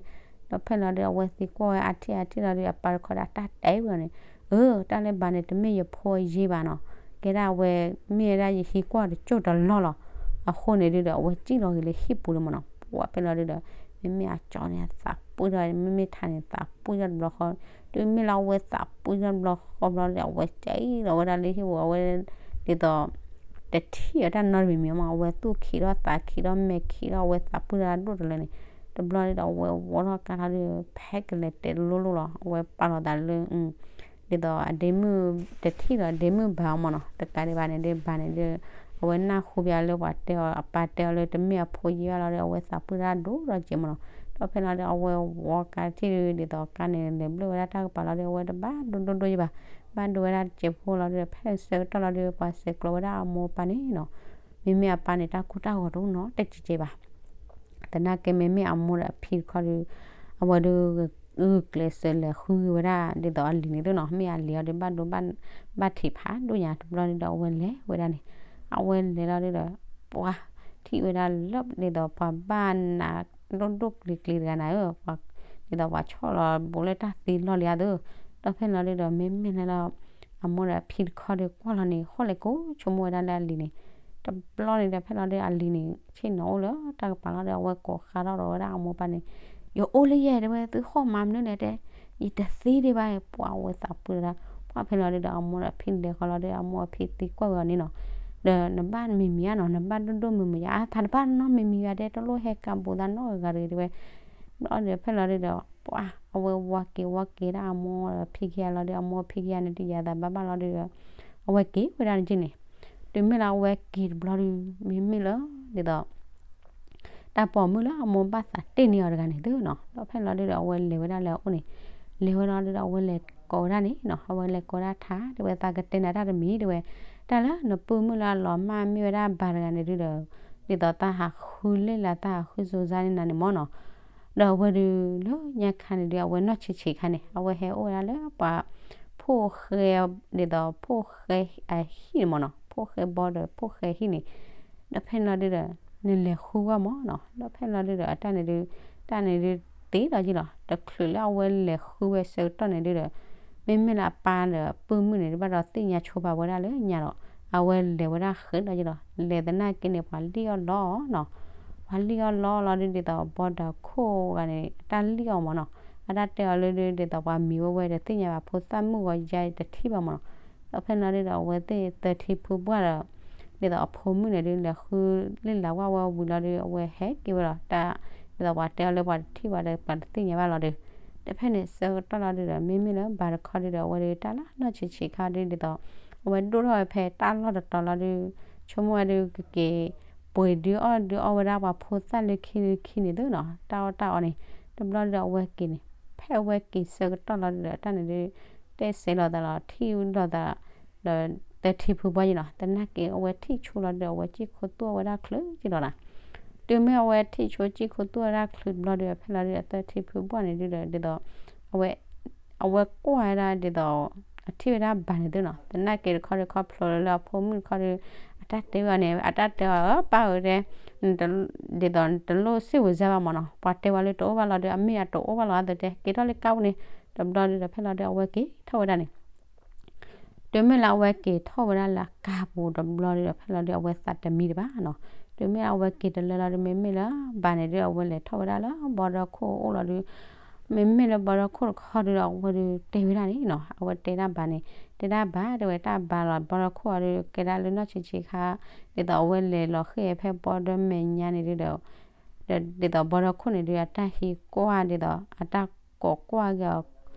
ဒီးဖဲလီၤဒုး အဝဲသံကွၢ်ဝဲအထံၣ်အထံၣ်လီၤဒုး အပၢ်တခီဒီး အတၢ်တဲဝဲန့ၣ်, အၢ တၢ်လၢဘၣ်န့ၣ် တမ့ၢ်ယဖိအယံၤဘၣ်နီၤ. ကဲဒၣ်အဝဲ မ့ၢ်ဝဲဒၣ်ယဟံးကွၢ်တကၠိၢ်တလီၢ်လီၤ. အဃိန့ၣ်ဒုးဒီး အဝဲစံၣ်လီၤက့ၤလၢဟံၣ်ပူၤလၢမ့ၢ်နီၤ. ပှၢ်ဖဲလီၤဒုးဒီး မ့မ့ၢ်အကၠီန့ၣ် အသးပှံၢ်ထီၣ် မ့မ့ၢ်ထါန့ၣ် သးပှံၢ်ထီၣ်တဘျီဃီ, တုၤမ့ၢ်လၢအဝဲသးပှံၢ်ထီၣ်တဘျီဃီဘျီဒီး အဝဲစံၣ်လီၤဝဲဒၣ်လၢဟံၣ်ပူၤ အဝဲ ဒ်သိး တထံၣ်အတၢ်နီတမံၤမံၤမး အဝဲသူၣ်ခံးထီၣ်သးခံးထီၣ်မဲာ်ခံးထီၣ် အဝဲသးပှံၢ်ထီၣ်ဒိၣ်တလၢန့ၣ်, တဘျီဒုးဒီး အဝဲဝီထီၣ်ကါထီၣ်ဒုး ဖဲကလဲၤတဲလိၤလိၤလီၤ. အဝဲပာ်လီၤသးလၢ ဒ်သိးအဒ့မုၣ်တထံၣ်ဒီး ဒ့မုၣ်ဘၣ်အီၤမ့ၢ်နီၤ, တကးဒံးဘၣ်န့ၣ်ဒုး ဘၣ်န့ၣ်ဒုး အဝဲနၢ်ဟူဘၣ်လၢပှၤတဲအီၤ အပၢ်တဲအီၤလၢတမ့ၢ်အဖိယံၤဘၣ်လီၤဒီး အဝဲသးပှံၢ်တၢ်ဒိၣ်ထီၣ်က့ၤမ့ၢ်နီၤ. ဒီးဖဲလီၤဒုး အဝဲဝီကါထံၣ်ဒုး ဒ်သိးကါန့ၣ် လဲၤဘျၢၣ်ဝဲဒၣ်တၢ်ကပၤလီၤဒီး အဝဲတဘၣ်ဒိဒိဒိယံၤဘၣ်, ဘၣ်ဒိဝဲဒၣ်တစဲးဖိလီၤဒုး ဖဲဆၢကတီၢ်လီၤဒုး ပှၤဆဲးကျိးဝဲဒၣ်အမိၢ်အပၢ်န့ၣ်နီၤ. မ့မ့ၢ်အပၢ်န့ၣ် တၢ်ကိၢ်တၢ်ဂီၤတအိၣ်နီတစဲးစဲးဘၣ်. သနာ်က့မ့မ့ၢ်အမိၢ်ဒီးအဖံတခီဒုး အဝဲဒုး ဂုာ်ကျဲးစၢးလဲၤဃုဝဲဒၣ် ဒ်သိးအလံၤန့ၣ်သုနီၤ, မ့ၢ်အလံၤအီၤဒုး ဘၣ်ဒိဘၣ် ဘၣ်ထံးဖးဒိၣ်ညါ တဘျီဒုးဒီး အဝဲလဲၤဝဲဒၣ်န့ၣ်, အဝဲလဲၤလီၤဒုးဒီး ပှၤထံၣ်ဝဲဒၣ်လၢ ဒ်သိးပှၤဘၣ်နးဒိၣ်ဒိၣ်ကျံၤကျံၤတဂၤနၤဧၢ, ဒ်သိးပှၤဆီၣ်လီၤဘူးလၢတၢ်သံလီၢ်လံၤအသိး, ဒီးဖဲလီၤဒုးဒီး မ့မ့ၢ်လၢလီၤ အမိၢ်ဒီးအဖံတခီဒုးကွၢ်လီၤန့ၣ် ဃီၣ်လဲၤကိးဆိကမိၣ်ဝဲဒၣ်လၢအလံၤန့ၣ်, တဘျီန့ၣ်ဒီး ဖဲလီၤဒုးအလံၤန့ၣ် ဆ့ၣ်နီၤအိၣ်လၢတၢ်ကပၤလီၤဒီး အဝဲကိးဃးထီၣ်ဒီးဝဲဒၣ်အမိၢ်အပၢ်န့ၣ်, ယအိၣ်လၢယဲၢ်တဲဝဲ သုဟီၣ်မၤမနုၤလဲၣ်တဲ, ယတသံဒံးဘၣ်, ပှၢ်အဝဲသးပှံၢ်လီၤဒုး, ပှၢ်ဖဲလီၤဒုးဒီး အမိၢ်ဒီးအဖံလဲၤဃီလီၤဒီး အမိၢ်အဖံသံကွၢ်ဝဲအီၤန့ၣ်နီၤ, ဒီးနဘၣ်မံၤမံၤဧါနီၤ, နဘၣ်ဒိၣ်ဒိၣ်မုၢ်မုၢ်ဧါ, အသးတဘၣ်နီတမံၤမံၤဧါဒဲး, တလိၣ်ဟဲကးဘူးသးနီတဂၤဂၤတဂ့ၤတဲဝဲ, ဘျီဒီးဖဲလီၤဒုးဒီး ပှၢ်အဝဲဝါက့ၤဝါက့ၤဒၣ်အမိၢ်ဒီးအဖံခံဂၤလီၤဒီး အမိၢ်အဖံခံဂၤန့ၣ် တယာ်သးဘၣ်ဘၣ်လီၤဒုးဒီး အဝဲက့ၤဝဲဒၣ်န့ၣ်က့န့ၣ်, တုၤမ့ၢ်လၢအဝဲက့ၤတဘျီဒုး မ့မ့ၢ်လၢ ဒ်သိး တၢ်ပိာ်မုၣ်လၢအမိၢ်ဘၣ်သးတ့ၢ်န့ၢ်အီၤတဂၤန့ၣ်သုနီၤ, ဒီးဖဲလီၤဒုးဒီး အဝဲလဲၤဝဲဒၣ်လၢအအိၣ်န့ၣ်, လဲၤဝဲလီၤဒုးဒီး အဝဲလဲၤ အဝဲလဲၤကိးဝဲဒၣ်န့ၣ်နီၤ, အဝဲလဲၤကိးဒၣ်ထါ တဲဝဲ သးကတဲနၤတၢ်တမံၤ တဲဝဲ, တၢ်လၢနပုၢ်မုၣ်လၢအလီၤမၢ်မ့ၢ်ဝဲဒၣ်ဘၣ်တဂၤန့ၣ်ဒုဒီး ဒ်သိးသးဟးဃုလ့ၣ်လၤ သးဟးဃုစိၤစါန့ၢ်နၤန့ၣ်မၢ်နီၤ. ဒီးအဝဲဒုးလၢညါခါန့ၣ်ဒုး အဝဲနီၢ်ဆံးဆံးခါန့ၣ် အဝဲဟဲအိၣ်ဝဲဒၣ်လၢပှၤ ဖိၣ်ဃဲ ဒ်သိးဖိၣ်ဃဲအဟံၣ်န့ၣ်မၢ်နီၤ, ဖိၣ်ဃဲဘီဒီးဖိၣ်ဃဲဟံၣ်န့ၣ်, ဒီးဖဲန့ၣ်လီၤဒုဒီး နလဲၤဃုဝဲမၢ်နီၤ. ဒီးဖဲန့ၣ်လီၤဒုဒီး အတၢ်န့ၣ်ဒုး တၢ်န့ၣ်ဒုးသ့လီၤက့ၤလီၤ. တချုးလၢအဝဲလဲၤဃုဝဲဆၢကတီၢ်န့ၣ်ဒုဒီး မ့မ့ၢ်လၢအပၢ်ဒီးပုၢ်မုၣ်န့ၣ် တဘၣ်ဒီးသ့ၣ်ညါဆိပာ်ဝဲဒၣ်လၢညါဒီး အဝဲလဲၤဝဲဒၣ်ဃုာ်လီၤက့ၤလီၤ. လဲၤသနာ်က့န့ၣ် ပှၤလံၣ်အီၣ်လီအီၤနီၤ, ပှၤလံၣ်အီၣ်လီအီၤလီၤဒု ဒ်သိးဘီဒီးခိၣ်ဂၤန့ၣ် အတၢ်လံၣ်အီၤမၢ်နီၤ. အတၢ်တဲအီၤလၢဒု ဒ်သိးပှၤမံၤဝဲဝဲတသ့ၣ်ညါဘၣ် ဖိသၣ်မုၣ်ဂီၤယါတထံၣ်ဘၣ်မၢ်နီၤ. ဒီးဖဲန့ၣ်လီၤဒုဒီး အဝဲသ့ၣ်သၢထံဖုပှၢ်ဒီး ဒ်သိးအဖိမုၣ်န့ၣ်ဒု လဲၤဃုလ့ၣ်လၤဝဲဝဲဝံၤလီၤဒု အဝဲဟဲက့ၤဝဲလီၤ. တၢ် ဒ်သိးပှၤတဲအီၤလၢပှၤတထံၣ်ဘၣ်ဒီး ပှၤတသ့ၣ်ညါဘၣ်လီၤဒု. ဒီးဖဲန့ၣ်ဆၢကတီၢ်လီၤဒုဒီး မ့မ့ၢ်လၢဘၣ်တခီဒုဒီး အဝဲဒု တၢ်လၢနီၢ်ဆံးဆံးခါဒု ဒ်သိး အဝဲဒိၣ်ထီၣ်ဝဲဖဲတၢ်လီၢ်တတီၤလီၤဒု ဆိကမိၣ်ဝဲဒု ကက့ၤ ပှ့ၤဒုးအီၣ်ဒုးအီဝဲဒၣ်ပှၤဖိသၣ်လၢခံလၢခံန့ၣ်သုနီၤ, တၢ်အီၣ်တၢ်အီန့ၣ်. တဘျီဒုဒီး အဝဲက့ၤန့ၣ် ဖဲအဝဲက့ၤဆၢကတီၢ်လီၤဒုဒီး တၢ်န့ၣ်ဒု တဲစဲးလိာ်သးလီၤ ထံၣ်လိာ်သး ဒီးသၢထံဖုပှၢ်ယ့နီၤ. သနာ်က့ အဝဲထံၣ်ဆိလီၤဒုဒီး အဝဲစံၣ်ခိသူၣ်ဝဲဒၣ်ချုးက့ၤလီၤနီၤ. တုၤမ့ၢ်အဝဲထံၣ်ဆိစံၣ်ခိသူၣ်ဝဲဒၣ်ချုးတဘျီဒုဒီး ဖဲလီၤဒုဒီး သၢထံဖုပှၢ်န့ၣ်ဒုဒီး ဒ်သိး အဝဲ အဝဲကွၢ်ဝဲဒၣ်ဒ်သိး အထံၣ်ဝဲဒၣ်ဘၣ်န့ၣ်သုနီၤ. သနာ်က့တခီဒု ခီဖျိလၢအဖိမုၣ်တခီဒု အတၢ်တဲဝဲအီၤန့ၣ် အတၢ်တဲအီၤ ပၢ်ဧၢတဲ ဒ်သိးနတလိၣ်စ့ၢ်ဝဲစါဘၣ်မၢ်နီၤ, ပှၤတဲဝဲလၢတအိၣ်ဘၣ်လီၤဒု အမ့ၢ်အတအိၣ်ဘၣ်လီၤအသးတဲ က့ၤထီၣ်လၢကါပူၤန့ၣ်. တဘျီဒုဒီး ဖဲလီၤဒု အဝဲက့ၤထီၣ်ဝဲဒၣ်န့ၣ် တုၤမ့ၢ်လၢအဝဲက့ၤထီၣ်ဝဲဒၣ်လၢအကါပူၤတဘျီဒုဒီး ဖဲလီၤဒု အဝဲသးတမံတဘၣ်နီၤ. တုၤမ့ၢ်အဝဲက့ၤတလၢလီၤဒု မ့မ့ၢ်လၢဘၣ်န့ၣ်ဒု အဝဲလဲၤထီၣ်ဝဲဒၣ်လၢဘီဒီခိၣ်အအိၣ်လီၤဒု မ့မ့ၢ်လၢဘီဒီခိၣ်တခီဒုဒီး အဝဲဒုတဲဝဲဒၣ်န့ၣ်နီၤ, အဝဲတဲဒၣ်ဘၣ်န့ၣ် တဲဒၣ်ဘၣ်တဲဝဲ တၢ်ဘၣ်လီၤဘီဒီခိၣ်အီၤဒု ကဲဒၣ်လၢနီၢ်ဆံးဆံးခါ ဒ်သိးအဝဲလဲၤလီၤဃ့ၢ်ဖဲဘီဒီမဲာ်ညါန့ၣ်ဒုဒီး ဒ်သိးဘီဒီခိၣ်န့ၣ်ဒု အတၢ်ဟံးကွၢ်ဒ်သိး အတၢ်ကိးကွၢ်က့ၤ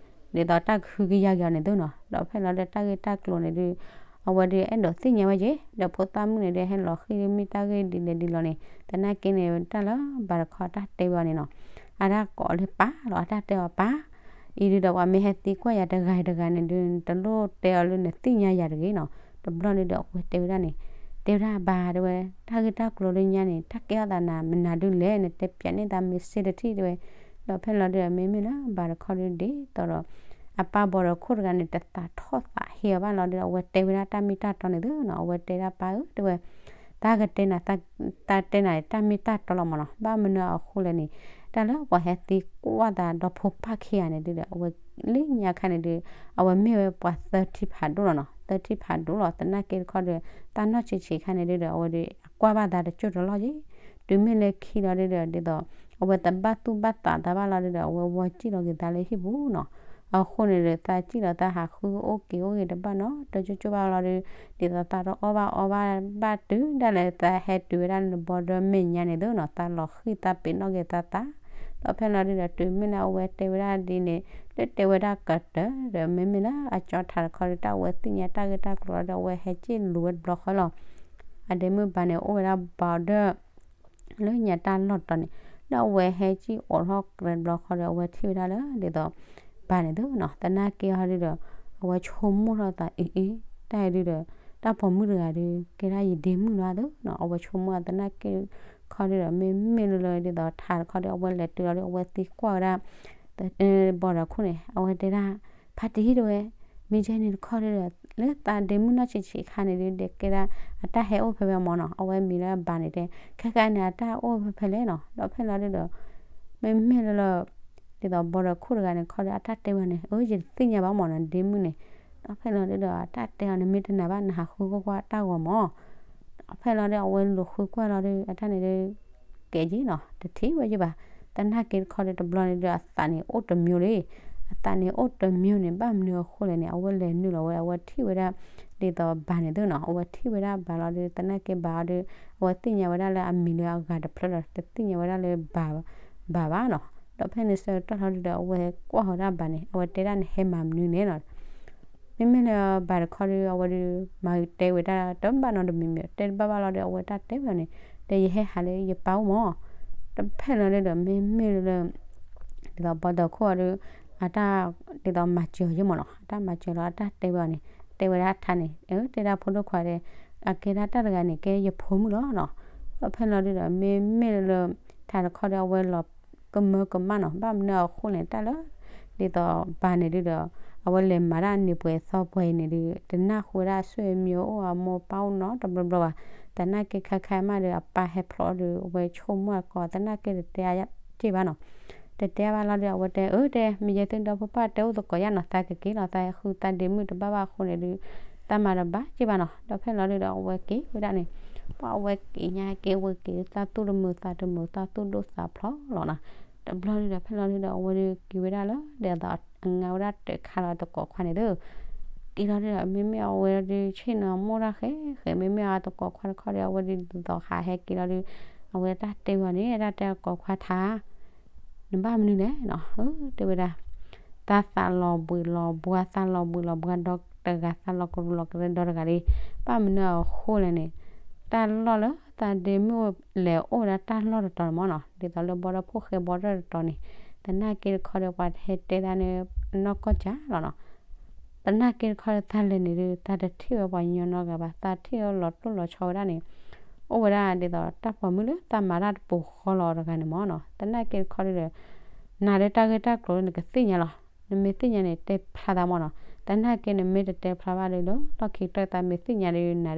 အီၤ ဒ်သိးတၢ်ကဟုကယာ်က့ၤအီၤန့ၣ်သုနီၤ. ဒီးဖဲလီၤဒု တၢ်ဂ့ၢ်တၢ်ကျိၤန့ၣ်ဒု အဝဲဒု အဲၣ်ဒိးသ့ၣ်ညါဝဲက့ၤ ဒီးဖိသၣ်မုၣ်န့ၣ်ဒု ဟဲလီၤဃ့ၢ်ဒု မ့ၢ်တၢ်ဂ့ၢ်ဒ်လဲၣ်ဒ်လဲၣ်န့ၣ် သနာ်က့န့ၣ် တၢ်လၢဘၣ်တခီတၢ်တဲဝဲအီၤန့ၣ်နီၤ အတၢ်ကိးလၢပၢ်လီၤ အတၢ်တဲအီၤပၢ် အံၤဒုဒီး ပှၤမ့ၢ်ဟဲသံကွၢ်ယၤတဂၤတဂၤန့ၣ်ဒု နတလိၣ်တဲအီၤလၢနသ့ၣ်ညါယၤတဂ့ၤနီၤ. တဘျီန့ၣ်ဒီး အဝဲတဲဝဲဒၣ်န့ၣ် တဲဝဲဒၣ်ဘၣ်တဲဝဲ တၢ်ဂ့ၢ်တၢ်ကျိၤလၢညါန့ၣ် တၢ်ကဲထီၣ်သးနၤမနုၤဒုလဲၣ် နတဲပၠးန့ၢ်သးမ့ၢ်စ့တထံၣ်တဲဝဲ. ဒီးဖဲလီၤဒုဒီး မ့မ့ၢ်လၢဘၣ်တခီဒုဒ်သိးဒီး အပၢ်ဘီဒီခိၣ်တဂၤန့ၣ် တသးထီၣ်သးဟ့အီၤဘၣ်လီၤဒုဒီး အဝဲတဲဝဲဒၣ်တၢ်မ့ၢ်တၢ်တီန့ၣ်သုနီၤ အဝဲတဲဒၣ်ပၢ်ဧၢတဲဝဲ သးကတဲနၤ သးတဲနၤတၢ်မ့ၢ်တၢ်တီလီၤမၢ်နီၤ ဘၣ်မနုၤအဃိလဲၣ်န့ၣ် တၢ်လၢပှၤဟဲသံကွၢ်သးဒီဖိပၢ်ခံဂၤန့ၣ်ဒုဒီး အဝဲလၢညါခါန့ၣ်ဒု အဝဲမ့ၢ်ဝဲပှၤသၢထံဖးဒိၣ်လီၤနီၤ သၢထံဖးဒိၣ်လီၤ သနာ်က့တခီဒီး တၢ်နီၢ်ဆံးဆံးခါန့ၣ်ဒုဒီး အဝဲဒု အကွၢ်ဘၣ်သးတကၠိၢ်တလီၢ်က့ တုၤမ့ၢ်လၢခံလီၤဒုဒီး ဒ်သိး အဝဲတဘၣ်သူၣ်ဘၣ်သးသးဘၣ်လီၤဒုဒီး အဝဲဝီစံၣ်လီၤက့ၤသးလၢဟံၣ်ပူၤနီၤ အဃိန့ၣ်ဒီး သးစံၣ်လီၤသးဟးဃုအိၣ်က့ၤအိၣ်ဂ့ၤတဘၣ်နီတကၠိၢ်ကၠိၢ်ဘၣ်လီၤဒု ဒ်သိးသးတအီၣ်ဘၣ်အီဘၣ်ဘၣ်တုၤဒၣ်လဲာ် သးဟဲတုၤဝဲဒၣ်လၢဘီဒီမဲာ်ညါန့ၣ်သုနီၤ သးလီၤဃံၢ်သးပ့ၤနီၣ်က့ၤသးသး ဒီးဖဲလီၤဒုဒီး တုၤမ့ၢ်လၢအဝဲတဲဝဲဒၣ်ဒ်န့ၣ် လၢတဲဝဲဒၣ်ကတၢၢ်ဒီး မ့မ့ၢ်လၢအကၠီထးတခီဒီး တၢ်အဝဲသ့ၣ်ညါတၢ်ဂ့ၢ်တၢ်ကျိၤလီၤဒီး အဝဲဟဲက့ၣ်လူၤဝဲတဘျီဃီလီၤ အဒဲမုၣ်ဘၣ်န့ၣ် အိၣ်ဝဲဒၣ်ဘီဒီ လၢညါတၢ်လီၢ်တတီၤန့ၣ် ဒီးအဝဲဟဲက့ၣ်အိးထီၣ်ကြဲတဘျီဃီဒီး အဝဲထံၣ်ဝဲဒၣ်လၢဒ်သိး ဘၣ်န့ၣ်သုနီၤ သနာ်က့ဟီဒုဒီး အဝဲဆိကမိၣ်ထီၣ်သးအံၤအံၤ တၢ်အံၤဒုဒီး တၢ်ပိာ်မုၣ်တဂၤဒီး ကဲဒၣ်ယဒ့မုၣ်လီၤသုနီၤ အဝဲဆိကမိၣ်သနာ်က့ခီဒုဒီး မ့မ့ၢ်လၢလၢဒ်သိးထးတခီဒီး အဝဲလဲၤတုၤလီၤဒီး အဝဲသံကွၢ်ဝဲဒၣ် ဘီဒီခိၣ်န့ၣ် အဝဲတဲဒၣ် ဖါတံၢ်တဲဝဲ မ့ၢ်ကဲန့ၣ်တခီဒုဒီး လၢသးဒ့မုၣ်နီၢ်ဆံးဆံးခါန့ၣ်ဒု ဒဲကဲဒၣ် အတၢ်ဟဲအိၣ်ဖဲဖဲမၢ်နီၤ အဝဲမံၤလၢအဘၣ်န့ၣ်တဲ ခဲကါန့ၣ် အတၢ်အိၣ်ဖဲဖဲလဲၣ်နီၤ ဒီးဖဲလီၤဒုဒီး မ့မ့ၢ်လၢလၢ ဒ်သိးဘီဒီခိၣ်တဂၤန့ၣ်ခီဒီး အတၢ်တဲဝဲန့ၣ် အၢ ယတသ့ၣ်ညါဘၣ်မၢ်နီၤ ဒ့မုၣ်န့ၣ် ဒီးဖဲလီၤဒုဒီး အတၢ်တဲအီၤန့ၣ် မ့ၢ်တနာ်ဘၣ် နဟးဃုကွၢ်ကွၢ်တၢ်ဂီၤမၢ် ဒီးဖဲလီၤဒု အဝဲလူၤဃုကွၢ်လီၤဒု အတၢ်န့ၣ်ဒု ကဲက့ၤနီၤ တထံၣ်ဝဲယဘၣ် သနာ်က့တခီဒု တဘျီန့ၣ်ဒု အသးန့ၣ်အိၣ်တမျိုးလံ အသးန့ၣ်အိၣ်တမျိုးန့ၣ် ဘၣ်မနုၤအဃိလဲၣ်န့ၣ် အဝဲလဲၤနုာ်လီၤဝဲ အဝဲထံၣ်ဝဲဒၣ် ဒ်သိးဘၣ်န့ၣ်သုနီၤ အဝဲထံၣ်ဝဲဒၣ်ဘၣ်လီၤဒု သနာ်က့ဘၣ်အီၤဒု အဝဲသ့ၣ်ညါဝဲဒၣ်လၢအမံၤလၢအဂၤတဖျၢၣ်ဒီး တသ့ၣ်ညါဝဲဒၣ်လၢ ဘၣ်ဘၣ်နီၤ ဒီးဖဲန့ၣ်ဆၢကတီၢ်လီၤဒုဒီး အဝဲကွၢ်ဃီၤဒၣ်ဘၣ်န့ၣ် အဝဲတဲဒၣ်နဟဲမၤမနုၤန့ၣ်နီၤ မ့မ့ၢ်လၢဘၣ်တခီဒု အဝဲဒု မၤတဲဝဲဒၣ်တဘၣ်နီတမံၤမံၤ တဲတဘၣ်ဘၣ်လီၤဒီး အဝဲတၢ်တဲဝဲန့ၣ် ဒီးယဟဲဟးလၢယပၢ်အိၣ်မၢ် ဒီးဖဲလီၤဒုဒီး မ့မ့ၢ်လၢ ဒ်သိးဘီဒီခိၣ်အီၤဒု အတၢ်ဒ်သိးမၤစၢၤအီၤယ့ၢ်မးနီၤ, အတၢ်မၤစၢၤလီၤ အတၢ်တဲဝဲအီၤန့ၣ် တဲဝဲဒၣ်ထါန့ၣ် အၢ တဲဒၣ်ဖိဒိၣ်ခွါဒီး အကဲဒၣ်တၢ်တဂၤန့ၣ် ကဲယဖိမုၣ်လီၤနီၤ. ဒီးဖဲလီၤဒုဒီး မ့မ့ၢ်လၢ ထါတခီဒီး အဝဲလီၤကမၢကမၣ်နီၤ, ဘၣ်မနုၤအဃိလဲၣ် တၢ်လၢ ဒ်သိးဘၣ်န့ၣ်ဒုဒီး အဝဲလဲၤမၤတၢ်န့ၢ်ပှဲၤသီပှဲၤအံၤန့ၣ်ဒု တနၢ်ဟူဝဲဒၣ်အဆွေမျိုးအိၣ် အမိၢ်ပၢ်အိၣ်နီတဘျီဘျီဘၣ်. သနာ်က့ခါခါမးဒီး အပၢ်ဟဲဖျိးဒီး အဝဲဆိကမိၣ်အကိး သနာ်က့တတဲအါက့ၢ်ဘၣ်နီၤ. တတဲဘၣ်လီၤဒီး အဝဲတဲ အၢ တဲ မ့ၢ်ယဲသုဒီဖိပၢ်တဲအိၣ်သကိးယါနီၤ, သးကက့ၤလီၤ, သးဃုသးဒ့မုၣ်တဘၣ်ဘၣ်အဃိန့ၣ်ဒု သးမၤတဘၣ်က့ၢ်ဘၣ်နီၤ. ဒီးဖဲလီၤဒုဒီး အဝဲက့ၤဝဲဒၣ်န့ၣ် ပှၢ်အဝဲက့ၤညါက့ၤ အဝဲက့ၤသးသူၣ်တမုာ်သးတမုာ် သးသူၣ်ဒိၣ်သးဖျိးလီၤနီၤ. တဘျီဒုဒီး ဖဲလီၤဒုဒီး အဝဲဒုက့ၤဝဲဒၣ်လၢ ဒ်သိးအငါဝဲဒၣ်တၢ်ခါလီၤတကိးခွါန့ၣ်သု က့ၤလီၤဒုဒီး မ့မ့ၢ်အဝဲဒု ဆ့ၣ်နီၤမိၢ်တၢ်ဃဲဃဲ မ့မ့ၢ်အတကိးခွါတခီဒီး အဝဲဒုဒ်သိးဟးဟဲက့ၤလီၤဒု အဝဲတၢ်တဲဝဲန့ၣ် တၢ်တဲတကိးခွါထါ နဘၣ်မနုၤလဲၣ်နီၤ, အၢ တဲဝဲဒၣ် တၢ်သးလီၤဘှံးလီၤဘှါ သးလီၤဘှံးလီၤဘှါဒီတဂၤ သးလီၤကရူၢ်လီၤကရၢဒီတဂၤလံ. ဘၣ်မနုၤအဃိလဲၣ်န့ၣ် တၢ်လီၢ်လၢသးဒ့မုၣ်လဲၤအိၣ်ဝဲဒၣ်တၢ်လီၢ်တတီၤန့ၣ်မ့ၢ်နီၤ, ဒ်သိးလၢဘီဒီဖိၣ်ဃဲဘီဒီတတီၤန့ၣ် သနာ်က့တခီဒီး ပှၤဟဲတဲဒၣ်န့ၣ် နီၢ်ကီၢ်ကၠၢ်လီၤနီၤ. သနာ်က့တခီဒီး သးလဲၤန့ၣ်ဒု သးတထံၣ်ဝဲပှၤကညီနီတဂၤဘၣ်, သးထံၣ်ဝဲလီၤတိၢ်လီၤဆီဝဲဒၣ်န့ၣ် အိၣ်ဝဲဒၣ်ဒ်သိးတၢ်ပိာ်မုၣ်လၢသးမၤတၢ်တပူၤဃီလီၤတဂၤန့ၣ်မ့ၢ်နီၤ. သနာ်က့တခီဒုဒီး နၤဒုတၢ်ဂ့ၢ်တၢ်ကျိၤလၢနကသ့ၣ်ညါလီၤ. နမ့ၢ်သ့ၣ်ညါန့ၣ် တဲဖျါသးမ့ၢ်နီၤ. သနာ်က့နမ့ၢ်တတဲဖျါဘၣ်ဒုလၢ လီၢ်ခံကတၢၢ်သးမ့ၢ်သ့ၣ်ညါဒု နၤ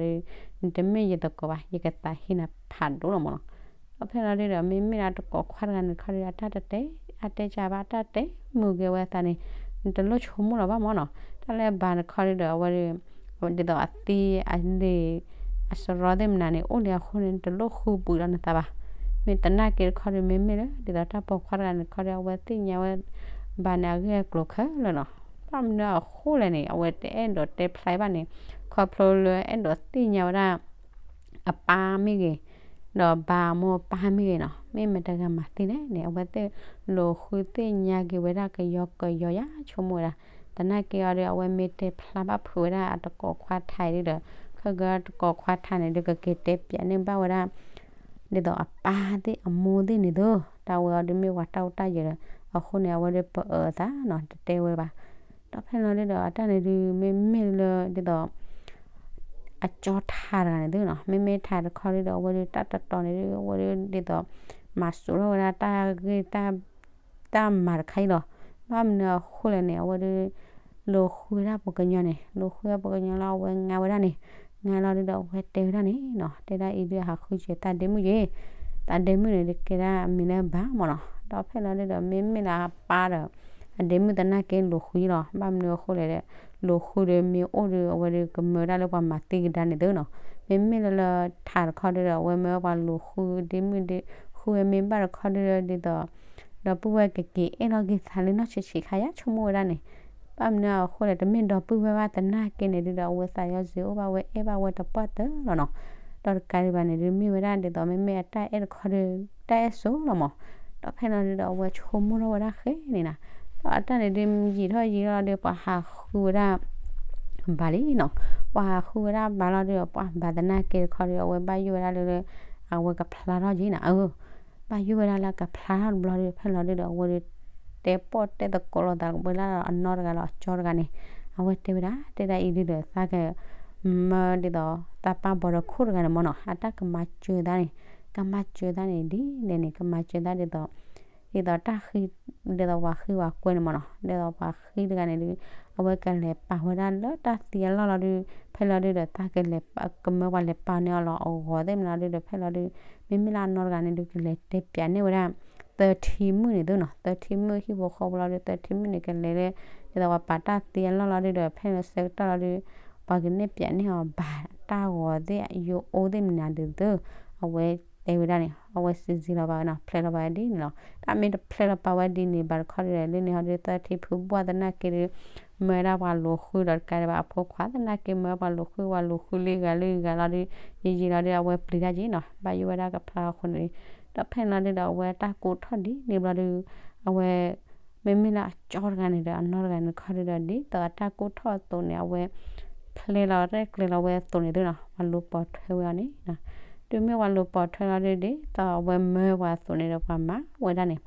ဒု နတမ့ၢ်ယသကိးဘၣ်, ယကသးဟ့နၤဖးဒိၣ်လီၤမ့ၢ်နီၤ. ဒီးဖဲလီၤဒုဒီး မ့မ့ၢ်လၢတကိးခွါတဂၤန့ၣ်တခီဒု အတၢ်တတဲ အတဲကၢဘၣ် အတၢ်တဲမုာ်က့ၤဝဲသးန့ၣ် နတလိၣ်ဆိကမိၣ်လီၤဘၣ်မ့ၢ်နီၤ. တၢ်လၢဘၣ်တခီဒုဒီး အဝဲဒု ဒ်သိးအသံအလံာ် အစရီသ့ၣ်မနုၤန့ၣ် အိၣ်လံအဃိန့ၣ် နတလိၣ်ဃုပှံာ်လီၤနသးဘၣ်. မ့ၢ်သနာ်က့တခီဒု မ့မ့ၢ်လၢ ဒ်သိးတၢ်ပိာ်ခွါတဂၤန့ၣ်တခီဒု အဝဲသ့ၣ်ညါဝဲ ဘၣ်န့ၣ်အဂ့ၢ်အကျိၤခဲလၢာ်နီၤ. ဘၣ်မနုၤအဃိလဲၣ်န့ၣ် အဝဲတအဲၣ်ဒိးတဲဖျါဘၣ်န့ၣ် ခီဖျိလၢအဲၣ်ဒိးသ့ၣ်ညါဝဲဒၣ် အပၢ်မ့ၢ်ဂ့ၤ ဒီးဘၣ်အမိၢ်ပၢ်မ့ၢ်ဂ့ၤနီၤ မ့ၢ်မတၤတဂၤမၤသ့လဲၣ်န့ၣ် အဝဲသ့ၣ်လိာ်ဃုသ့ၣ်ညါက့ၤဝဲဒၣ်ကယီကယီယါ ဆိကမိၣ်ဝဲဒၣ်. သနာ်က့အီၤဒီး အဝဲမ့ၢ်တဲဖျါဘၣ်ဖုးဝဲဒၣ်အတကိးခွါထါအံၤဒုဒီး ခဲကတကိးခွါထါန့ၣ်ဒု ကက့ၤတဲပၠးန့ၢ်ဘၣ်ဝဲဒၣ် ဒ်သိးအပၢ်သ့ၣ်အမိၢ်သ့ၣ်န့ၣ်သု, တၢ်ဝဲအီၤဒုမ့ၢ်ပှၤတၢ်အိၣ်တၢ်ယၢၤဒီး အဃိန့ၣ် အဝဲဒုပအၢအသးနီၤ တတဲဝဲဘၣ်. ဒီးဖဲလီၤဒုဒီး အတၢ်န့ၣ်ဒု မ့မ့ၢ်လၢ ဒ်သိး အကၠီထါတဂၤန့ၣ်သုနီၤ, မ့မ့ၢ်ထါတခီဒုဒီး အဝဲဒုတၢ်တတီၤန့ၣ်ဒု အဝဲဒုဒ်သိး မၤစူးထီၣ်ဝဲဒၣ်တၢ်ဂ့ၢ် တၢ်မၤတခါအံၤလီၤ. ဘၣ်မနုၤအဃိလဲၣ်န့ၣ် အဝဲဒု လိာ်ဃုဝဲဒၣ်ပှၤကညီန့ၣ် လိာ်ဃုဝဲဒၣ်ပှၤကညီလီၤ အဝဲငါဝဲဒၣ်န့ၣ်, ငါလီၤဒုဒီး အဝဲတဲဝဲဒၣ်န့ၣ်နီၤ တဲဒၣ်အံၤဒု ဟးဃုက့ၤသးဒ့မုၣ်က့ၤ, သးဒ့မုၣ်န့ၣ်ဒု ကဲဒၣ်အမံၤလၢဘၣ်မ့ၢ်နီၤ. ဒီးဖဲလီၤဒုဒီး မ့မ့ၢ်လၢအပၢ်ဒီး အဒ့မုၣ်သနာ်က့လိာ်ဃုလီၤ. ဘၣ်မနုၤအဃိလဲၣ်ဒီး လိာ်ဃုဒီးမ့ၢ်အိၣ်ဒီး အဝဲဒုကမၢဝဲဒၣ်လၢပှၤမၤသံကဒါန့ၣ်သုနီၤ. မ့မ့ၢ်လၢလၢထါတခီဒုဒီး အဝဲမၢပှၤလိာ်ဃု ဒ့မုၣ်ဒ့ဃုဝဲမ့ၢ်ဘၣ်တခီဒုဒီး ဒ်သိး ဒီပုၢ်ဝဲၢ်ကက့ၤအဲၣ်လီၤက့ၤသးလၢနီၢ်ဆံးဆံးခါယါ ဆိကမိၣ်ဝဲဒၣ်န့ၣ်. ဘၣ်မနုၤအဃိလဲၣ် တမ့ၢ်ဒီပုၢ်ဝဲၢ်ဘၣ်သနာ်က့န့ၣ်ဒုဒီး အဝဲသးယီၤစ့ၤအိၣ်ဘၣ်ဝဲ အဲၣ်ဘၣ်ဝဲတပှၢ်တၢၢ်လီၤနီၤ. ဒီးတကးဒံးဘၣ်န့ၣ်ဒု မ့ၢ်ဝဲဒၣ်ဒ်သိး မ့မ့ၢ်အတၢ်အဲၣ်တခီဒု တၢ်အဲၣ်စိလီၤမး. ဒီးဖဲလီၤဒုဒီး အဝဲဆိကမိၣ်ထီၣ်ဝဲဒၣ်ဃဲန့ၣ်နီၤ. ဒီးအတၢ်န့ၣ်ဒု ယံာ်ထီၣ်ယံာ်ထီၣ်ဒီး ပှၤဟးဃုဝဲဒၣ် ဘၣ်လံနီၤ. ပှၤဟးဃုဝဲဒၣ်ဘၣ်လီၤဒုဒီး ပှၤဘၣ်သနာ်က့တခီဒု အဝဲဘၣ်ယိၣ်ဝဲဒၣ်လၢ အဝဲကဖျါထီၣ်က့ၤနီၤ. အၢ ဘၣ်ယိၣ်ဝဲဒၣ်လၢကဖျါထီၣ်တဘျီဒု ဖဲလီၤဒုဒီး အဝဲဒု တဲပီၢ်တဲသကိးလိာ်သးဝဲလၢအနီၢ်တဂၤလီၤ အကၠီတဂၤန့ၣ်. အဝဲတဲဝဲဒၣ် တဲဒၣ်အံၤဒုဒီး သးကမၢဒ်သိး သးပၢ်ဘီဒီခိၣ်တဂၤန့ၣ်မ့ၢ်နီၤ အတၢ်ကမၤစၢၤသးန့ၣ်, ကမၤစၢၤသးန့ၣ် ဒ်လဲၣ်န့ၣ် ကမၤစၢၤသးဒ်သိး ဒ်သိးတၢ်ဃံ ဒ်သိးပှၤဃံပှၤကွဲန့ၣ်မ့ၢ်နီၤ ဒ်သိးပှၤဃံတဂၤန့ၣ်ဒု အဝဲကလဲၤပာ်ဝဲဒၣ်လၢတၢ်သံအလီၢ်လီၤဒု ဖဲလီၤဒုဒီး သးကလဲၤ ကမၢပှၤလဲၤပာ်န့ၢ်အီၤလီၤ အဂီၤသ့ၣ်မနုၤဒုဒီး ဖဲလီၤဒု မ့မ့ၢ်လၢအနီၢ်တဂၤန့ၣ်ဒု ကလဲၤတဲပၠးန့ၢ်ဝဲဒၣ် သၢထံမုၣ်န့ၣ်သုနီၤ သၢထံမုၣ်ဟံၣ်ဖိဃီဖိလီၤဒု သၢထံမုၣ်န့ၣ် ကလဲၤလၢ ဒ်သိးပှၤပာ်တၢ်သံအလီၢ်လီၤဒုဒီး ဖဲလၢဆၢကတီၢ်လီၤဒု ပှၤကနဲၣ်ပၠးန့ၢ်အီၤဘၣ်တၢ်ဂီၤသ့ၣ် ယိၤအိၣ်သ့ၣ်မနုၤဒုသု အဝဲတဲဝဲဒၣ်န့ၣ် အဝဲစံးစံးလီၤပာ်ဝဲနီၤ ဖျဲးလီၤပာ်ဝဲဒ်န့ၣ်လီၤ. တၢ်မ့ၢ်တဖျဲးလီၤပာ်ဝဲဒ်န့ၣ် ဘၣ်တခီဒုဒီး လၢန့ၣ်ဟီဒု သၢထံဖုဘှၢ်သနာ်က့ဒု မၢဝဲဒၣ်ပှၤလိာ်ဃုဒီးတကးဒံးဘၣ်အဖိခွါသနာ်က့ မၢပှၤလိာ်ဃု ပှၤလိာ်ဃုလံဂၤလံဂၤလီၤဒု ယံာ်ယံာ်လီၤဒု အဝဲပျံၤတၢ်က့ၤနီၤ ဘၣ်ယိၣ်ဝဲဒၣ်ကဖျါအဃိန့ၣ် ဒီးဖဲန့ၣ်လီၤဒုဒီး အဝဲတၢ်ကိးထီၣ်ဒ်န့ၣ်ဘျီဒု အဝဲ မ့မ့ၢ်လၢအကၠီတဂၤန့ၣ်ဒီး အနီၢ်တဂၤန့ၣ်တခီဒုဒီး ဒ်သိးအတၢ်ကိးထီၣ်အသိးန့ၣ် အဝဲ ဖျဲးလီၤရဲၣ်ကျဲၤလီၤဝဲအသိးန့ၣ်သုနီၤ ပှၤလိၤပိာ်ထွဲဝဲအီၤန့ၣ် တုၤမ့ၢ်ပှၤလိၤပိာ်ထွဲလီၤဒု ဒ်သိးအဝဲမၢပှၤအသိးန့ၣ်ဒီး ပှၤမၤဝဲဒၣ်န့ၣ်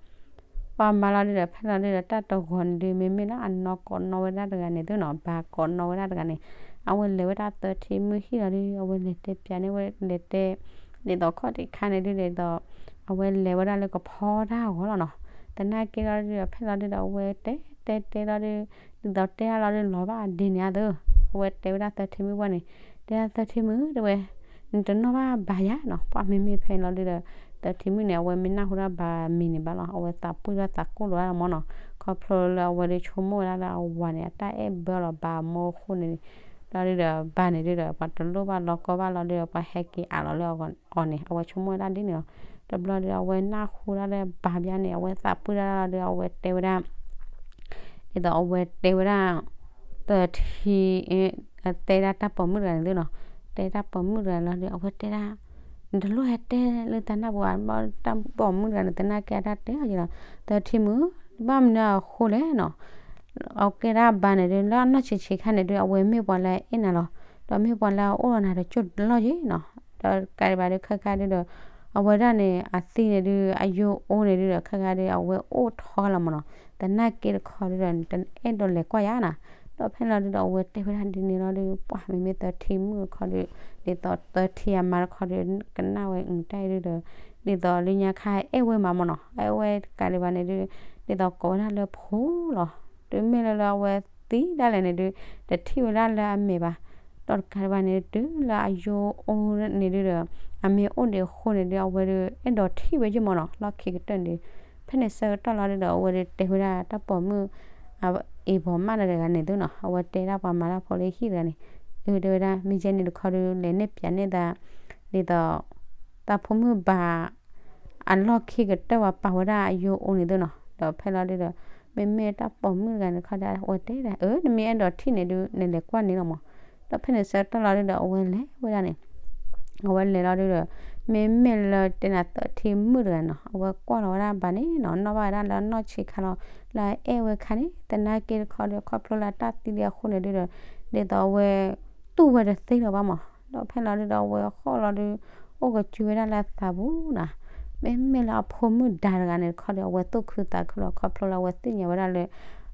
ပှၤမၤလီၤဒုဒီး ဖဲလီၤဒုဒီး တၢ်တဂီၤန့ၣ်ဒု မ့မ့ၢ်လၢအနီၢ်ကိးနီၢ်ဝဲဒၣ်တဂၤန့ၣ်သုနီၤ, ဘၣ်ကိးနီၢ်ဝဲဒၣ်တဂၤန့ၣ်, အဝဲလဲၤဝဲဒၣ်သၢထံမုၢ်ဟံၣ်လီၤဒု အဝဲလဲၤတဲပၠးန့ၢ်ဝဲ လဲၤတဲ ဒ်သိးခီၣ်ထံးခါန့ၣ်ဒု ဒ်သိး အဝဲလဲၤဝဲဒၣ်လၢကဖီတၢ်ဂီၤလီၤနီၤ. သနာ်က့လီၤဒုဒီး ဖဲလီၤဒုဒီး အဝဲတဲတဲတဲလီၤဒု ဒ်သိးတဲအါလီၤဒုလီၤဘၣ်ဒ်န့ၣ်အသိး, အဝဲတဲဝဲဒၣ်သၢထံမုၢ်ဝဲန့ၣ်, တဲဒၣ်သၢထံမုၢ် တဲဝဲ နတနီၣ်ဘၣ်ဘၣ်ယၤနီၤ, ပှၤမ့မ့ၢ်ဖဲလီၤဒုဒီး သၢထံမုၢ်န့ၣ် အဝဲမ့ၢ်နၢ်ဟူဒၣ်ဘၣ်မံၤန့ၣ်ဘၣ်လီၤ, အဝဲသးပှံၢ်ထီၣ်သးကိၢ်လီၤဒၣ်မၢ်နီၤ, ခီဖျိလၢအဝဲဒုဆိကမိၣ်ဝဲဒၣ်လၢအဝၤန့ၣ် အတၢ်အဲၣ်ဘၢလီၤဘၣ်အမိၢ်အဃိန့ၣ်, လီၤဒုဒီးဘၣ်န့ၣ်ဒုဒီး ပှၤတလိၣ်ဘၣ်လီၤကီဘၣ်လီၤဒုဒီး ပှၤဟဲက့ၤအးလီၤလၢအီၤန့ၣ် အဝဲဆိကမိၣ်ဝဲဒၣ်ဒ်န့ၣ်လီၤ. တဘျီဒုဒီး အဝဲနၢ်ဟူဒၣ်လၢဘၣ်ဘျါန့ၣ် အဝဲသးပှံၢ်ဒၣ်လီၤဒု အဝဲတဲဝဲဒၣ် ဒ်သိးအဝဲတဲဝဲဒၣ် သၢထံ တဲဒၣ်တၢ်ပိာ်မုၣ်တဂၤန့ၣ်သုနီၤ, တဲတၢ်ပိာ်မုၣ်တဂၤလီၤဒု အဝဲတဲဒၣ် နတလိၣ်ဟဲတဲလၢသးနၢ်ပူၤဘၣ်, တၢ်ပိာ်မုၣ်တဂၤန့ၣ် သနာ်က့အတၢ်တဲအီၤယံၤလီၤ, သၢထံမုၢ် ဘၣ်မနုၤအဃိလဲၣ်နီၤ, အကဲဒၣ်ဘၣ်န့ၣ်ဒု လၢအနီၢ်ဆံးဆံးခါန့ၣ်ဒု အဝဲမ့ၢ်ပှၤလၢအအဲၣ်နၤလီၤ, ဒီးမ့ၢ်ပှၤလၢအအိၣ်ဒီးနၤတစိၢ်တလီၢ်ယံၤနီၤ, ဒီးကးဒံးဘၣ်ဒု ခဲခါဒုဒီး အဝဲဒၣ်န့ၣ် အသံန့ၣ်ဒု အယိအိန့ၣ်ဒုဒီး ခဲခါဒု အဝဲအိၣ်ထီလီၤမၢ်နီၤ, သနာ်က့တခီဒုဒီး နတအဲၣ်ဒိးလဲၤကွၢ်ယၤနီၤ, ဒီးဖဲလီၤဒုဒီး အဝဲတဲဝဲဒၣ်ဒ်န့ၣ်လီၤဒု ပှၤမ့မ့ၢ်သၢထံမုၢ်တခီဒု ဒ်သိးသၢထံအမါတခီဒု ကနၣ်ဝဲအတၢ်အံၤဒုဒီး ဒ်သိးလၢညါခါအဲၣ်ဝဲမးမၢ်နီၤ, အဲၣ်ဝဲကးဒံးဘၣ်န့ၣ်ဒု ဒ်သိးကိးဝဲဒၣ်လၢဖိလီၤ, တုၤမ့ၢ်လၢလၢအဝဲသံဒၣ်လဲာ်န့ၣ်ဒု တထံၣ်ဝဲဒၣ်လၢအမဲာ်ဘၣ်, ဒီးတကးဒံးဘၣ်န့ၣ် တုၤလၢအယိအိန့ၣ်ဒုဒီး အမ့ၢ်အိၣ်ဒံးအဃိန့ၣ်ဒု အဝဲဒု အဲၣ်ဒိးထံၣ်ဝဲယံၤမၢ်နီၤ, လီၢ်ခံကတၢၢ်န့ၣ်ဒု ဖဲန့ၣ်ဆၢကတီၢ်လီၤဒုဒီး အဝဲဒုတဲဝဲဒၣ်တၢ်ပိာ်မုၣ် အ့ၣ်ဘီမၣ်တဂၤန့ၣ်သုနီၤ, အဝဲတဲဒၣ်ပှၤမၤတၢ်ဖိလၢဟံၣ်တဂၤန့ၣ်, အတဲဝဲဒၣ် မ့ၢ်ယဲန့ၣ်တခီဒု လဲၤနဲၣ်ပၠးန့ၢ်သး ဒ်သိး သးဖိမုၣ်ဘၣ် အလီၢ်ခံကတၢၢ်ပှၤပာ်ဝဲဒၣ်အယိအိန့ၣ်သုနီၤ, ဒီးဖဲလီၤဒုဒီး မ့မ့ၢ်တၢ်ပိာ်မုၣ်တဂၤန့ၣ်တခီဒီး အဝဲတဲဒၣ် အၢ နမ့ၢ်အဲၣ်ဒိးထံၣ်န့ၣ်ဒု နလဲၤကွၢ်န့ၣ်လီၤမၢ်, ဒီးဖဲန့ၣ်ဆၢကတီၢ်လီၤဒုဒီး အဝဲလဲၤဝဲဒၣ်န့ၣ် အဝဲလဲၤလီၤဒုဒီး မ့မ့ၢ်လၢတဲနၤသၢထံမုၣ်တဂၤနီၤ, အဝဲကွၢ်လီၤဝဲဒၣ်ဘၣ်န့ၣ်နီၤ, နီၣ်ဘၣ်ဝဲဒၣ်လၢနီၢ်ဆံးခါလီၤ, လၢအအဲၣ်ဝဲခါန့ၣ် သနာ်က့တခီဒီး ခီဖျိလၢအတၢ်သံလံအဃိန့ၣ်ဒုဒီး ဒ်သိးအဝဲ တူၢ်ဝဲတသ့လၢၤဘၣ်မၢ်, ဒီးဖဲလီၤဒုဒီး အဝဲဃီၣ်လီၤဒု အိၣ်ကစုဝဲဒၣ်လၢအသးပူၤနီၤ, မ့မ့ၢ်လၢအဖိမုၣ်ဒါတဂၤန့ၣ်တခီဒီး အဝဲသူၣ်ခုသးခုလီၤ, ခီဖျိလၢအဝဲသ့ၣ်ညါဝဲဒၣ်လၢ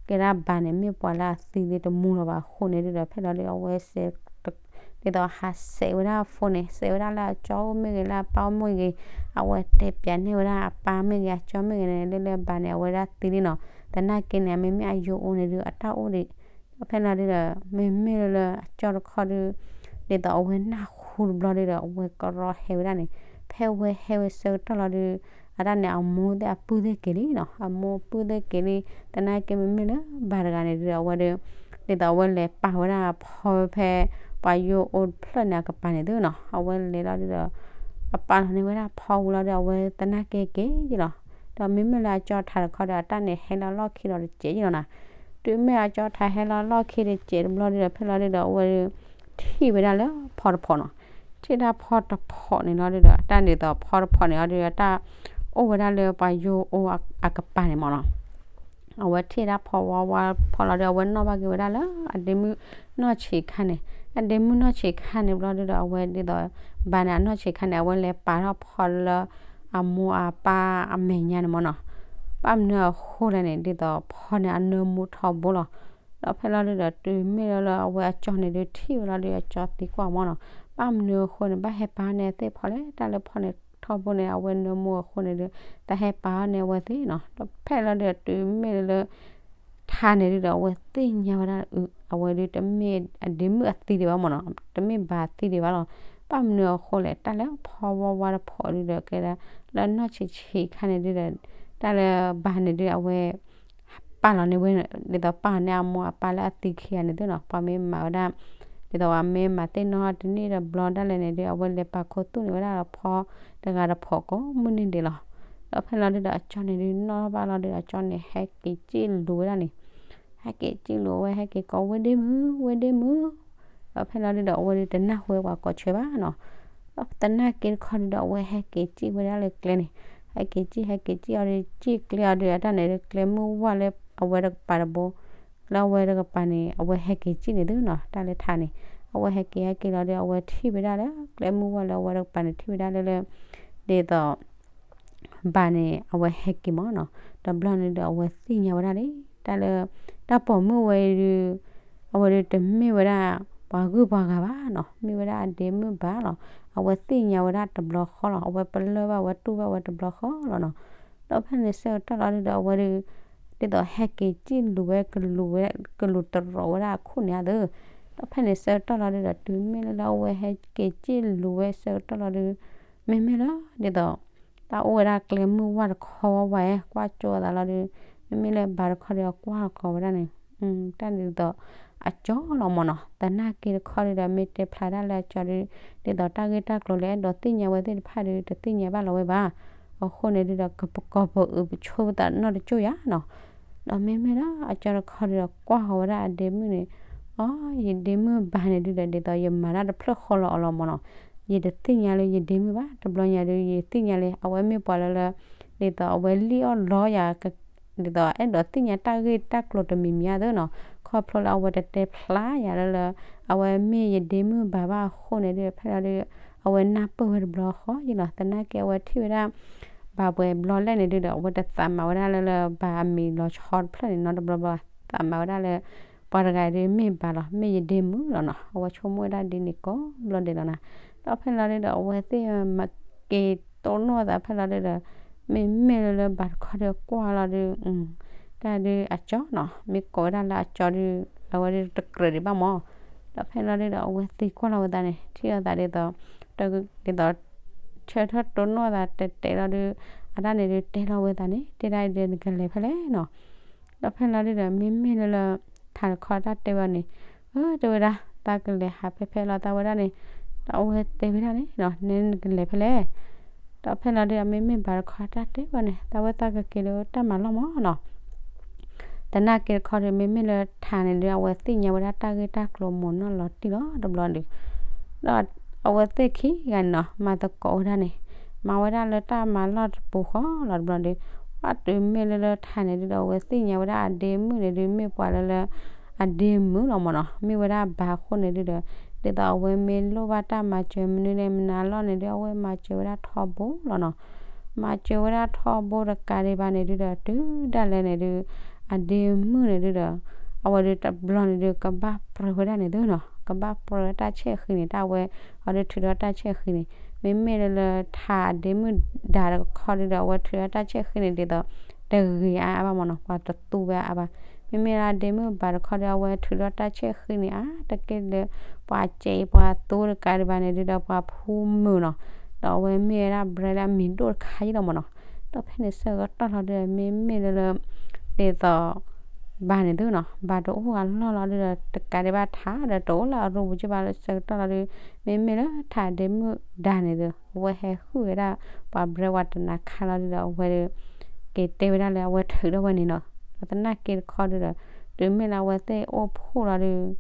ကဲဒၣ်ဘၣ်န့ၣ် မ့ၢ်ပှၤလၢအသံလံတမူလၢၤဘၣ်အဃိန့ၣ်ဒုဒီး ဖဲလီၤဒုဒီး အဝဲစဲး ဒ်သိးဟးစဲးဝဲဒၣ်အ phone န့ၣ် စဲးဝဲဒၣ်လၢအကၠီအိၣ်မ့ၢ်ဂ့ၤ လၢအပၢ်အိၣ်မ့ၢ်ဂ့ၤ, အဝဲတဲပၠးန့ၢ်ဝဲဒၣ်အပၢ်မ့ၢ်ဂ့ၤ အကၠီမ့ၢ်ဂ့ၤန့ၣ် လၢလၢဘၣ်န့ၣ် အဝဲဒၣ်သံလံနီၤ, သနာ်က့န့ၣ် မ့မ့ၢ်အယိအိၣ်န့ၣ်ဒုး အတၢ်အိၣ်ဒံး, ဒီးဖဲလီၤဒုဒီး မ့မ့ၢ်လၢအကၠီတခီဒုး ဒ်သိးအဝဲနၢ်ဟူတဘျီဒုဒီး အဝဲကရီဟဲဝဲဒၣ်န့ၣ်, ဖဲအဝဲဟဲဝဲဆၢကတီၢ်လီၤဒုး အတၢ်န့ၣ် အမိၢ်သ့ၣ်အပုၢ်သ့ၣ်က့ၤလံနီၤ, အမိၢ်ပုၢ်သ့ၣ်က့ၤလံ, သနာ်က့မ့မ့ၢ်လၢဘၣ်တဂၤန့ၣ်ဒုး အဝဲဒုး ဒ်သိးအဝဲလဲၤပာ်ဝဲဒၣ်အဖီဖဲ ပှၤယိအိၣ်တဖျၢၣ်န့ၣ် အကပၤန့ၣ်သုနီၤ, အဝဲလဲၤလီၤဒုဒီး အပာ်လီၤန့ၢ်ဝဲဒၣ်ဖီဝံၤလီၤဒုး အဝဲသနာ်က့က့ၤယံၤလီၤ, ဒီးမ့မ့ၢ်လၢအကၠီထးတခီဒီး အတၢ်န့ၣ်ဟဲလီၤလီၢ်ခံဒီးတစဲးယံၤလီၤနီၤ, တုၤမ့ၢ်အကၠီထးဟဲလီၤလီၢ်ခံတစဲးတဘျီဒုဒီး ဖဲလီၤဒုဒီး အဝဲဒုး ထံၣ်ဝဲဒၣ်လၢဖီတဖီနီၤ, ထံၣ်ဒၣ်ဖီတဖီန့ၣ်လီၤဒုဒီး အတၢ်ဒ်သိးဖီတဖီန့ၣ်လီၤဒုဒီး အတၢ်အိၣ်ဝဲဒၣ်လၢပှၤယိအိၣ်အကပၤန့ၣ်မ့ၢ်နီၤ အဝဲထံၣ်ဒၣ်ဖီဝါဝါဖီလီၤဒုး အဝဲနီၣ်ဘၣ်က့ၤဝဲဒၣ်လၢအဒ့မုၣ်နီၢ်ဆံးခါန့ၣ်, အဒ့မုၣ်နီၢ်ဆံးခါန့ၣ်ဘျီဒုဒီး အဝဲဒ်သိး ဘၣ်န့ၣ်အနီၢ်ဆံးခါန့ၣ် အဝဲလဲၤပာ်ထီၣ်ဖီလၢအမိၢ်အပၢ်အမဲာ်ညါန့ၣ်မ့ၢ်နီၤ, ဘၣ်မနုၤအဃိလဲၣ်န့ၣ် ဒ်သိးဖီန့ၣ် အနၢမူထီဘိလီၤ, ဒီးဖဲလီၤဒုဒီးတုၤမ့ၢ်လၢလၢအဝဲအကၠီန့ၣ်ဒုး ထံၣ်ဝဲလီၤဒုး အကၠီသံကွၢ်မ့ၢ်နီၤ, ဘၣ်မနုၤအဃိန့ၣ် ဘၣ်ဟဲပာ်န့ၢ်သ့ၣ်ဖီလဲၣ်, တၢ်လၢဖီန့ၣ်ထီဘိန့ၣ် အဝဲနၢမူအဃိန့ၣ်ဒုး တၢ်ဟဲပာ်န့ၢ်အဝဲသ့ၣ်နီၤ, ဒီးဖဲလီၤဒုဒီးတုၤမ့ၢ်လၢ ထါန့ၣ်ဒုဒီး အဝဲသ့ၣ်ညါဝဲဒၣ် အဝဲဒုးတမ့ၢ်အဒ့မုၣ်အသံဒံးဘၣ်မ့ၢ်နီၤ, တမ့ၢ်ဘၣ်သံဒံးဘၣ်လီၤ, ဘၣ်မနုၤအဃိလဲၣ်, တၢ်လၢဖီဝါဝါတဖီဒုဒီး ကဲဒၣ်လၢနီၢ်ဆံးဆံးခါန့ၣ်ဒုဒီး တၢ်လၢဘၣ်န့ၣ်ဒုး အဝဲ ပာ်လီၤန့ၢ်ဝဲ ဒ်သိးပာ်လီၤန့ၢ်အမိၢ်အပၢ်လၢအသံခံဂၤန့ၣ်သုနီၤ, ပှၤမ့ၢ်မၤဝဲဒၣ် ဒ်သိးပှၤမ့ၢ်မၤသ့ၣ်နီၣ်တန့ၢ်တဘျီဒၣ်လဲာ်န့ၣ်ဒုး အဝဲလဲၤပာ်ခူသူၣ်န့ၢ်ဝဲဒၣ်ဒီးဖီတဂၤတဖီကိးမုၢ်နံၤဒဲးလီၤ, ဒီးဖဲလီၤဒုဒီးအကၠီန့ၣ်ဒုး နီၣ်ဘၣ်လီၤဒုဒီးအကၠီန့ၣ် ဟဲက့ၤစံၣ်လူၤဝဲဒၣ်န့ၣ်, ဟဲက့ၤစံၣ်လူၤဝဲ ဟဲက့ၤကိး ဝ့ၢ်ဒ့မုၣ် ဝ့ၢ်ဒ့မုၣ်, ဒီးဖဲလီၤဒုဒီး အဝဲဒုးတနၢ်ဟူဝဲပှၤကိးဆၢဘၣ်နီၤ, ဒီးသနာ်က့တခီဒုဒီး အဝဲဟဲက့ၤစံၣ်ဝဲဒၣ်လၢကျဲန့ၣ်, ဟဲက့ၤစံၣ် ဟဲက့ၤစံၣ်အီၤဒုး စံၣ်ကျဲအီၤဒုး အတၢ်န့ၣ်ဒုး ကျဲမုၢ်ဝၢ်လၢအဝဲတကပၤတဘိ, လၢအဝဲတကပၤန့ၣ် အဝဲဟဲက့ၤစံၣ်န့ၣ်သုနီၤ, တၢ်လၢထါန့ၣ် အဝဲဟဲက့ၤဟဲက့ၤလီၤဒုး အဝဲထံၣ်ဝဲဒၣ်လၢ ကျဲမုၢ်ဝၢ်လၢအဝဲတကပၤန့ၣ် ထံၣ်ဝဲဒၣ်လၢလၢ ဒ်သိး ဘၣ်န့ၣ် အဝဲဟဲက့ၤမၢ်နီၤ. တဘျီန့ၣ်ဒီး အဝဲသ့ၣ်ညါဝဲဒၣ်လံ တၢ်လၢ တၢ်ပိာ်မုၣ်ဝဲအံၤဒုး အဝဲဒုးတမ့ၢ်ဝဲဒၣ် ပှၤဂုၢ်ပှၤဂၤဘၣ်နီၤ, မ့ၢ်ဝဲဒၣ်အဒ့မုၣ်ဘၣ်လီၤ. အဝဲသ့ၣ်ညါဝဲဒၣ်တဘျီဃီလီၤ, အဝဲပလၢၢ်ဘၣ်ဝဲတူၢ်ဘၣ်ဝဲတဘျီဃီလီၤနီၤ. ဒီးဖဲန့ၣ်ဆၢကတီၢ်လီၤဒုးဒီး အဝဲဒုး ဒ်သိးဟဲက့ၤစံၣ်လူၤဝဲ ကလူၤဝဲ ကလူၤတရီးဝဲဒၣ်အခိၣ်န့ၣ်ဧါသၢ. ဒီးဖဲန့ၣ်ဆၢကတီၢ်လီၤဒုးဒီး တုၤမ့ၢ်လၢလၢအဝဲဟဲက့ၤစံၣ်လူၤဝဲဆၢကတီၢ်လီၤဒုး မ့မ့ၢ်လၢ ဒ်သိး တၢ်အိၣ်ဝဲဒၣ်ကျဲမုၢ်ဝၢ်တခီဝဲဝဲ ကွၢ်ကၠိအသးလီၤဒုး မ့မ့ၢ်လၢဘၣ်တခီဒုး အကွၢ်ဃီၤဝဲဒၣ်န့ၣ် တၢ်ဒ်သိး အကၠီလီၤမၢ်နီၤ. သနာ်က့တခီဒုးဒီး မ့ၢ်တဲဖျါဒၣ်လၢအကၠီဒုး ဒ်သိးတၢ်ဂ့ၢ်တၢ်ကျိၤလၢအဲၣ်ဒိးသ့ၣ်ညါဝဲသ့ၣ်တဖၣ်ဒုး တသ့ၣ်ညါဘၣ်လီၤဝဲဘၣ်. အဃိန့ၣ်ဒုးဒီး ကပကီၢ်ပအုးပဆိပသးနီတကၠိၢ်ယၤနီၤ. ဒီးမ့မ့ၢ်လၢအကၠီတခီဒုးဒီး ကွၢ်ဃီၤဝဲဒၣ်အဒ့မုၣ်န့ၣ် အိ ယဒ့မုၣ်ဘၣ်န့ၣ်ဒုးဒီး ဒ်သိးယမၤတၢ်တဖျၢၣ်ဃီလီၤအီၤလီၤမၢ်နီၤ. ယတသ့ၣ်ညါလၢယဒ့မုၣ်ဘၣ်, တဘျီညါဒုး ယသ့ၣ်ညါလၢ အဝဲမ့ၢ်ပှၤလၢလၢ ဒ်သိးအဝဲလံၣ်အီၣ်လီယၤ ဒ်သိးအဲၣ်ဒိးသ့ၣ်ညါတၢ်ဂ့ၢ်တၢ်ကျိၤတမံၤမံၤဧါသၢနီၤ. ခီဖျိလၢအဝဲတတဲဖျါယၤလၢလၢ အဝဲမ့ၢ်ယဒ့မုၣ်ဘၣ်ဘၣ်အဃိန့ၣ်ဒုး ဖဲလီၤဒုး အဝဲနၢ်ပၢၢ်ဝဲတဘျီဃီယံၤနီၤ. သနာ်က့အဝဲထံၣ်ဝဲဒၣ် ဘၣ်ပှဲၤဘျီလဲၣ်န့ၣ်ဒုးဒီး အဝဲတသးမၤဝဲဒၣ်လၢလၢ ဘၣ်အမံၤလီၤဆီတဖျၢၣ်န့ၣ် နီတဘျီဘျီ သးမၤဝဲဒၣ်လၢ ပှၤတဂၤအံၤဒုးမ့ၢ်ဘၣ်လီၤ, မ့ၢ်ယဒ့မုၣ်လီၤနီၤ. အဝဲဆိကမိၣ်ဝဲဒၣ်ဒ်န့ၣ်ကိးဘျီဒဲးလီၤနီၤ. ဒီးဖဲလီၤဒုးဒီး အဝဲသ့ၣ်မၤက့ၤတိၢ်နီၣ်အသးဖဲလီၤဒုးဒီး မ့မ့ၢ်လၢလၢဘၣ်တခီဒုးကွၢ်လီၤဒုး တၢ်ဒုးအကၠီနီၤ, မ့ၢ်ကိးဝဲဒၣ်လၢအကၠီဒုး အဝဲဒုးတကြၢးဒံးဘၣ်မၢ်. ဒီးဖဲလီၤဒုးဒီး အဝဲသ့ၣ်ကွၢ်လီၤဝဲသးန့ၣ် ထံၣ်အသးဒ်သိး ဒ်သိး ဆၢထၢၣ်တိၢ်နီၣ်အသးတဲာ်တဲာ်လီၤဒုး အတၢ်န့ၣ်ဒုးတဲလီၤဝဲသးန့ၣ် တဲဒၣ်အံၤဒီး နကလဲၤဖဲလဲၣ်နီၤ. ဒီးဖဲလီၤဒုးဒီး မ့မ့ၢ်လၢလၢ ထးတခီတၢ်တဲဝဲန့ၣ် အၢ တဲဝဲဒၣ် သးကလဲၤဟးဖဲဖဲလီၤသးဝဲဒၣ်န့ၣ်, ဒီးအဝဲတဲဝဲဒၣ်န့ၣ်နီၤ နဲနကလဲၤဖဲလဲၣ်. ဒီးဖဲလီၤဒုးဒီး မ့မ့ၢ်ဘၣ်တခီတၢ်တဲဝဲန့ၣ် သးဝဲသးကက့ၤလၢတၢ်မၤလီၢ်မၢ်နီၤ. သနာ်က့တခီဒုး မ့မ့ၢ်လၢထးန့ၣ်ဒုး အဝဲသ့ၣ်ညါဝဲဒၣ်တၢ်ဂ့ၢ်တၢ်ကျိၤမ့ၢ်နီၢ်လီၤတံၢ်လီၤတဘျီဒုး ဒီးအဝဲသ့ၣ်ခံဂၤန့ၣ်နီၤ မၤသကိးဝဲဒၣ်န့ၣ် မၤဝဲဒၣ်လၢတၢ်မၤလီၢ်တပူၤဃီလီၤတဘျီဒုး ဘၣ်တုၤမ့ၢ်လၢလၢထးန့ၣ်ဒုးဒီး အဝဲသ့ၣ်ညါဝဲဒၣ်အဒ့မုၣ်န့ၣ်ဒုး မ့ၢ်ပှၤလၢလၢ အဒ့မုၣ်လီၤမၢ်နီၤ မ့ၢ်ဝဲဒၣ်ဘၣ်အဃိန့ၣ်ဒုးဒီး ဒ်သိးအဝဲမ့ၢ်လိၣ်ဘၣ်တၢ်မၤစၢၤမနုၤန့ၣ် မနုၤအလီၢ်န့ၣ်ဒုး အဝဲမၤစၢၤဝဲဒၣ်ထီဘိလီၤနီၤ. မၤစၢၤဝဲဒၣ်ထီဘိတကးဒံးဘၣ်န့ၣ်ဒုးဒီး တုၤဒၣ်လဲာ်န့ၣ်ဒုး အဒ့မုၣ်န့ၣ်ဒုးဒီး အဝဲဒုးတဘျီန့ၣ်ဒုး ကဘၣ်ပြၢဝဲဒၣ်န့ၣ်သုနီၤ ကဘၣ်ပြၢတၢ်ဆဲၣ်ဃံန့ၣ် တၢ်အဝဲ အဝဲဒုးထုးဒီးတၢ်ဆဲၣ်ဃံန့ၣ် မ့မ့ၢ်လၢလၢထးအဒ့မုၣ်ဒါတခီဒုးဒီး အဝဲထုးဒီးတၢ်ဆဲၣ်ဃံန့ၣ် ဒ်သိး တဂ့ၤအါအါဘၣ်မၢ်နီၤ ပှၤတသူဝဲအါဘၣ်. မ့မ့ၢ်လၢအဒ့မုၣ်ဘၣ်တခီဒီး အဝဲထုးဒီးတၢ်ဆဲၣ်ဃံန့ၣ် အါတက့ၢ်လၢ ပှၤစဲးပှၤသူတကးဒံးဘၣ်န့ၣ်ဒုးဒီး ပှၤဖူမုာ်နီၤ ဒီးအဝဲမ့ၢ်ဝဲဒၣ် brand လၢအမံၤဒိၣ်တခါအံၤလီၤမၢ်နီၤ. ဒီးဖဲန့ၣ်ဆၢကတီၢ်လီၤဒုးဒီး မ့မ့ၢ်လၢလၢ ဒ်သိး ဘၣ်န့ၣ်သုနီၤ ဘၣ်တအိၣ်အလီၢ်လီၤဒုးဒီး တကးဒံးဘၣ်ထးဒီး တအိၣ်လၢအရူပူၤက့ဘၣ်လၢဆၢကတီၢ်လီၤဒုး မ့မ့ၢ်လၢထးဒ့မုၣ်ဒါန့ၣ်သု အဝဲဟဲဟုၣ်ဝဲဒၣ် ပှၤ brand ပှၤတနၤခါလီၤဒုးဒီး အဝဲဒုး က့ၤတဲဝဲဒၣ်လၢအဝဲထုးထီၣ်ဝဲန့ၣ်နီၤ. ဒီးသနာ်က့တခီဒုးဒီး တုၤမ့ၢ်လၢအဝဲသ့ၣ်အိၣ်ဖှိၣ်လီၤဒုး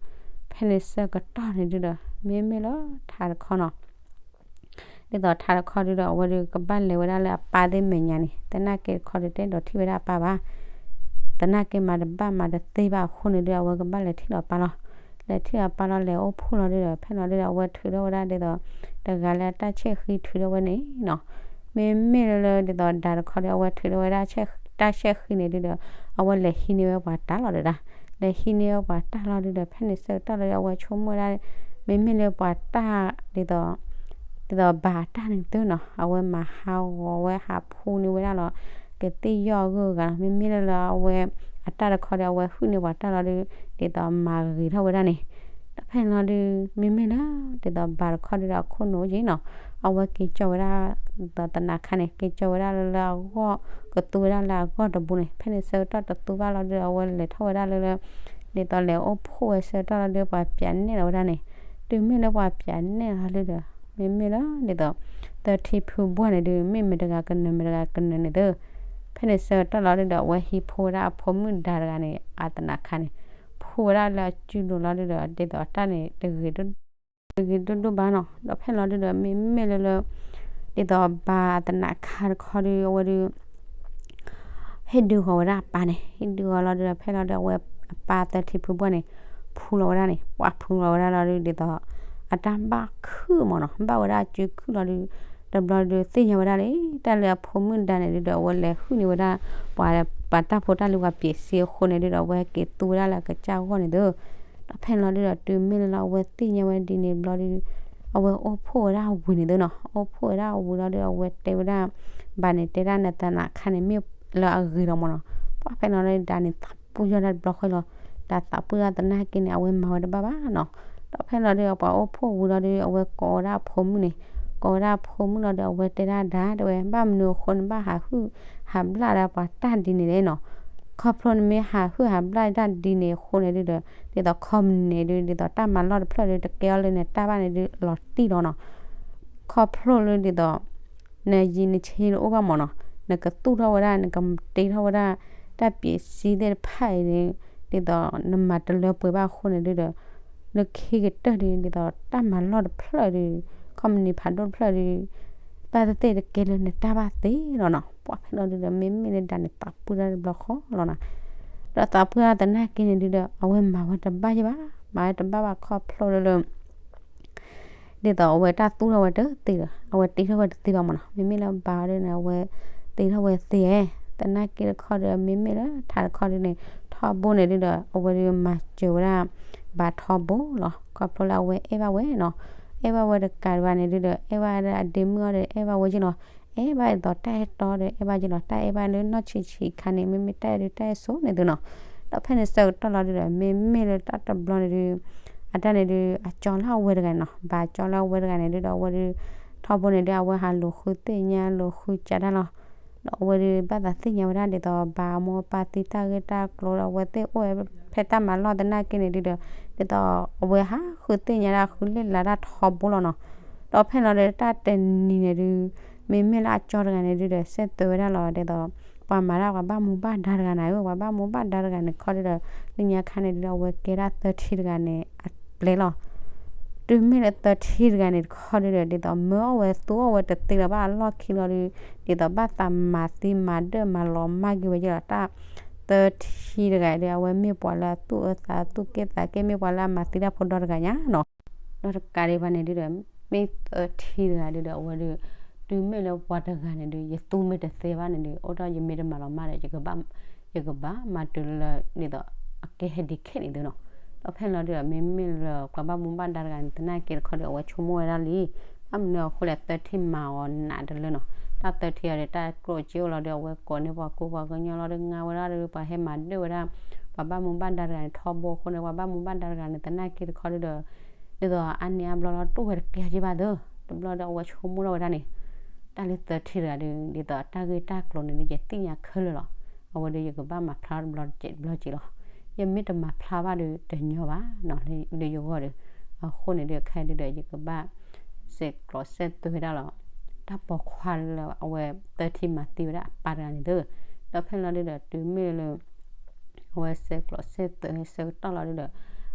ဖဲန့ၣ်ဆၢကတီၢ်န့ၣ်ဒုးဒီး မ့မ့ၢ်လၢထးတခီနီၤ ဒ်သိးထးတခီဒုးဒီး အဝဲဒုးကဘၣ်လဲၤဝဲဒၣ်လၢအပၢ်သ့ၣ်မဲာ်ညါန့ၣ် သနာ်က့တခီဒုး တအဲၣ်ဒိးထံၣ်ဝဲဒၣ်အပၢ်ဘၣ်. သနာ်က့မၤတဘၣ်မၤတသ့ဘၣ်အဃိန့ၣ်ဒုး အဝဲကဘၣ်လဲၤထံၣ်လီၤပၢ်လီၤ. လဲၤထံၣ်လီၤပၢ်လီၤ လဲၤအိၣ်ဖှိၣ်လီၤဒုးဒီး ဖဲလီၤဒုးဒီး အဝဲထုးထီၣ်ဝဲဒၣ်ဒ်သိး တဂၤလၢအတၢ်ဆဲၣ်ဃံထုးထီၣ်ဝဲန့ၣ်နီၤ. မ့မ့ၢ်လၢလၢဒ်သိးဒါတခီဒီး အဝဲထုးထီၣ်ဝဲဒၣ်တၢ်ဆဲၣ်ဃံန့ၣ်ဒုးဒီး အဝဲလဲၤဟံးန့ၢ်ဝဲပှၤတၢ်လီၤဒုးဒၣ် လဲၤဟံးန့ၢ်ဝဲပှၤတၢ်လီၤဒုးဒီး ဖဲန့ၣ်ဆၢကတီၢ်လီၤဒီး အဝဲဆိကမိၣ်ဝဲဒၣ် မ့မ့ၢ်လၢပှၤတၢ်ဒ်သိး ဒ်သိးဘၣ်အတၢ်န့ၣ်သုနီၤ အဝဲမၤဟးဂီၤဝဲဟးဖှူန့ၢ်ဝဲဒၣ်လီၤ ကသ့ၣ်ယီၢ်အဂုၤအဂၤလီၤ. မ့မ့ၢ်လၢလၢအဝဲအတၢ်တခီဒီး အဝဲဟုၣ်န့ၢ်ပှၤတၢ်လီၤဒုး ဒ်သိးမၤဂ့ၤထီၣ်ဝဲဒၣ်န့ၣ် ဒီးဖဲန့ၣ်လီၤဒုး မ့မ့ၢ်လၢ ဒ်သိးဘၣ်တခီဒုးဒီးအခိၣ်နူာ်က့နီၤ အဝဲက့ၤကၠီဝဲဒၣ် ဒ်သိးသနးခါန့ၣ် က့ၤကၠီဝဲဒၣ်လၢလၢအဂီၢ် ကသူဝဲဒၣ်လၢအဂီၢ်တဘိန့ၣ် ဖဲန့ၣ်ဆၢကတီၢ်တသူဘၣ်လီၤဒုးဒီး အဝဲလဲၤထီၣ်ဝဲဒၣ်လၢလၢ ဒ်သိးလဲၤအိၣ်ဖှိၣ်ဝဲဆၢကတီၢ်လီၤဒုး ပှၤပၠးနဲၣ်လီၤဝဲဒၣ်န့ၣ် တုၤမ့ၢ်လၢပှၤပၠးနဲၣ်လီၤဒုးဒီး မ့မ့ၢ်လၢဒ်သိး သၢထံဖုဘှီၣ်န့ၣ်ဒုး မ့ၢ်မတဂၤကနၢၤ မတဂၤကနၢၤန့ၣ်သု ဖဲန့ၣ်ဆၢကတီၢ်လီၤဒုးဒီး အဝဲဟံးဖိဝဲဒၣ်အဖိမုၣ်ဒါတဂၤန့ၣ် အသနးခါန့ၣ် ဖိဝဲဒၣ်လၢအစုလိၤလီၤဒုးဒီး ဒ်သိးအတၢ်န့ၣ် တဂ့ၤ တဂ့ၤဒိၣ်ဒိၣ်ဘၣ်နီၤ ဒီးဖဲလီၤဒုးဒီး မ့မ့ၢ်လၢလၢ ဒ်သိးဘၣ်အသနးခါတခီဒုး အဝဲဒုး ဟ့ၣ်ဒုးဃီၤဝဲဒၣ်အပၢ်န့ၣ် ဟ့ၣ်ဒုးဃီၤလီၤဒုးဒီး ဖဲလီၤဒုး အဝဲအပၢ်သၢထံဖုဘှီၣ်န့ၣ် ဖူလီၤဝဲဒၣ်န့ၣ် ပှၤဖူလီၤဝဲဒၣ်လီၤဒုး ဒ်သိး အတၢ်ဘၣ်ခုၣ်မးနီၤ ဘၣ်ဝဲဒၣ်အစုခုၣ်လီၤဒုး တဘျီဒုးသ့ၣ်ညါဝဲဒၣ်လံ တၢ်လၢအဖိမုၣ်ဒါန့ၣ်ဒုးဒီး အဝဲလဲၤဟုၣ်န့ၢ်ဝဲဒၣ် ပှၤ ပှၤတၢ်ဖိတၢ်လံၤပှၤပၠးစ့အဃိန့ၣ်ဒုးဒီး အဝဲဟဲက့ၤသူဝဲဒၣ်လၢအကစၢ်ဂီၢ်န့ၣ်သု. ဒီးဖဲန့ၣ်လီၤဒုးဒီး တုၤမ့ၢ်လၢလၢအဝဲသ့ၣ်ညါဝဲဒ်န့ၣ်တဘျီဒုး အဝဲအိၣ်ဖှိၣ်ဝဲဒၣ်ဝံၤန့ၣ်သုနီၤ, အိၣ်ဖှိၣ်ဝဲဒၣ်ဝံၤလီၤဒုး အဝဲတဲဝဲဒၣ် ဘၣ်န့ၣ် တဲဒၣ်နသးနးခါန့ၣ် မ့ၢ်လၢအဂ့ၤလီၤမၢ်နီၤ. ပှၢ်ဖဲန့ၣ်လီၤဒုး ဒါန့ၣ်သးပှၢ်ယီၢ်တၢ်တဘျီဃီလီၤ. ဒါသးပှၢ်တၢ်သနာ်က့န့ၣ် အဝဲမၤဝဲတဘၣ်ဘၣ်နီၤ. ဒီးဖဲန့ၣ်လီၤဒုး ပှၤအိၣ်ဖှိၣ်ဝံၤလီၤဒုး အဝဲကိးဝဲဒၣ်အဖိမုၣ်န့ၣ်, ကိးဝဲဒၣ်အဖိမုၣ်လီၤဒုး အဝဲတဲဒၣ်ဒါ တဲဝဲ ဘၣ်မနုၤအဃိန့ၣ် ဘၣ်ဟးဟုၣ်ဟးဘျၣ်ဒၣ်ပှၤတၢ်ဒ်န့ၣ်လဲၣ်နီၤ. ခီဖျိနမ့ၢ်ဟးဟုၣ်ဟးဘျၣ်တၢ်ဒ်န့ၣ်အဃိန့ၣ်ဒုးဒီး ဒ်သိးခီမနံၤန့ၣ်ဒုး ဒ်သိးတၢ်မၤလီၢ်တဖျၢၣ်ဒုး တကဲအီၤလၢနတၢ်ဘၣ်န့ၣ်ဒုး လီၤတံၢ်လီၤနီၤ. ခီဖျိလၢဒ်သိး နယံာ်နဆံတအိၣ်ဘၣ်မၢ်နီၤ, နကသူၣ်ထီၣ်ဝဲဒၣ် နကတ့ထီၣ်ဝဲဒၣ် တၢ်ပၠးစ့သ့ၣ်တဖၣ်အံၤန့ၣ် ဒ်သိးနမၤတလၢပှဲၤဘၣ်အဃိန့ၣ်ဒုးဒီး လၢခံကတၢၢ်ဒုး ဒ်သိးတၢ်မၤလီၢ်တဖျၢၣ်ဒုး ခီမနံၤဖးဒိၣ်တဖျၢၣ်ဒုး တၢ်သ့ၣ်တကဲလၢနတၢ်ဘၣ်သ့လီၤနီၤ. ပှၢ်ဖဲလီၤဒုးဒီး မ့မ့ၢ်လၢဒါန့ၣ်သးပှၢ်တၢ်တဘျီဃီလီၤနီၤ. ဒီးသးပှၢ်တၢ်သနာ်က့န့ၣ်ဒုးဒီး အဝဲမၤဝဲတဘၣ်ယဲၢ်ဘၣ်, မၤဝဲတဘၣ်ဘၣ်ခီဖျိလၢလၢ ဒ်သိးအဝဲတၢ်သူၣ်ထီၣ်ဝဲတသ့ဒီး အဝဲတ့ထီၣ်ဝဲတသ့ဘၣ်မၢ်နီၤ. မ့မ့ၢ်လၢဘၣ်အီၤဒ်န့ၣ် အဝဲတ့ထီၣ်ဝဲသ့ဧါ. သနာ်က့တခီဒီး မ့မ့ၢ်လၢထးတခီဒ်န့ၣ် ထီဘိန့ၣ်ဒုးဒီး အဝဲဒုးမၤစၢၤဝဲဒၣ် ဘၣ်ထီဘိလီၤ. ခီဖျိလၢအဝဲအဲၣ်ဘၣ်ဝဲနီၤ, အဲၣ်ဘၣ်ဝဲတကးဒံးဘၣ်န့ၣ်ဒုးဒီး အဲၣ်ဘၣ်ဝဲဒၣ်အဒ့မုၣ်အီၤဒီး အဲၣ်ဘၣ်ဝဲယဲၢ်လီၤ. အဲၣ်ဘၣ်ဒ်သိးတၢ်အဲၣ်တီဒီး အဲၣ်ဘၣ်ယဲၢ်လီၤ. တၢ်အဲၣ်ဘၣ်လၢနီၢ်ဆံးဆံးခါန့ၣ် မ့မ့ၢ်တၢ်အဲၣ်ဒုးတၢ်အဲၣ်ဆိးန့ၣ်သုနီၤ. ဒီးဖဲန့ၣ်ဆၢကတီၢ်လီၤဒုးဒီး မ့မ့ၢ်လၢတၢ်တဘျီန့ၣ်ဒုး အတၢ်န့ၣ်ဒုး အကၠီလၢအဝဲတဂၤန့ၣ်နီၤ, ဘၣ်ကၠီလၢအဝဲတဂၤန့ၣ်ဒုးဒီး အဝဲဒုး ထီဘိန့ၣ်ဒုး အဝဲဟးလူၤဃုသ့ၣ်ညါ လူၤဃုကးတၢ်လီၤ. ဒီးအဝဲဒုး ဘၣ်သးသ့ၣ်ညါဝဲဒၣ်ဒ်သိး ဘၣ်အမိၢ်အပၢ်သံတၢ်ဂ့ၢ်တၢ်ကျိၤဒီး အဝဲသ့ၣ်အိၣ်ဝဲဖဲတၢ်မၤလီၢ်သနာ်က့န့ၣ်ဒုးဒီး ဒ်သိးအဝဲဟးဃုသ့ၣ်ညါဒၣ် ဃုလ့ၣ်လၤဒၣ်ထီဘိလီၤနီၤ. ဒီးဖဲန့ၣ်လီၤဒုး တၢ်တနံၤန့ၣ်ဒုး မ့မ့ၢ်လၢအကၠီတဂၤန့ၣ်ဒုးဒီး စဲးသွဲဝဲဒၣ်လီၤ ဒ်သိး ပှၤမၤဒၣ်ပှၤဘၣ်မူဘၣ်ဒါတဂၤန့ၣ်ဧၢ, ပှၤဘၣ်မူဘၣ်ဒါတဂၤန့ၣ်ခီဒုးဒီး လၢညါခါန့ၣ်ဒုးဒီး အဝဲကဲဒၣ်သၢထံတဂၤန့ၣ် အပျဲလီၤ. တုၤမ့ၢ်လၢသၢထံတဂၤန့ၣ်တခီဒုးဒီး ဒ်သိးမၢအီၣ်ဝဲသူအီၣ်ဝဲတသ့လၢၤဘၣ်အလီၢ်ခံလီၤဒုး ဒ်သိးဘၣ်သးမၤသံမၤဒၢၣ်မၤလီၤမၢ်က့ၤဝဲယဲၢ်လီၤ. တၢ်သၢထံတဂၤဒုး အဝဲမ့ၢ်ပှၤလၢအသူၣ်အၢသးသူၣ်က့ၣ်သးက့ၣ် မ့ၢ်ပှၤလၢအမၤသံတၢ်ဖိဒီတဂၤညါနီၤ. ဒီးတကးဒံးဘၣ်န့ၣ်ဒုးဒီး မ့ၢ်သၢထံတဂၤဒုးဒီး အဝဲဒုး တုၤမ့ၢ်လၢပှၤတဂၤန့ၣ်ဒုး ယသူမ့ၢ်တသ့ဘၣ်န့ၣ်ဒုး အိၣ်ထီၣ်ယမ့ၢ်တမၤလီၤမၢ်ဒီး ယကဘၣ်မၤတုၤလၢ ဒ်သိးအကဲဟဲဒံးခဲန့ၣ်သုနီၤ. ဒီးဖဲန့ၣ်လီၤဒုးဒီး မ့မ့ၢ်လၢပှၤဘၣ်မူဘၣ်ဒါတဂၤန့ၣ် သနာ်က့တခီဒီး အဝဲဆိကမိၣ်ဝဲဒၣ်လံ ဘၣ်မနုၤအဃိလဲၣ် သၢထံမၤအီၤနးတလၢနီၤ. တၢ်သၢထံအီၤဒီး တၢ်ကျိၣ်စ့အိၣ်လီၤဒီး အဝဲကိးန့ၢ်ပှၤကူပှၤကညီလီၤဒီး ငါဝဲဒၣ်ဒီး ပှၤဟဲမၤဒၢၣ်ဝဲဒၣ် ပှၤဘၣ်မူဘၣ်ဒါတဂၤန့ၣ် ထီဘိအဃိန့ၣ် ပှၤဘၣ်မူဘၣ်ဒါတဂၤန့ၣ် သနာ်က့တခီဒုးဒီး ဒ်သိးအါန့ၢ်အါဘျီလီၤ တူၢ်ဝဲတကဲက့ဘၣ်သု. တဘျီဒီး အဝဲဆိကမိၣ်ထီၣ်ဝဲဒၣ်န့ၣ် တၢ်လၢသၢထံတဂၤဒုး ဒ်သိးတၢ်ဂ့ၢ်တၢ်ကျိၤန့ၣ်ဒုး ယသ့ၣ်ညါခဲလၢာ်လီၤ. အဝဲဒုး ယကဘၣ်မၤဖျါထီၣ်တဘျီတဘျီက့ၤလီၤ. ယမ့ၢ်တမၤဖျါဘၣ်ဒီး တညီဘၣ်နီၤ လၢယဂီၢ်ဒီး အဃိန့ၣ်ဒုး ခဲဒုးဒီး ယကဘၣ် စဲးကျိးစဲးသွဲဝဲဒၣ်လီၤ တၢ်ပိာ်ခွါလၢအဝဲသၢထံမၤသံဝဲဒၣ်အပၢ်တဂၤန့ၣ်သု. ဒီးဖဲန့ၣ်လီၤဒုးဒီး တုၤမ့ၢ်လၢ အဝဲစဲးကျိးစဲးသွဲဆၢကတီၢ်လီၤဒုးဒီး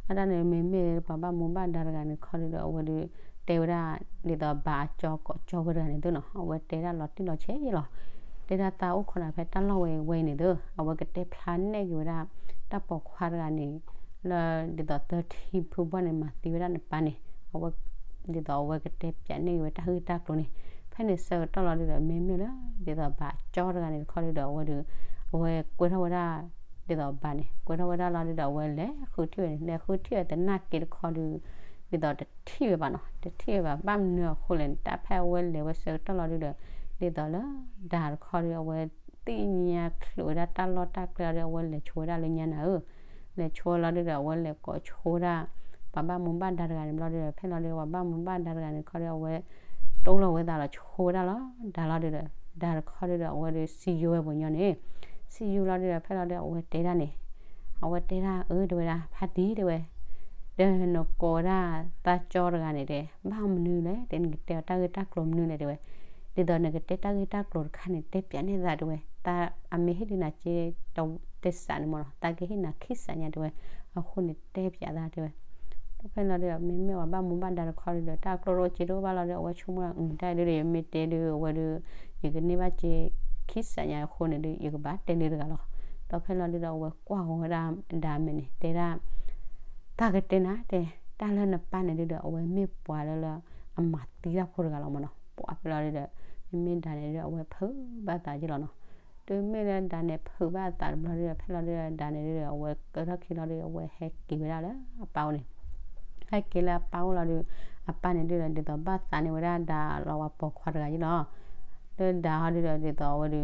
အတၢ်န့ၣ်မ့မ့ၢ်ပှၤဘၣ်မူဘၣ်ဒါတဂၤန့ၣ်ခီဒုးဒီး အဝဲဒုး တဲဝဲဒၣ် ဒ်သိးဘၣ်အကၠီကိးကၠီဝဲတဂၤန့ၣ်သုနီၤ အဝဲတဲဒၣ်လီၤတံၢ်လီၤဆဲးလီၤ. တဲဒၣ်သးအိၣ်ခိးနၤဖဲတၢ်လီၢ်ဝဲဝဲအံၤန့ၣ်သု အဝဲကတဲဖျါနဲၣ်က့ၤဝဲဒၣ် တၢ်ပိာ်ခွါတဂၤန့ၣ် လၢဒ်သိးသၢထံဖုဘီန့ၣ် မၤသံဝဲဒၣ်နပၢ်န့ၣ် အဝဲ ဒ်သိးအဝဲကတဲပၠးနဲၣ်က့ၤဝဲတၢ်ဂ့ၢ်တၢ်ကျိၤန့ၣ် ဖဲန့ၣ်ဆၢကတီၢ်လီၤဒုးဒီး မ့မ့ၢ်လၢ ဒ်သိးဘၣ်ကၠီတဂၤန့ၣ်တခီဒုးဒီး အဝဲဒုး အဝဲကွဲထီၣ်ဝဲဒၣ် ဒ်သိးဘၣ်န့ၣ် ကွဲထီၣ်ဝဲဒၣ်လီၤဒုးဒီး အဝဲလဲၤဃုထံၣ်ဝဲန့ၣ် လဲၤဃုထံၣ်ဝဲသနာ်က့တခီဒုး ဒ်သိးတထံၣ်ဝဲဘၣ်နီၤ တထံၣ်ဝဲဘၣ် ဘၣ်မနုၤအဃိလဲၣ်န့ၣ် တၢ်ဖဲအဝဲလဲၤဝဲဆၢကတီၢ်လီၤဒုးဒီး ဒ်သိးလၢ ဒါတခီဒုး အဝဲသ့ၣ်ညါချုးဝဲဒၣ်တၢ်လီၢ်တၢ်ကျဲလီၤဒုး အဝဲလဲၤဆိဝဲဒၣ်လၢညါနၤဧၢ လဲၤဆိလီၤဒုးဒီး အဝဲလဲၤကိးဆိဒၣ် ပှၤဘၣ်မူဘၣ်ဒါတဂၤန့ၣ်ဘျီဒုးဒီး ဖဲလီၤဒုး ပှၤဘၣ်မူဘၣ်ဒါတဂၤန့ၣ်ခီဒုး အဝဲ တိၢ်လီၤဝဲသးလီၤဆိဝဲဒၣ်လီၤ ဒါလီၤဒုးဒီး ဒါတခီဒုးဒီး အဝဲဒုးစံယိဝဲပှၤညီန့ၣ် စံယိလီၤဒုးဒီး ဖဲလီၤဒုး အဝဲတဲဒၣ်န့ၣ် အဝဲတဲဒၣ်အၢ တဲဝဲဒၣ် ဖါတံၢ် တဲဝဲ ဒီးနကိးဝဲဒၣ်သးကၠီတဂၤန့ၣ်တဲ ဘၣ်မနုၤလဲၣ် တဲ နကတဲအီၤတၢ်ဂ့ၢ်တၢ်ကျိၤမနုၤလဲၣ် တဲဝဲ ဒ်သိးနကတဲတၢ်ဂ့ၢ်တၢ်ကျိၤတခါန့ၣ် တဲပၠးန့ၢ်သး တဲဝဲ သးအမ့ၢ်ဟ့ၣ်ဒုးနၤက့ တစးန့ၣ်မ့ၢ်နီၤ သးကဟ့ၣ်နၤခံစးညါ တဲဝဲ အဃိန့ၣ်တဲပၠးသး တဲဝဲ ဒီးဖဲန့ၣ်လီၤဒုးဒီး မ့မ့ၢ်ပှၤဘၣ်မူဘၣ်ဒါတခီဒုးဒီး တၢ်ကျိၣ်တအိၣ်စ့တအိၣ်ဘၣ်လီၤဒီး အဝဲဆိကမိၣ် အတၢ်ဒုးဒီး ယမ့ၢ်တဲဒုး အဝဲဒုး ယကန့ၢ်ဘၣ်က့ ခံစးညါအဃိန့ၣ်ဒုး ယကဘၣ်တဲလၢတဂၤလီၤ. ဒီးဖဲလီၤဒုးဒီး အဝဲကွၢ်ဂီၤဝဲဒၣ်ဒါမဲာ်န့ၣ် တဲဒၣ် တၢ်ကတဲနၤတဲ တၢ်လၢနပၢ်န့ၣ်ဒုးဒီး အဝဲမ့ၢ်ပှၤလၢလၢ အမၤသံတၢ်ဖိတဂၤလီၤမ့ၢ်နီၤ. ပှၤဖဲလီၤဒုဒီး မ့မ့ၢ်ဒါန့ၣ်ဒုဒီး အဝဲဖုးဘၣ်သးက့လီၤနီၤ. တုၤမ့ၢ်လၢဒါန့ၣ်ဖုးဘၣ်သးတဘျီဒုဒီး ဖဲလီၤဒုဒီး ဒါန့ၣ်ဒုဒီး အဝဲကၢထီၣ်ခံလီၤဒုဒီး အဝဲဟဲက့ၤဝဲဒၣ်လၢအပၢ်အိၣ်န့ၣ် ဟဲက့ၤလၢအပၢ်အိၣ်လီၤဒုဒီး အပၢ်န့ၣ်ဒုဒီး ဒ်သိးဘၣ်သးန့ၢ်ဝဲဒၣ်ဒါလီၤ ပှၤပိာ်ခွါတဂၤက့လီၤ. လၢဒါဟီဒုဒီး ဒ်သိးအဝဲဒု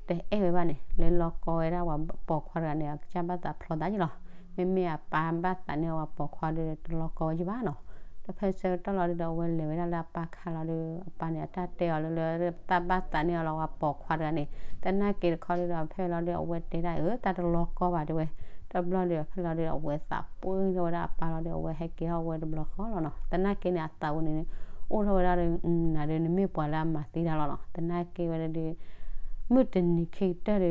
တအဲၣ်ဝဲဘၣ်န့ၣ် လၢလီၤကီဝဲဒၣ်ပှၤပိာ်ခွါတဂၤန့ၣ် အကစၢ်ဘၣ်သးဖျီသးက့လီၤ. မ့မ့ၢ်အပၢ်ဘၣ်သးန့ၢ်ပှၤပိာ်ခွါဒုဒီး တလီၤကီဝဲက့ဘၣ်နီၤ. ဒီးဖဲဆၢကတီၢ်လီၤဒုဒီး အဝဲလဲၤဝဲဒၣ်လၢအပၢ်ခါလီၤဒု အပၢ်န့ၣ် အတၢ်တဲအီၤလၢ လၢတၢ်ဘၣ်သးန့ၢ်အီၤလီၤ ပှၤပိာ်ခွါတဂၤန့ၣ် သနာ်က့တခီဒုဒီး ဖဲလီၤဒု အဝဲတဲဒၣ်အၢ တၢ်တလီၤကီဘၣ်တဲဝဲ. တဘျီဒုဒီး ဖဲလီၤဒုဒီး အဝဲသးပှ့ၤထီၣ်ဝဲဒၣ်အပၢ်လီၤဒု အဝဲဟဲက့ၤထီၣ်ဝဲတဘျီဃီလီၤနီၤ. သနာ်က့န့ၣ် အသးဝဲန့ၣ် အိၣ်ထီၣ်ဝဲဒၣ်ဒု နၤဒု နမ့ၢ်ပှၤလၢအမၤသံတၢ်လီၤနီၤ. သနာ်က့ဝဲဒၣ်ဒု မုၢ်တနံၤခံကတၢၢ်ဒု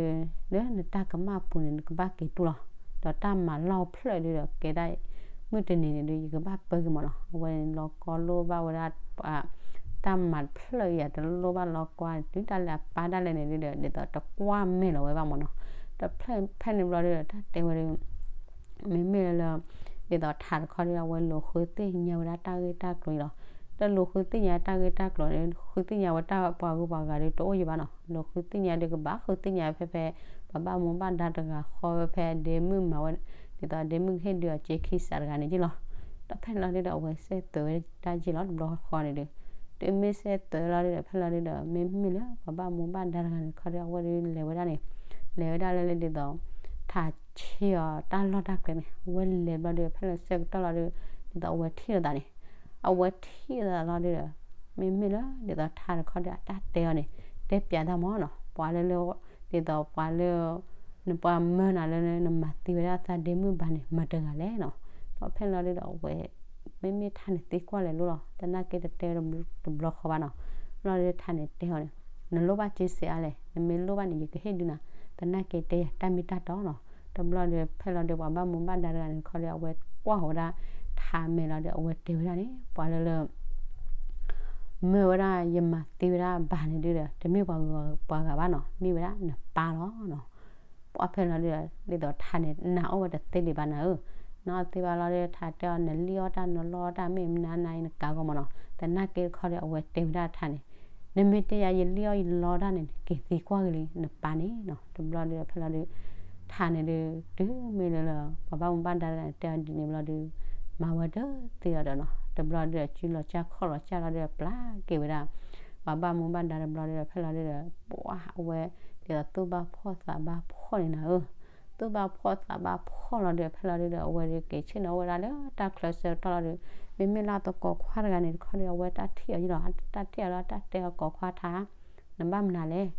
လၢနတၢ်ကမၣ်ပူၤန့ၣ် နကဘၣ်က့ၤတူၢ်လီၤ. ဒီးတၢ်မၤလီၢ်ဖျၢၣ်ဒုဒီး ကဲဒၣ် မုၢ်တနံၤန့ၣ်ဒု ယကဘၣ်ပၢက့ၤမးနီၤ. အဝဲန့ၣ်လီၤကီလိၣ်ဘၣ်ဝဲဒၣ် တၢ်မၤဖျၢၣ်အံၤ တလိၣ်ဘၣ်လီၤကွၢ် တုၤဒၣ်လဲာ်အပၢ်ဒၣ်လဲာ်န့ၣ်ဒုဒီး ဒ်သိးတကွၢ်မဲာ်လီၤဝဲဘၣ်မးနီၤ. ဒီးဖဲန့ၣ်ဘျီဒုဒီး တၢ်တဲဝဲဒု မ့မ့ၢ်လၢလၢ ဒ်သိးထးတခီဒု အဝဲလူၤဃုသ့ၣ်ညါဝဲဒၣ်တၢ်ဂ့ၢ်တၢ်ကျိၤအံၤလီၤ. ဒီးလူၤဃုသ့ၣ်ညါတၢ်ဂ့ၢ်တၢ်ကျိၤန့ၣ် ဃုသ့ၣ်ညါဝဲတၢ်ပှၤဂုၤပှၤဂၤဒုတအိၣ်ယံၤဘၣ်နီၤ. လူၤဃုသ့ၣ်ညါဒုကဘၣ်ဃုသ့ၣ်ညါဖဲဖဲ ပှၤဘၣ်မူဘၣ်ဒါတဂၤဃီဝဲဖဲအဒ့မုၣ်မၤဝဲ ဒ်သိးအဒ့မုၣ်ကဟ့ၣ်ဒုအစ့ခံစးတဂၤန့ၣ်က့လီၤ. ဒီးဖဲန့ၣ်လီၤဒုဒီး အဝဲစဲသွဲးဝဲဒၣ်က့လီၤ တဘျီဃီန့ၣ်ဒု တုၤမ့ၢ်စဲသွဲးလီၤဒုဒီး ဖဲလီၤဒုဒီး မ့မ့ၢ်လၢပှၤဘၣ်မူဘၣ်ဒါတဂၤန့ၣ်တခီဒု အဝဲဒုလဲၤဝဲဒၣ်န့ၣ် လဲၤဝဲဒၣ်လၢလၢဒ်သိး ထးဆံအီၤတၢ်လီၢ်တၢ်ကျဲန့ၣ် အဝဲလဲၤဘျီဒု ဖဲလၢဆၢကတီၢ်လီၤဒု ဒ်သိးအဝဲထံၣ်လိာ်သးန့ၣ် အဝဲထံၣ်လိာ်သးလီၤဒုဒီး မ့မ့ၢ်လၢဒ်သိးထးတခီဒု အတၢ်တဲအီၤန့ၣ် တဲပၠးတၢ်မးနီၤ ပှၤလၢလၢ ဒ်သိးပှၤလၢ နပှၤမၢနၤလၢနမၤသံဝဲဒၣ်သးဒ့မုၣ်ဘၣ်န့ၣ် မတၤတဂၤလဲၣ်နီၤ. ဒီးဖဲလီၤဒုဒီးအဝဲ မ့မ့ၢ်ထးန့ၣ်သံကွၢ်လဲၤလိၤလီၤ သနာ်က့တတဲဝဲတဘျီဃီဘၣ်နီၤ. ဘျီဒုထးန့ၣ်တဲအီၤန့ၣ် နလိၣ်ဘၣ်စ့စ့အါလဲၣ် နမ့ၢ်လိၣ်ဘၣ်န့ၣ် ယကဟ့ၣ်ဒုနၤ သနာ်က့တဲယၤတၢ်မ့ၢ်တၢ်တီနီၤ. တဘျီဒုဖဲလီၤဒုပှၤဘၣ်မူဘၣ်ဒါတဂၤန့ၣ်တခီဒု အဝဲကွၢ်ဝဲဒၣ် ထးမဲာ်လီၤဒု အဝဲတဲဝဲဒၣ်န့ၣ် ပှၤလၢလၢ မၢဝဲဒၣ်ယမၤသံဝဲဒၣ်ဘၣ်န့ၣ်ဒုဒီး တမ့ၢ်ပှၤဂုၤပှၤဂၤဘၣ်နီၤ မ့ၢ်ဝဲဒၣ်နပၢ်လီၤနီၤ. ပှၤဖဲလီၤဒုဒီး ဒ်သိးထးန့ၣ် နာ်အီၣ်ဝဲတသ့ဒံးဘၣ်နၤဧၢ, နာ်အီၣ်သ့ဘၣ်လီၤဒီး ထးတဲအီၤ နလံၣ်အီၣ်တၢ်နလီအီၣ်တၢ် မ့ၢ်မနုၤနၤအံၤနကၤဂီၢ်မးနီၤ. သနာ်က့တခီဒီး အဝဲတဲဝဲဒၣ်ထးန့ၣ် နမ့ၢ်တဲယၤယလံၣ်အီၣ်ယလီတၢ်န့ၣ် က့ၤသံကွၢ်က့ၤလံ နပၢ်န့ၣ်နီၤ. တဘျီဒုဒီးဖဲလီၤဒု ထးန့ၣ်ဒု တုၤမ့ၢ်လၢလၢ ပှၤဘၣ်မူဘၣ်ဒါတဂၤန့ၣ်တဲအီၤဒ်န့ၣ်ဘျီဒု မၤဝဲတသ့လီၤဒီးနီၤ. တဘျီဒုဒီး စုလီၤစၢ်ခီၣ်လီၤစၢ်လီၤဒုဒီး ပျၢ်က့ၤဝဲဒၣ် ပှၤဘၣ်မူဘၣ်ဒါတဘျီဒုဒီး ဖဲလီၤဒုဒီး ပှၤအဝဲ ဒ်သိးသူၣ်ဘၣ်ဖှီၣ်သးဘၣ်ဖှီၣ်န့ၣ်နၤဧၢ, သူၣ်ဘၣ်ဖှီၣ်သးဘၣ်ဖှီၣ်လီၤဒုဒီး ဖဲလီၤဒုဒီး အဝဲဒုက့ၤဆ့ၣ်နီၤဝဲဒၣ်လၢတၢ်ချၢဆၢကတီၢ်လီၤဒု, မ့မ့ၢ်လၢသကိးခွါတဂၤန့ၣ်တခီဒီး အဝဲတၢ်ထံၣ်အီၤယံလီၤ, တၢ်ထံၣ်အီၤလၢတၢ်တဲအီၤကိးခွါထါ နဘၣ်မနုၤလဲၣ်,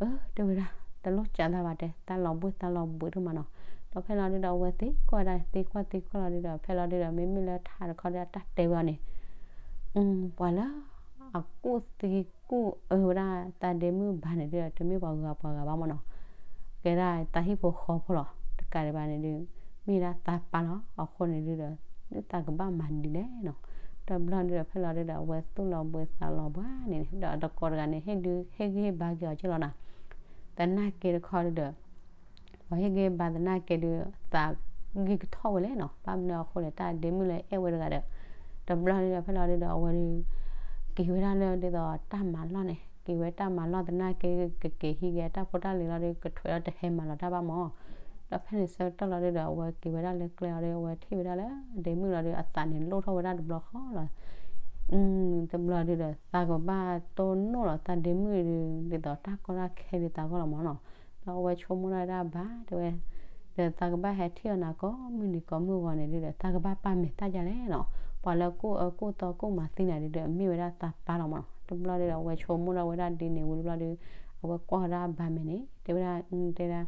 အၢ တဲဝဲဒၣ် တလိၣ်ကးသးဘၣ်တဲ သးလီၤဘှံးသးလီၤဘှံးဒိၣ်မးနီၤ. ဒီးဖဲလီၤဒုဒီး အဝဲသံကွၢ်ဒၣ် သံကွၢ်သံကွၢ်လီၤဒုဒီး ဖဲလီၤဒုဒီး မ့မ့ၢ်လၢထါတခီဒီး အတၢ်တဲဝဲအီၤန့ၣ် ပှၤလၢ အကူၣ်သံကူၣ်အၢဝဲဒၣ်သးဒ့မုၣ်ဘၣ်န့ၣ်ဒုဒီး တမ့ၢ်ပှၤဂုၤပှၤဂၤဘၣ်မးနီၤ, ကဲဒၣ်သးဟံၣ်ဖိဃီဖိလီၤ. တကးဒံးဘၣ်န့ၣ်ဒု မ့ၢ်ဒၣ်သးပၢ်လီၤ. အဃိန့ၣ်ဒုဒီး ဒုသးကဘၣ်မၤဒ်လဲၣ်နီၤ. တဘျီဒုဒီး ဖဲလီၤဒုဒီး အဝဲသူၣ်လီၤဘှံးသးလီၤဘှါန့ၣ်န့ၣ် ဒီးအတကိးတဂၤန့ၣ် ဟ့ၣ်ဒု ဟ့ၣ်ဂံၢ်ဟ့ၣ်ဘါက့ၤအီၤက့လီၤနီၤ. သနာ်က့တခီဒုဒီး ပှၤဟ့ၣ်ဂံၢ်ဘါသနာ်က့ဒု သးဂံၢ်ကထီၣ်ဝဲလဲၣ်နီၤ. ဘၣ်မနုၤအဃိလဲၣ် တၢ်ဒ့မုၣ်လၢအဲၣ်ဝဲတဂၤဒီး တဘျီဒုဒီး ဖဲလီၤဒုဒီး အဝဲဒု က့ၤဝဲဒၣ်လၢဒ်သိးတၢ်မၤလီၢ်န့ၣ် က့ၤဝဲတၢ်မၤလီၢ်သနာ်က့ ကက့ၤဟံးက့ၤတၢ်ဖိတၢ်လံၤလီၤဒု ကထွဲးဒီးတဟဲမၤလီၤတၢ်ဘၣ်မး. ဒီးဖဲန့ၣ်ဆၢကတီၢ်လီၤဒုဒီး အဝဲက့ၤဝဲဒၣ်လၢကျဲလီၤဒု အဝဲထံၣ်ဝဲဒၣ်လၢဒ့မုၣ်လီၤဒု အသးန့ၣ်လိၣ်ထီၣ်ဝဲဒၣ်တဘျီဃီလီၤ. တဘျီဒုဒီး သးကဘၣ်တိၢ်နီၣ်လီၤသးဒ့မုၣ်ဒု ဒ်သိးတၢ်ကီတၢ်ခဲဒုသးဂီၢ်လီၤမးနီၤ. ဒီးအဝဲဆိကမိၣ်ဒၣ်ဝဲဒၣ်ဘၣ်တဲဝဲ ဒီးသးကဘၣ်ဟဲထံၣ်အီၤနၤကိးမုၢ်နံၤကိးမုၢ်ဂီၤန့ၣ်ဒုဒီး သးကဘၣ်ပာ်မဲာ်တၢ်ဒ်လဲၣ်နီၤ. ပှၤလၢကူၣ်အၢကူၣ်သီကူၣ်မၤသံနၤဒုဒီး မ့ၢ်ဝဲဒၣ်သးပၢ်လီၤမးနီၤ. တဘျီဒုဒီး အဝဲဆိကမိၣ်ဒၣ်ဝဲဒၣ်ဒ်န့ၣ်ဝံၤတဘျီဒု အဝဲကွၢ်ဝဲဒၣ်အဘၣ်မဲာ်န့ၣ် တဲဝဲဒၣ် တဲဒၣ်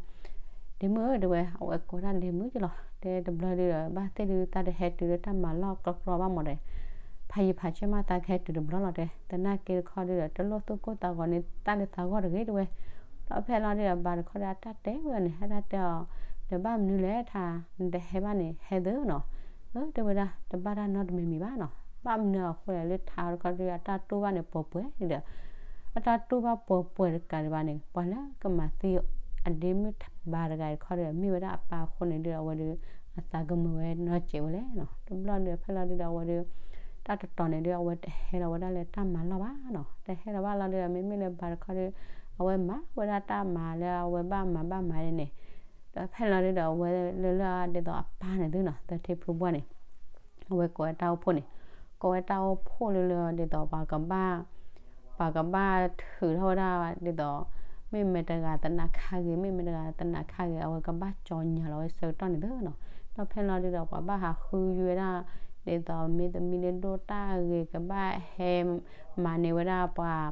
ဒ့မုၣ်ဧၢ တဲဝဲ အဝဲကိးဒၣ်ဒ့မုၣ်က့လီၤ. တဲတဘျီဒုဒီး ဘၣ်သ့ၣ်ဒု သးတဟဲတုၤလၢတၢ်မၤလီၢ်ကြီကြီဘၣ်မးဒီး ဖးယံာ်ဖးဆၢမးသးကဟဲတုၤတဘျီလီၤတဲ. သနာ်က့တခီဒုဒီး တလိၣ်သူၣ်ကိၢ်သးဂီၤန့ၢ်သးလၢသးဂီၢ်တဂ့ၤတဲဝဲ. ဒီးဖဲလီၤဒုဒီး ဘၣ်တခီဒီး အတၢ်တဲဝဲန့ၣ် ဟဲတၢ်တဲအီၤ ဒီးဘၣ်မနုၤလဲၣ်ထါ နတဟဲဘၣ်န့ၣ် ဟဲသ့နီၤ. အၢ တဲဝဲဒၣ် တဘၣ်တၢ်နီတမံၤမံၤဘၣ်နီၤ. ဘၣ်မနုၤအဃိလဲၣ် လၢထါတခီဒု အတၢ်တူၢ်ဘၣ်န့ၣ်ပှဲၤပှဲၤဒီး အတၢ်တူၢ်ဘၣ်ပှဲၤပှဲၤတကးဒံးဘၣ်န့ၣ် ပှၤလၢကမၤသံအဒ့မုၣ်ဘါတဂၤတခီဒီး မ့ၢ်ဝဲဒၣ်အပၢ်အဃိန့ၣ်ဒုဒီး အဝဲဒု အသးကမုာ်ဝဲနီတစဲးဝဲလဲၣ်နီၤ. တဘျီဒုဒီး ဖဲလီၤဒုဒီး အဝဲဒု တၢ်တတီၤန့ၣ်ဒုး အဝဲတဟဲလီၤဝဲဒၣ်လၢတၢ်မၤလီၢ်ဘၣ်နီၤ. တဟဲလီၤဘၣ်လီၤဒုးဒီး မ့မ့ၢ်လၢဘၣ်တခီဒုး အဝဲမၤဝဲဒၣ်တၢ်မၤလၢအဝဲဘၣ်မၤဘၣ်မၤန့ၣ်န့ၣ်, ဒီးဖဲလီၤဒုးဒီး အဝဲလၢလၢဒ်သိးအပၢ်န့ၣ်သုနီၤ သထ့ဖုဘှၢ်န့ၣ် အဝဲကိးဝဲတၢ်အိၣ်ဖှိၣ်န့ၣ်, ကိးဝဲတၢ်အိၣ်ဖှိၣ်လၢလၢဒ်သိးပှၤကဘၣ် ပှၤကဘၣ်ထုးထီၣ်ဝဲဒၣ်ဒ်သိး မ့ၢ်မတၤတဂၤသနာ်ခါဂ့ၤ မ့ၢ်မတၤတဂၤသနာ်ခါဂ့ၤ အဝဲကဘၣ်ကၠီညါလီၤဝဲဆၢကတီၢ်န့ၣ်သုနီၤ. ဒီးဖဲလီၤဒုးဒီး ပှၤဘၣ်ဟးဃုယွဲဒၣ် ဒ်သိးမ့တမံၤလၢဒိၣ်တၢ်ဂ့ၤ ကဘၣ်ဟဲမၤန့ၢ်ဝဲဒၣ်ပှၤ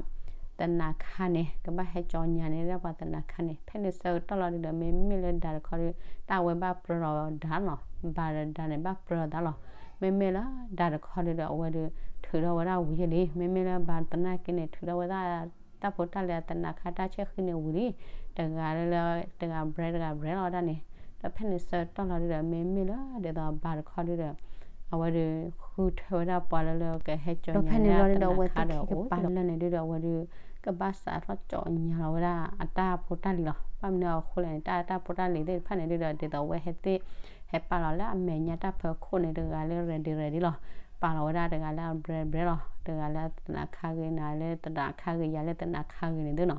သနာ်ခါန့ၣ် ကဘၣ်ဟဲကၠီညါန့ၢ်ဝဲဒၣ်ပှၤသနာ်ခါန့ၣ်. ဖဲန့ၣ်ဆၢကတီၢ်လီၤဒုးဒီး မ့မ့ၢ်လၢဒၣ်တခီဒုး တၢ်အဝဲဘၣ်ပြၢလီၤဒၣ်လီၤ. ဘၣ်ဒီးဒၣ်န့ၣ် ဘၣ်ပြၢလီၤသးလီၤ. မ့မ့ၢ်လၢဒၣ်တခီဒုးဒီး အဝဲဒုးထုးထီၣ်ဝဲဒၣ်ဝံၤယဲလံ. မ့မ့ၢ်လၢဘၣ်သနာ်က့န့ၣ် ထုးထီၣ်ဝဲဒၣ် တၢ်ဖိတၢ်လံၤအသနာ်ခါတၢ်ဆဲးဃံန့ၣ်ဝံၤလံ. တဂၤလၢလၢ တဂၤ brand တဂၤ brand လီၤဝဲဒၣ်န့ၣ်. ဒီးဖဲန့ၣ်ဆၢကတီၢ်လီၤဒုးဒီး မ့မ့ၢ်လၢဒ်သိးဘၣ်တခီဒုးဒီး အဝဲဒုးဃုထၢဝဲဒၣ်ပှၤလၢလၢကဟဲကၠီညါန့ၢ်ဝဲဒၣ်သနာ်ခါဒီးအိၣ်လီၤ. ဒီးဖဲန့ၣ်လီၤဒုးဒီး အဝဲသ့ၣ်ခံကပၤလၢာ်န့ၣ်ဒုးဒီး အဝဲဒုး ကဘၣ်စးထီၣ်ကၠီညါလီၤဝဲဒၣ်အတၢ်ဖိတၢ်လံၤလီၤ. ဘၣ်မနုၤအဃိလဲၣ်န့ၣ် တၢ်တၢ်ဖိတၢ်လံၤသ့ၣ်တဖၣ်န့ၣ်ဒုးဒီး ဒ်သိးအဝဲဟဲသ့ၣ် ဟဲပာ်လီၤလၢအမဲာ်ညါတၢ်ဖၢခိၣ်န့ၣ် တဂၤလၢ ready ready လီၤ. ပာ်လီၤဝဲဒၣ်တဂၤလၢအ brand brand လီၤ. တဂၤလၢသနာ်ခါဂ့ၤ နၤလၢသနာ်ခါဂ့ၤ ယၤလၢသနာ်ခါဂ့ၤန့ၣ်သုနီၤ.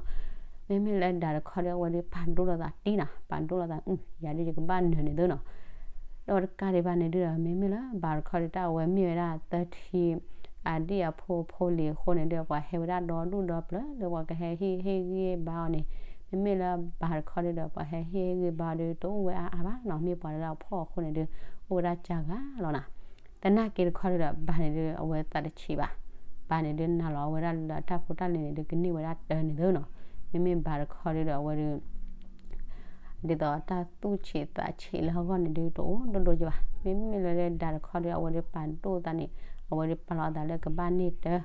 မ့မ့ၢ်လၢဒၣ်တခီဒုး အဝဲဒုးပာ်ဒိၣ်လိာ်သးတံၢ်နီၤ, ပာ်ဒိၣ်လိာ်သး အု ယၤဒုးယကဘၣ်နၢၤန့ၣ်သုနီၤ. ဒီးတကးဒံးဘၣ်န့ၣ်ဒုးဒီး မ့မ့ၢ်လၢဘၣ်တခီဒုး တၢ်အဝဲမ့ၢ်ဝဲဒၣ်သထံ အဒံၣ်အဖိအဖိလံၤအဃိန့ၣ်ဒုး ပှၤဟဲဝဲဒၣ်ဒီဒူၣ်ဒီပျၢၤလၢပှၤကဟဲဟ့ၣ်ဟ့ၣ်ဂံၢ်ဘါအီၤန့ၣ်, မ့မ့ၢ်လၢဘၣ်တခီဒုးဒီး ပှၤဟဲဟ့ၣ်ဟ့ၣ်ဂံၢ်ဘါအီၤဒုး တအိၣ်ဝဲအါအါဘၣ်နီၤ. မ့ၢ်ပှၤလၢအဖှီၣ်အဃိန့ၣ်ဒုး အိၣ်ဝဲဒၣ်ကၢ်ဂၤလီၤနီၤ. သနာ်က့တခီဒုးဒီး ဘၣ်န့ၣ်ဒုး အဝဲသးတဆံးဘၣ်. ဘၣ်န့ၣ်ဒုး နာ်လီၤအဝဲဒၣ်လၢအတၢ်ဖိတၢ်လံၤန့ၣ်ဒုး ကန့ၢ်ဝဲဒၣ်တၢ်န့ၣ်သုနီၤ. မ့မ့ၢ်ဘၣ်တခီဒုးဒီး အဝဲဒုး ဒ်သိးတၢ်သူၣ်ဆံးသးဆံးလၢအဂီၢ်န့ၣ်ဒုး တအိၣ်ဒိၣ်ဒိၣ်ကဘၣ်. မ့မ့ၢ်လၢဒၣ်တခီဒုး အဝဲဒုးပာ်ဒိၣ်သးန့ၣ် အဝဲဒုးပာ်လီၤအသးလၢကဘၣ်န့ၢ်တၢ်,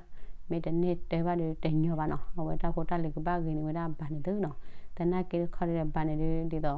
မ့ၢ်တန့ၢ်တၢ်ဘၣ်ဒုးတညီဘၣ်နီၤ. အဝဲတၢ်ဖိတၢ်လံၤကဘၣ်ဂ့ၤန့ၢ်ဝဲဒၣ်ဘၣ်န့ၣ်သုနီၤ. သနာ်က့တခီဒုးဒီး ဘၣ်န့ၣ်ဒုး ဒ်သိး တ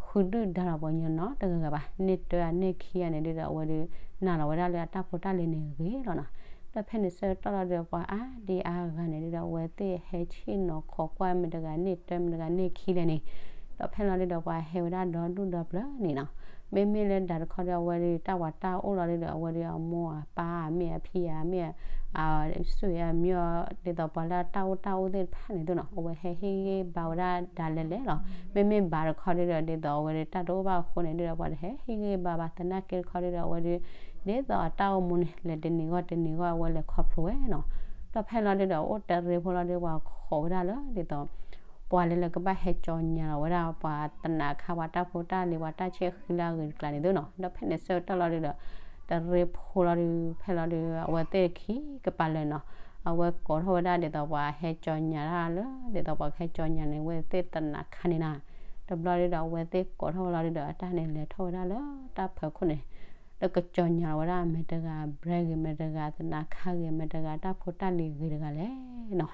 ဃုဒုၣ်ဒါလီၤပှၤကညီနီတဂၤဂၤဘၣ်. န့ၢ်တၢ်ဧါန့ၢ်ခံဧါန့ၣ်ဒုးဒီး အဝဲဒုး နာ်လီၤဝဲဒၣ်လၢအတၢ်ဖိတၢ်လံၤန့ၣ်ဂ့ၤလီၤနီၤ. ဒီးဖဲန့ၣ်ဆၢကတီၢ်လီၤဒုးဒီး ပှၤအါဒံအါဂၤန့ၣ်ဒုးဒီး အဝဲသ့ၣ်ဟဲဆ့ၣ်နီၤခိးကွၢ် မတၤတဂၤန့ၢ်တၢ် မတၤတဂၤန့ၢ်ခံလဲၣ်န့ၣ်, ဒီးဖဲလီၤဒုးဒီး ပှၤဟဲဝဲဒၣ်ဒီဒူၣ်ဒီပျၢၤန့ၣ်နီၤ. မ့မ့ၢ်လၢဒၣ်တခီဒုး အဝဲဒုးတၢ်ဝးတၢ်အိၣ်လီၤဒုးဒီး အဝဲဒုးအမိၢ်အပၢ် မ့ၢ်အဖံအမ့ၢ် အ ဆွေအမျိုး ဒ်သိးပှၤလၢတၢ်အိၣ်တၢ်အိၣ်သ့ၣ်တဖၣ်န့ၣ်သုနီၤ အဝဲဟဲဟ့ၣ်ဂံၢ်ဘါဝဲဒၣ်ဒၣ်လဲာ်လဲာ်လီၤ. မ့မ့ၢ်ဘၣ်တခီဒုးဒီး ဒ်သိးအဝဲဒၣ်တၢ်တအိၣ်ဘၣ်အဃိန့ၣ်ဒုးဒီး ပှၤတဟဲဟ့ၣ်ဂံၢ်ဘါဘၣ်. သနာ်က့တခီဒုးဒီး အဝဲဒုး ဒ်သိးအတၢ်အိၣ်မူန့ၣ် လဲၤတနံၤဂီၢ်တနံၤဂီၢ် အဝဲလဲၤခီဖျိဝဲနီၤ. ဒီးဖဲလီၤဒုးဒီး အိၣ်တရံးဖိလီၤဒုး ပှၤခိးဝဲဒၣ်လၢဒ်သိး ပှၤလၢလၢကဘၣ်ဟဲကၠီညါလီၤဝဲဒၣ် ပှၤသနာ်ခါ ပှၤတၢ်ဖိတၢ်လံၤ ပှၤတၢ်ဆဲးဃံလၢအဂ့ၤတကျါန့ၣ်သုနီၤ. ဒီးဖဲန့ၣ်ဆၢကတီၢ်လီၤဒုးဒီး တရံးဖိလီၤဒုး ဖဲလီၤဒုး အဝဲသ့ၣ်ခံကပၤလၢာ်နီၤ အဝဲကိးထီၣ်ဝဲဒၣ်ဒ်သိးပှၤဟဲကၠီညါတၢ်လၢ ဒ်သိးပှၤကဟဲကၠီညါန့ၣ် အဝဲသ့ၣ်သနာ်ခါန့ၣ်နီၤ. တဘျီဒုးဒီး အဝဲသ့ၣ်ကိးထီၣ်ဝဲလီၤဒုးဒီး အတၢ်န့ၣ်လဲၤထီၣ်ဝဲဒၣ်လၢတၢ်ဖၢခိၣ်န့ၣ် လၢကကၠီညါလီၤဝဲဒၣ် မတၤတဂၤ brand ဂ့ၤ မတၤတဂၤသနာ်ခါဂ့ၤ မတၤတဂၤတၢ်ဖိတၢ်လံၤဂ့ၤတဂၤလဲၣ်နီၤ.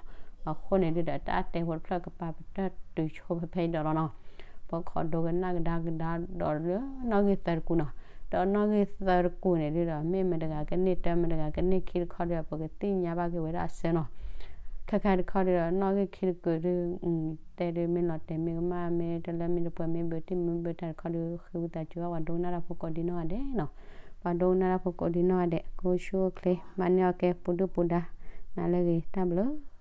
အဃိန့ၣ်ဒုးဒီး တၢ်တဲဖိတဖျၢၣ်ကပၤပတၢၢ်တုၤဆိဖဲဖဲအံၤဒီးလီၤနီၤ. ပခိးဒိကနၣ်ကဒါကဒါဒီးလၢနီၣ်ဂံၢ်သၢတကူာ်နီၤ. ဒီးနီၣ်ဂံၢ်သၢတကူာ်န့ၣ်ဒုးဒီး မ့ၢ်မတၤတဂၤကန့ၢ်တၢ် မတၤတဂၤကန့ၢ်ခံတခီဒုးဒီး ပကသ့ၣ်ညါဘၣ်က့ၤဝဲဒၣ်အဆၢနီၤ. ခဲခါတခီဒုးဒီး နီၣ်ဂံၢ်ခံတကူာ်ဒုး တဲဒုးမ့ၢ်လီၤတဲာ်မ့ၢ်ကမၣ် မ့ၢ်တလၢမ့ၢ်တပှဲၤ မ့ၢ်ဘၢတံၢ်မ့ၢ်ဘၢတၢ်တခီဒုး ဃ့ဝံသးစူၤဘၣ် ပှၤဒိကနၣ်တၢ်ဖိကိးဒံနီၢ်ဂၤဒဲးနီၤ. ပှၤဒိကနၣ်တၢ်ဖိကိးဒံနီၢ်ဂၤဒဲး ကအိၣ်ဆူၣ်အိၣ်ချ့ မၤန့ၢ်အီၣ်ကဲ ပူၤဒုၣ်ပူၤဒါ နၤလၢအဂ့ၤ တၢ်ဘျုး